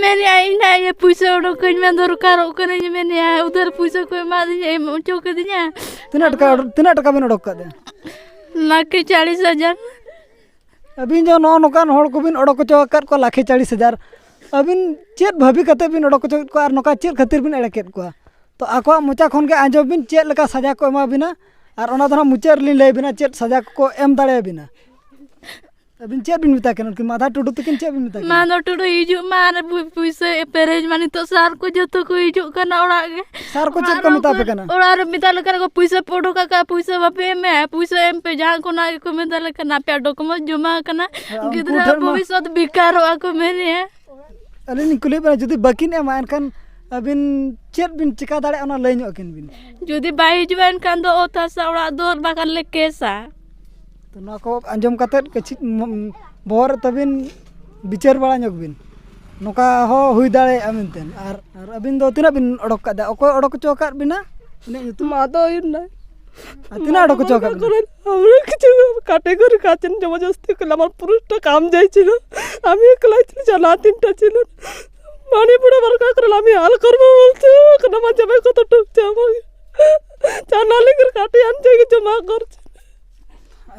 ᱢᱮᱱᱮᱫᱼᱟ, ᱤᱧ ᱱᱟᱜ ᱤᱭᱟᱹ ᱯᱩᱭᱥᱟᱹ ᱚᱰᱚᱠ ᱠᱟᱹᱧ ᱢᱮ, ᱫᱚᱨᱠᱟᱨᱚᱜ ᱠᱟᱹᱱᱟᱹᱧ, ᱢᱮᱱᱮᱫᱼᱟ, ᱩᱫᱷᱟᱹᱨ ᱯᱩᱭᱥᱟᱹ ᱠᱚ ᱮᱢᱟᱫᱤᱧᱟ, ᱮᱢ ᱦᱚᱪᱚ ᱠᱟᱹᱫᱤᱧᱟ᱾ ᱛᱤᱱᱟᱹᱜ ᱴᱟᱠᱟ ᱚᱰᱚᱠ, ᱛᱤᱱᱟᱹᱜ ᱴᱟᱠᱟ ᱵᱤᱱ ᱚᱰᱚᱠ ᱠᱟᱫᱟ? ᱞᱟᱠᱷᱮ ᱪᱟᱲᱤᱥ ᱦᱟᱡᱟᱨ᱾ ᱟᱹᱵᱤᱱ ᱡᱮ ᱱᱚᱜᱼᱚ ᱱᱚᱝᱠᱟᱱ ᱦᱚᱲ ᱠᱚᱵᱤᱱ ᱚᱰᱚᱠ ᱦᱚᱪᱚ ᱟᱠᱟᱫ ᱠᱚᱣᱟ ᱞᱟᱠᱷᱮ ᱪᱟᱲᱤᱥ ᱦᱟᱡᱟᱨ, ᱟᱹᱵᱤᱱ ᱪᱮᱫ ᱵᱷᱟᱹᱵᱤ ᱠᱟᱛᱮ ᱵᱤᱱ ᱚᱰᱚᱠ ᱦᱚᱪᱚ ᱠᱮᱫ ᱠᱚᱣᱟ ᱟᱨ ᱱᱚᱝᱠᱟ ᱪᱮᱫ ᱠᱷᱟᱹᱛᱤᱨ ᱵᱤᱱ ᱮᱲᱮ ᱠᱮᱫ ᱠᱚᱣᱟ? ᱛᱚ ᱟᱠᱚᱣᱟᱜ ᱢᱚᱪᱟ ᱠᱷᱚᱱ ᱜᱮ ᱟᱸᱡᱚᱢ ᱵᱤᱱ ᱪᱮᱫ ᱞᱮᱠᱟ ᱥᱟᱡᱟ ᱠᱚ ᱮᱢᱟ ᱵᱤᱱᱟ, ᱟᱨ ᱚᱱᱟ ᱫᱚ ᱦᱟᱸᱜ ᱢᱩᱪᱟᱹᱫ ᱨᱮᱞᱤᱧ ᱞᱟᱹᱭ ᱵᱤᱱᱟ ᱪᱮᱫ ᱥᱟᱡᱟ ᱠᱚᱠᱚ ᱮᱢ ᱫᱟᱲᱮᱭᱟᱵᱤᱱᱟ᱾ ᱟᱹᱵᱤᱱ ᱪᱮᱫ ᱵᱤᱱ ᱢᱮᱛᱟ ᱠᱤᱱᱟ? ᱩᱱᱠᱤᱱ ᱢᱟᱫᱷᱟ ᱴᱩᱰᱩ ᱛᱟᱹᱠᱤᱱ ᱪᱮᱫ ᱵᱤᱱ ᱢᱮᱛᱟ ᱠᱤᱱᱟ? ᱢᱟᱫᱷᱟ ᱴᱩᱰᱩ ᱦᱤᱡᱩᱜ ᱢᱟ ᱟᱨ ᱯᱩ-, ᱯᱩᱭᱥᱟᱹ ᱯᱮᱨᱮᱡ ᱢᱟ᱾ ᱱᱤᱛᱚᱜ ᱥᱟᱨ ᱠᱚ ᱡᱚᱛᱚ ᱠᱚ ᱦᱤᱡᱩᱜ ᱠᱟᱱᱟ ᱚᱲᱟᱜ ᱜᱮ᱾ ᱥᱟᱨ ᱠᱚ ᱪᱮᱫ ᱚᱲᱟᱜ ᱠᱚ ᱨᱮ ᱢᱮᱛᱟ ᱯᱮ ᱠᱟᱱᱟ? ᱚᱲᱟᱜ ᱨᱮ ᱢᱮᱛᱟ ᱞᱮᱠᱷᱟᱱ ᱠᱚ ᱯᱩᱭᱥᱟᱹ ᱯᱮ ᱚᱰᱚᱠ ᱟᱠᱟᱫᱼᱟ, ᱯᱩᱭᱥᱟᱹ ᱵᱟᱯᱮ ᱮᱢᱮᱫᱼᱟ, ᱯᱩᱭᱥᱟᱹ ᱮᱢ ᱯᱮ, ᱡᱟᱦᱟᱸ ᱠᱷᱚᱱᱟᱜ ᱜᱮᱠᱚ ᱢᱮᱛᱟ ᱞᱮᱠᱷᱟᱱ ᱟᱯᱮᱭᱟᱜ ᱰᱚᱠᱩᱢᱮᱱᱴ ᱡᱚᱢᱟ ᱟᱠᱟᱱᱟ, ᱟᱨ ᱩᱱᱠᱩ ᱜᱤᱫᱽᱨᱟᱹ ᱴᱷᱮᱱ ᱢᱟ ᱵᱷᱚᱵᱤᱥᱥᱚᱛ ᱵᱮᱠᱟᱨᱚᱜᱼᱟ ᱠᱚ ᱢᱮᱱᱮᱫᱼᱟ᱾ ᱟᱹᱞᱤᱧ ᱞᱤᱧ ᱠᱩᱞᱤᱭᱮᱫ ᱵᱮᱱᱟ, ᱡᱩᱫᱤ ᱵᱟᱹᱠᱤᱱ ᱮᱢᱟ ᱮᱱᱠᱷᱟᱱ ᱟᱹᱵᱤᱱ ᱪᱮᱫ ᱵᱤᱱ ᱪᱤᱠᱟ ᱫᱟᱲᱮᱭᱟᱜᱼᱟ ᱚᱱᱟ ᱞᱟᱹᱭ ᱧᱚᱜ ᱟᱹᱠᱤᱱ ᱵᱤᱱ᱾ ᱡᱩᱫᱤ ᱵᱟᱭ ᱦᱤᱡᱩᱜᱼᱟ ᱮᱱᱠᱷᱟᱱ ᱫᱚ ᱚᱛ ᱦᱟᱥᱟ ᱚᱲᱟᱜ ᱫᱩᱣᱟᱹᱨ ᱵᱟᱜᱟᱱ ᱞᱮ ᱠᱮᱥᱟ᱾ ᱛᱚ ᱱᱚᱣᱟ ᱠᱚ ᱟᱸᱡᱚᱢ ᱠᱟᱛᱮᱫ ᱠᱟᱹᱪᱷᱤ ᱢ-, ᱵᱚᱦᱚᱜ ᱨᱮ ᱛᱟᱹᱵᱤᱱ ᱵᱤᱪᱟᱹᱨ ᱵᱟᱲᱟ ᱧᱚᱜ ᱵᱤᱱ, ᱱᱚᱝᱠᱟ ᱦᱚᱸ ᱦᱩᱭ ᱫᱟᱲᱮᱭᱟᱜᱼᱟ ᱢᱮᱱᱛᱮ᱾ ᱟᱨ, ᱟᱨ ᱟᱹᱵᱤᱱ ᱫᱚ ᱛᱤᱱᱟᱹᱜ ᱵᱤᱱ ᱚᱰᱚᱠ ᱠᱟᱫᱟ? ᱚᱠᱚᱭ ᱚᱰᱚᱠ ᱦᱚᱪᱚ ᱟᱠᱟᱫ ᱵᱤᱱᱟ? ᱩᱱᱤᱭᱟᱜ ᱧᱩᱛᱩᱢ? ᱢᱟᱫᱷᱚ ᱦᱩᱭᱱᱟ᱾ ᱟᱨ ᱛᱤᱱᱟᱹᱜ ᱚᱰᱚᱠ ᱦᱚᱪᱚ ᱟᱠᱟᱫ ᱵᱤᱱᱟ? আমরা কিছু কাটেগরি কাছেন জবরদস্তি করলে আমার পুরুষটা কাম যাইছিল, আমি একলাই ছিল, জানা তিনটা ছিল। মানিপুরে বরকা করলে আমি হাল করবো বলছে, ওখানে আমার জামাই কত টুকছে আমাকে। জানা লেগে কাটে আনছে কিছু মা করছে।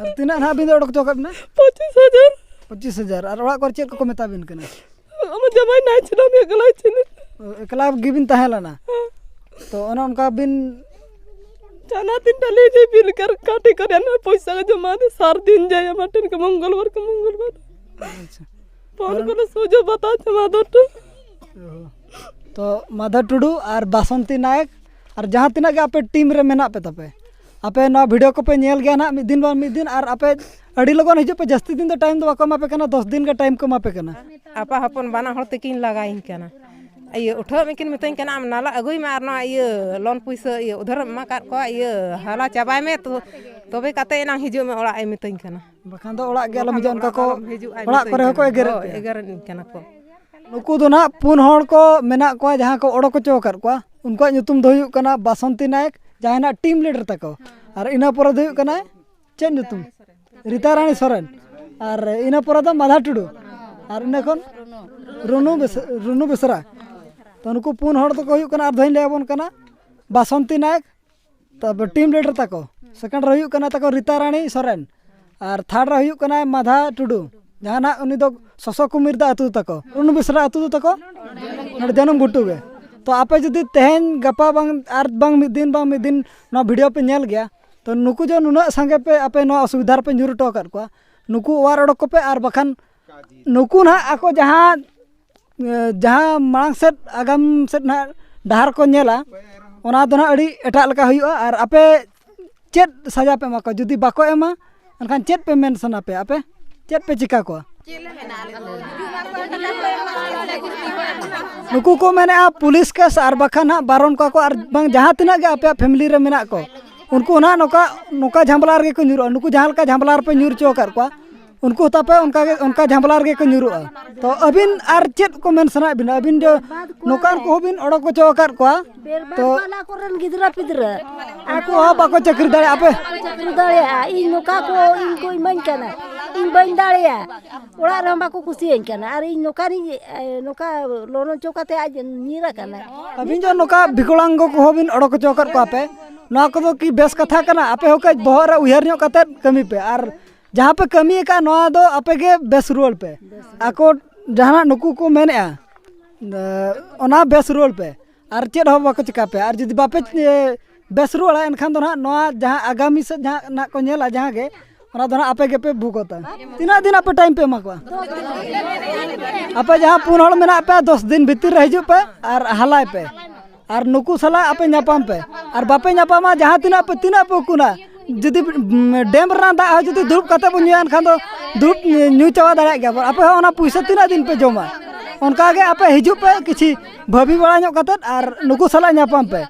ᱟᱨ ᱛᱤᱱᱟᱹᱜ ᱱᱟᱦᱟᱜ ᱵᱤᱱ ᱚᱰᱚᱠ ᱦᱚᱪᱚ ᱟᱠᱟᱫ ᱵᱤᱱᱟ? ᱯᱚᱸᱪᱤᱥ ᱦᱟᱡᱟᱨ᱾ ᱯᱚᱸᱪᱤᱥ ᱦᱟᱡᱟᱨ᱾ ᱟᱨ ᱚᱲᱟᱜ ᱠᱚᱨᱮ ᱪᱮᱫ ᱠᱚᱠᱚ ᱢᱮᱛᱟ ᱵᱤᱱ ᱠᱟᱱᱟ? ᱟᱢᱟᱜ ᱡᱟᱢᱟᱭ ᱱᱟᱭ ᱪᱷᱤᱱᱟᱢ ᱮᱠᱞᱟᱭ ᱪᱷᱤᱱᱟᱢ᱾ ᱚ, ᱮᱠᱞᱟ ᱜᱮᱵᱤᱱ ᱛᱟᱦᱮᱸ ᱞᱮᱱᱟ? ᱦᱮᱸ᱾ ᱛᱚ ᱚᱱᱮ ᱚᱱᱠᱟ ᱵᱤᱱ ᱪᱟᱱᱟ ᱛᱤᱱᱴᱟ ᱞᱮ ᱡᱮ ᱵᱤᱞ ᱠᱟᱨ ᱠᱟᱴᱤ ᱠᱟᱨ ᱭᱟᱱᱟ ᱯᱚᱭᱥᱟ ᱠᱚ ᱡᱚᱢᱟ ᱫᱮ ᱥᱟᱨ ᱫᱤᱱ ᱡᱟᱭ ᱟᱢᱟᱴᱮᱱ ᱠᱮ ᱢᱚᱝᱜᱚᱞᱵᱟᱨ ᱠᱮ ᱢᱚᱝᱜᱚᱞᱵᱟᱨ᱾ ᱟᱪᱪᱷᱟ᱾ ᱯᱷᱳᱱ ᱠᱚᱨᱮ ᱥᱩᱡᱳᱜᱽ ᱵᱟᱛᱟᱣ ᱪᱟᱵᱟ ᱫᱚ ᱴᱩ᱾ ᱚ᱾ ᱛᱚ ᱢᱟᱫᱷᱟ ᱴᱩᱰᱩ ᱟᱨ ᱵᱟᱥᱚᱱᱛᱤ ᱱᱟᱭᱮᱠ ᱟᱨ ᱡᱟᱦᱟᱸ ᱛᱤᱱᱟᱹᱜ ᱜᱮ ᱟᱯᱮ ᱴᱤᱢ ᱨᱮ ᱢᱮᱱᱟᱜ ᱯᱮ ᱛᱟᱯᱮ, ᱟᱯᱮ ᱱᱚᱣᱟ ᱵᱷᱤᱰᱤᱭᱳ ᱠᱚᱯᱮ ᱧᱮᱞ ᱜᱮᱭᱟ ᱱᱟᱦᱟᱜ ᱢᱤᱫ ᱫᱤᱱ ᱵᱟᱝ ᱢᱤᱫ ᱫᱤᱱ᱾ ᱟᱨ ᱟᱯᱮ ᱟᱹᱰᱤ ᱞᱚᱜᱚᱱ ᱦᱤᱡᱩᱜ ᱯᱮ, ᱡᱟᱹᱥᱛᱤ ᱫᱤᱱ ᱫᱚ ᱴᱟᱭᱤᱢ ᱫᱚ ᱵᱟᱠᱚ ᱮᱢᱟ ᱯᱮ ᱠᱟᱱᱟ, ᱫᱚᱥ ᱫᱤᱱ ᱜᱮ ᱴᱟᱭᱤᱢ ᱠᱚ ᱮᱢᱟ ᱯᱮ ᱠᱟᱱᱟ᱾ ᱟᱯᱟ ᱦᱚᱯᱚᱱ ᱵᱟᱱᱟ ᱦᱚᱲ ᱛᱤᱠᱤᱱ ᱞᱟᱜᱟᱭᱤᱧ ᱠᱟᱱᱟ᱾ ᱤᱭᱟᱹ ᱩᱴᱷᱟᱹᱣ ᱢᱮᱠᱤᱱ ᱢᱤᱛᱟᱹᱧ ᱠᱟᱱᱟ, "ᱟᱢ ᱱᱟᱞᱟ ᱟᱹᱜᱩᱭ ᱢᱮ ᱟᱨ ᱱᱚᱣᱟ ᱤᱭᱟᱹ ᱞᱳᱱ ᱯᱩᱭᱥᱟᱹ ᱤᱭᱟᱹ ᱩᱫᱷᱟᱹᱨᱮᱢ ᱮᱢᱟ ᱠᱟᱫ ᱠᱚᱣᱟ, ᱤᱭᱟᱹ ᱦᱟᱞᱟ ᱪᱟᱵᱟᱭ ᱢᱮ, ᱛᱚ ᱛᱚᱵᱮ ᱠᱟᱛᱮ ᱮᱱᱟᱝ ᱦᱤᱡᱩᱜ ᱢᱮ ᱚᱲᱟᱜ", ᱮ ᱢᱤᱛᱟᱹᱧ ᱠᱟᱱᱟ᱾ ᱵᱟᱠᱷᱟᱱ ᱫᱚ ᱚᱲᱟᱜ ᱜᱮ ᱟᱞᱚᱢ ᱦᱤᱡᱩᱜᱼᱟ, ᱚᱱᱠᱟ ᱠᱚ ᱟᱞᱚᱢ ᱦᱤᱡᱩᱜᱼᱟ, ᱚᱲᱟᱜ ᱠᱚᱨᱮ ᱦᱚᱸᱠᱚ ᱮᱜᱮᱨᱮᱫ ᱦᱳᱭ, ᱯᱮᱭᱟ᱾ ᱮᱜᱮᱨᱮᱫ ᱠᱟᱱᱟ ᱠᱚ᱾ ᱱᱩᱠᱩ ᱫᱚ ᱱᱟᱦᱟᱜ ᱯᱩᱱ ᱦᱚᱲ ᱠᱚ ᱢᱮᱱᱟᱜ ᱠᱚᱣᱟ, ᱡᱟᱦᱟᱸ ᱠᱚ ᱚᱰᱚᱠ ᱦᱚᱪᱚ ᱟᱠᱟᱫ ᱠᱚᱣᱟ᱾ ᱩᱱᱠᱩᱣᱟᱜ ᱧᱩᱛᱩᱢ ᱫᱚ ᱦᱩᱭᱩᱜ ᱠᱟᱱᱟ ᱵᱟᱥᱚᱱᱛᱤ ᱱᱟᱭᱮᱠ, ᱡᱟᱦᱟᱸᱭ ᱱᱟᱦᱟᱜ ᱴᱤᱢ ᱞᱤᱰᱟᱨ ᱛᱟᱠᱚ, ᱟᱨ ᱤᱱᱟᱹ ᱯᱚᱨᱮ ᱫᱚ ᱦᱩᱭᱩᱜ ᱠᱟᱱᱟᱭ ᱪᱮᱫ ᱧᱩᱛᱩᱢ? ᱨᱤᱛᱟ ᱨᱟᱱᱤ ᱥᱚᱨᱮᱱ᱾ ᱟᱨ ᱤᱱᱟᱹ ᱯᱚᱨᱮ ᱫᱚ ᱢᱟᱫᱷᱟ ᱴᱩᱰᱩ, ᱟᱨ ᱤᱱᱟᱹ ᱠᱷᱚᱱ ᱨᱩᱱᱩ ᱵᱮᱥ-, ᱨᱩᱱᱩ ᱵᱮᱥᱨᱟ᱾ ᱛᱚ ᱱᱩᱠᱩ ᱯᱩᱱ ᱦᱚᱲ ᱫᱚᱠᱚ ᱦᱩᱭᱩᱜ ᱠᱟᱱᱟ, ᱟᱨ ᱫᱚᱧ ᱞᱟᱹᱭ ᱟᱵᱚᱱ ᱠᱟᱱᱟ, ᱵᱟᱥᱚᱱᱛᱤ ᱱᱟᱭᱮᱠ, ᱛᱟᱨᱯᱚᱨ ᱴᱤᱢ ᱞᱤᱰᱟᱨ ᱛᱟᱠᱚ, ᱥᱮᱠᱮᱱᱰ ᱨᱮ ᱦᱩᱭᱩᱜ ᱠᱟᱱᱟ ᱛᱟᱠᱚ ᱨᱤᱛᱟ ᱨᱟᱱᱤ ᱥᱚᱨᱮᱱ, ᱟᱨ ᱛᱷᱟᱨᱰ ᱨᱮ ᱦᱩᱭᱩᱜ ᱠᱟᱱᱟᱭ ᱢᱟᱫᱷᱟ ᱴᱩᱰᱩ, ᱡᱟᱦᱟᱸ ᱱᱟᱜ ᱩᱱᱤ ᱫᱚ ᱥᱚᱥᱚ ᱠᱩᱢᱤᱨ ᱫᱟ ᱟᱹᱛᱩ ᱛᱟᱠᱚ, ᱨᱩᱱᱩ ᱵᱮᱥᱨᱟ ᱟᱹᱛᱩ ᱛᱟᱠᱚ, ᱱᱚᱰᱮ ᱡᱟᱹᱱᱩᱢ ᱜᱷᱩᱴᱩ ᱜᱮ᱾ ᱛᱚ ᱟᱯᱮ ᱡᱩᱫᱤ ᱛᱮᱦᱮᱧ ᱜᱟᱯᱟ ᱵᱟᱝ ᱟᱨ ᱵᱟᱝ ᱢᱤᱫ ᱫᱤᱱ ᱵᱟᱝ ᱢᱤᱫ ᱫᱤᱱ ᱱᱚᱣᱟ ᱵᱷᱤᱰᱤᱭᱳ ᱯᱮ ᱧᱮᱞ ᱜᱮᱭᱟ, ᱛᱚ ᱱᱩᱠᱩ ᱡᱮ ᱱᱩᱱᱟᱹᱜ ᱥᱟᱸᱜᱮ ᱯᱮ ᱟᱯᱮ ᱱᱚᱣᱟ ᱚᱥᱩᱵᱤᱫᱷᱟ ᱨᱮᱯᱮ ᱧᱩᱨ ᱦᱚᱴᱚ ᱟᱠᱟᱫ ᱠᱚᱣᱟ, ᱱᱩᱠᱩ ᱚᱣᱟᱨ ᱚᱰᱚᱠ ᱠᱚᱯᱮ, ᱟᱨ ᱵᱟᱠᱷᱟᱱ ᱱᱩᱠᱩ ᱱᱟᱦᱟᱜ ᱟᱠᱚ ᱡᱟᱦᱟᱸ ᱮ, ᱡᱟᱦᱟᱸ ᱢᱟᱲᱟᱝ ᱥᱮᱫ ᱟᱜᱟᱢ ᱥᱮᱫ ᱱᱟᱦᱟᱜ ᱰᱟᱦᱟᱨ ᱠᱚ ᱧᱮᱞᱟ, ᱚᱱᱟ ᱫᱚ ᱱᱟᱦᱟᱜ ᱟᱹᱰᱤ ᱮᱴᱟᱜ ᱞᱮᱠᱟ ᱦᱩᱭᱩᱜᱼᱟ᱾ ᱟᱨ ᱟᱯᱮ ᱪᱮᱫ ᱥᱟᱡᱟ ᱯᱮ ᱮᱢᱟ ᱠᱚᱣᱟ? ᱡᱩᱫᱤ ᱵᱟᱠᱚ ᱮᱢᱟ, ᱮᱱᱠᱷᱟᱱ ᱪᱮᱫ ᱯᱮ ᱢᱮᱱ ᱥᱟᱱᱟ ᱯᱮᱭᱟ? ᱟᱯᱮ ᱪᱮᱫ ᱯᱮ ᱪᱤᱠᱟ ᱠᱚᱣᱟ? ᱱᱩᱠᱩ ᱠᱚ ᱢᱮᱱᱮᱫᱼᱟ ᱯᱩᱞᱤᱥ ᱠᱮᱥ, ᱟᱨ ᱵᱟᱠᱷᱟᱱ ᱦᱟᱸᱜ ᱵᱟᱨᱚᱱ ᱠᱚᱣᱟ ᱠᱚ, ᱟᱨ ᱵᱟᱝ ᱡᱟᱦᱟᱸ ᱛᱤᱱᱟᱹᱜ ᱜᱮ ᱟᱯᱮᱭᱟᱜ ᱯᱷᱮᱢᱤᱞᱤ ᱨᱮ ᱢᱮᱱᱟᱜ ᱠᱚ, ᱩᱱᱠᱩ ᱱᱟᱦᱟᱜ ᱱᱚᱝᱠᱟ, ᱱᱚᱝᱠᱟ ᱡᱷᱟᱢᱞᱟ ᱨᱮᱜᱮ ᱠᱚ ᱧᱩᱨᱩᱜᱼᱟ᱾ ᱱᱩᱠᱩ ᱡᱟᱦᱟᱸ ᱞᱮᱠᱟ ᱡᱷᱟᱢᱞᱟ ᱨᱮᱯᱮ ᱧᱩᱨ ᱦᱚᱪᱚ ᱟᱠᱟᱫ ᱠᱚᱣᱟ, ᱩᱱᱠᱩ ᱦᱚᱸ ᱛᱟᱯᱮ ᱚᱱᱠᱟ ᱜᱮ, ᱚᱱᱠᱟ ᱡᱷᱟᱢᱞᱟ ᱨᱮᱜᱮ ᱠᱚ ᱧᱩᱨᱩᱜᱼᱟ᱾ ᱛᱚ ᱟᱹᱵᱤᱱ ᱟᱨ ᱪᱮᱫ ᱠᱚ ᱢᱮᱱ ᱥᱟᱱᱟᱭᱮᱫ ᱵᱤᱱᱟ? ᱟᱹᱵᱤᱱ ᱡᱮ ᱱᱚᱝᱠᱟᱱ ᱠᱚᱦᱚᱸ ᱵᱤᱱ ᱚᱰᱚᱠ ᱦᱚᱪᱚ ᱟᱠᱟᱫ ᱠᱚᱣᱟ, ᱵᱮᱨᱵᱟᱫ ᱛᱚ ᱠᱚᱣᱟ ᱠᱚᱨᱮᱱ ᱜᱤᱫᱽᱨᱟᱹ ᱯᱤᱫᱽᱨᱟᱹ᱾ ᱩᱱᱠᱩ ᱦᱚᱸ ᱵᱟᱠᱚ ᱪᱟᱹᱠᱨᱤ ᱫᱟᱲᱮᱭᱟᱜᱼᱟ᱾ ᱟᱯᱮ ᱵᱟᱠᱚ ᱪᱟᱹᱠᱨᱤ ᱫᱟᱲᱮᱭᱟᱜᱼᱟ᱾ ᱤᱧ ᱱᱚᱝᱠᱟ ᱠᱚ, ᱤᱧ ᱠᱚ ᱤᱢᱟᱹᱧ ᱠᱟᱱᱟ, ᱤᱧ ᱵᱟᱹᱧ ᱫᱟᱲᱮᱭᱟᱜᱼᱟ᱾ ᱚᱲᱟᱜ ᱨᱮᱦᱚᱸ ᱵᱟᱠᱚ ᱠᱩᱥᱤᱭᱟᱹᱧ ᱠᱟᱱᱟ᱾ ᱟᱨ ᱤᱧ ᱱᱚᱝᱠᱟᱱᱤᱧ, ᱮ, ᱱᱚᱝᱠᱟ ᱞᱚᱱᱚ ᱦᱚᱪᱚ ᱠᱟᱛᱮ ᱟᱡ ᱧᱤᱨ ᱟᱠᱟᱱᱟᱭ᱾ ᱟᱹᱵᱤᱱ ᱡᱮ ᱱᱚᱝᱠᱟ ᱵᱤᱠᱚᱞᱟᱝᱜᱚ ᱠᱚᱦᱚᱸ ᱵᱤᱱ ᱚᱰᱚᱠ ᱦᱚᱪᱚ ᱟᱠᱟᱫ ᱠᱚᱣᱟ ᱯᱮ, ᱱᱚᱣᱟ ᱠᱚᱫᱚ ᱠᱤ ᱵᱮᱥ ᱠᱟᱛᱷᱟ ᱠᱟᱱᱟ? ᱟᱯᱮ ᱦᱚᱸ ᱠᱟᱹᱡ ᱵᱚᱦᱚᱜ ᱨᱮ ᱩᱭᱦᱟᱹᱨ ᱧᱚᱜ ᱠᱟᱛᱮ ᱠᱟᱹᱢᱤ ᱯᱮ᱾ ᱟᱨ ᱡᱟᱦᱟᱸ ᱯᱮ ᱠᱟᱹᱢᱤ ᱟᱠᱟᱫ, ᱱᱚᱣᱟ ᱫᱚ ᱟᱯᱮ ᱜᱮ ᱵᱮᱥ ᱨᱩᱣᱟᱹᱲ ᱯᱮ᱾ ᱟᱠᱚ ᱡᱟᱦᱟᱱᱟᱜ ᱱᱩᱠᱩ ᱠᱚ ᱢᱮᱱᱮᱫᱼᱟ, ᱮ, ᱚᱱᱟ ᱵᱮᱥ ᱨᱩᱣᱟᱹᱲ ᱯᱮ᱾ ᱟᱨ ᱪᱮᱫ ᱦᱚᱸ ᱵᱟᱠᱚ ᱪᱤᱠᱟ ᱯᱮᱭᱟ᱾ ᱟᱨ ᱡᱩᱫᱤ ᱵᱟᱯᱮ, ᱮ, ᱵᱮᱥ ᱨᱩᱣᱟᱹᱲᱟ, ᱮᱱᱠᱷᱟᱱ ᱫᱚ ᱱᱟᱦᱟᱜ ᱱᱚᱣᱟ ᱡᱟᱦᱟᱸ ᱟᱜᱟᱢᱤ ᱥᱮᱫ ᱡᱟᱦᱟᱸ ᱱᱟᱦᱟᱜ ᱠᱚ ᱧᱮᱞᱟ, ᱡᱟᱦᱟᱸ ᱜᱮ, ᱚᱱᱟ ᱫᱚ ᱱᱟᱜ ᱟᱯᱮ ᱜᱮᱯᱮ ᱵᱷᱩᱜᱚᱛᱟ᱾ ᱛᱤᱱᱟᱹᱜ ᱫᱤᱱ ᱟᱯᱮ ᱴᱟᱭᱤᱢ ᱯᱮ ᱮᱢᱟ ᱠᱚᱣᱟ? ᱟᱯᱮ ᱡᱟᱦᱟᱸ ᱯᱩᱱ ᱦᱚᱲ ᱢᱮᱱᱟᱜ ᱯᱮᱭᱟ, ᱫᱚᱥ ᱫᱤᱱ ᱵᱷᱤᱛᱤᱨ ᱨᱮ ᱦᱤᱡᱩᱜ ᱯᱮ ᱟᱨ ᱦᱟᱞᱟᱭ ᱯᱮ, ᱟᱨ ᱱᱩᱠᱩ ᱥᱟᱞᱟᱜ ᱟᱯᱮ ᱧᱟᱯᱟᱢ ᱯᱮ᱾ ᱟᱨ ᱵᱟᱯᱮ ᱧᱟᱯᱟᱢᱟ, ᱡᱟᱦᱟᱸ ᱛᱤᱱᱟᱹᱜ ᱯᱮ, ᱛᱤᱱᱟᱹᱜ ᱯᱮ ᱩᱠᱩᱱᱟ, ᱡᱩᱫᱤ ᱰᱮᱢ ᱨᱮᱱᱟᱜ ᱫᱟᱜ ᱦᱚᱸ ᱡᱩᱫᱤ ᱫᱩᱲᱩᱵ ᱠᱟᱛᱮ ᱵᱚᱱ ᱧᱩᱭᱟ, ᱮᱱᱠᱷᱟᱱ ᱫᱚ ᱫᱩᱲᱩᱵ ᱧᱩ ᱪᱟᱵᱟ ᱫᱟᱲᱮᱭᱟᱜ ᱜᱮᱭᱟ ᱵᱚᱱ᱾ ᱟᱯᱮ ᱦᱚᱸ ᱚᱱᱟ ᱯᱩᱭᱥᱟᱹ ᱛᱤᱱᱟᱹᱜ ᱫᱤᱱ ᱯᱮ ᱡᱚᱢᱟ? ᱚᱱᱠᱟ ᱜᱮ ᱟᱯᱮ ᱦᱤᱡᱩᱜ ᱯᱮ, ᱠᱤᱪᱷᱤ ᱵᱷᱟᱹᱵᱤ ᱵᱟᱲᱟ ᱧᱚᱜ ᱠᱟᱛᱮ ᱟᱨ ᱱᱩᱠᱩ ᱥᱟᱞᱟᱜ ᱧᱟᱯᱟᱢ ᱯᱮ᱾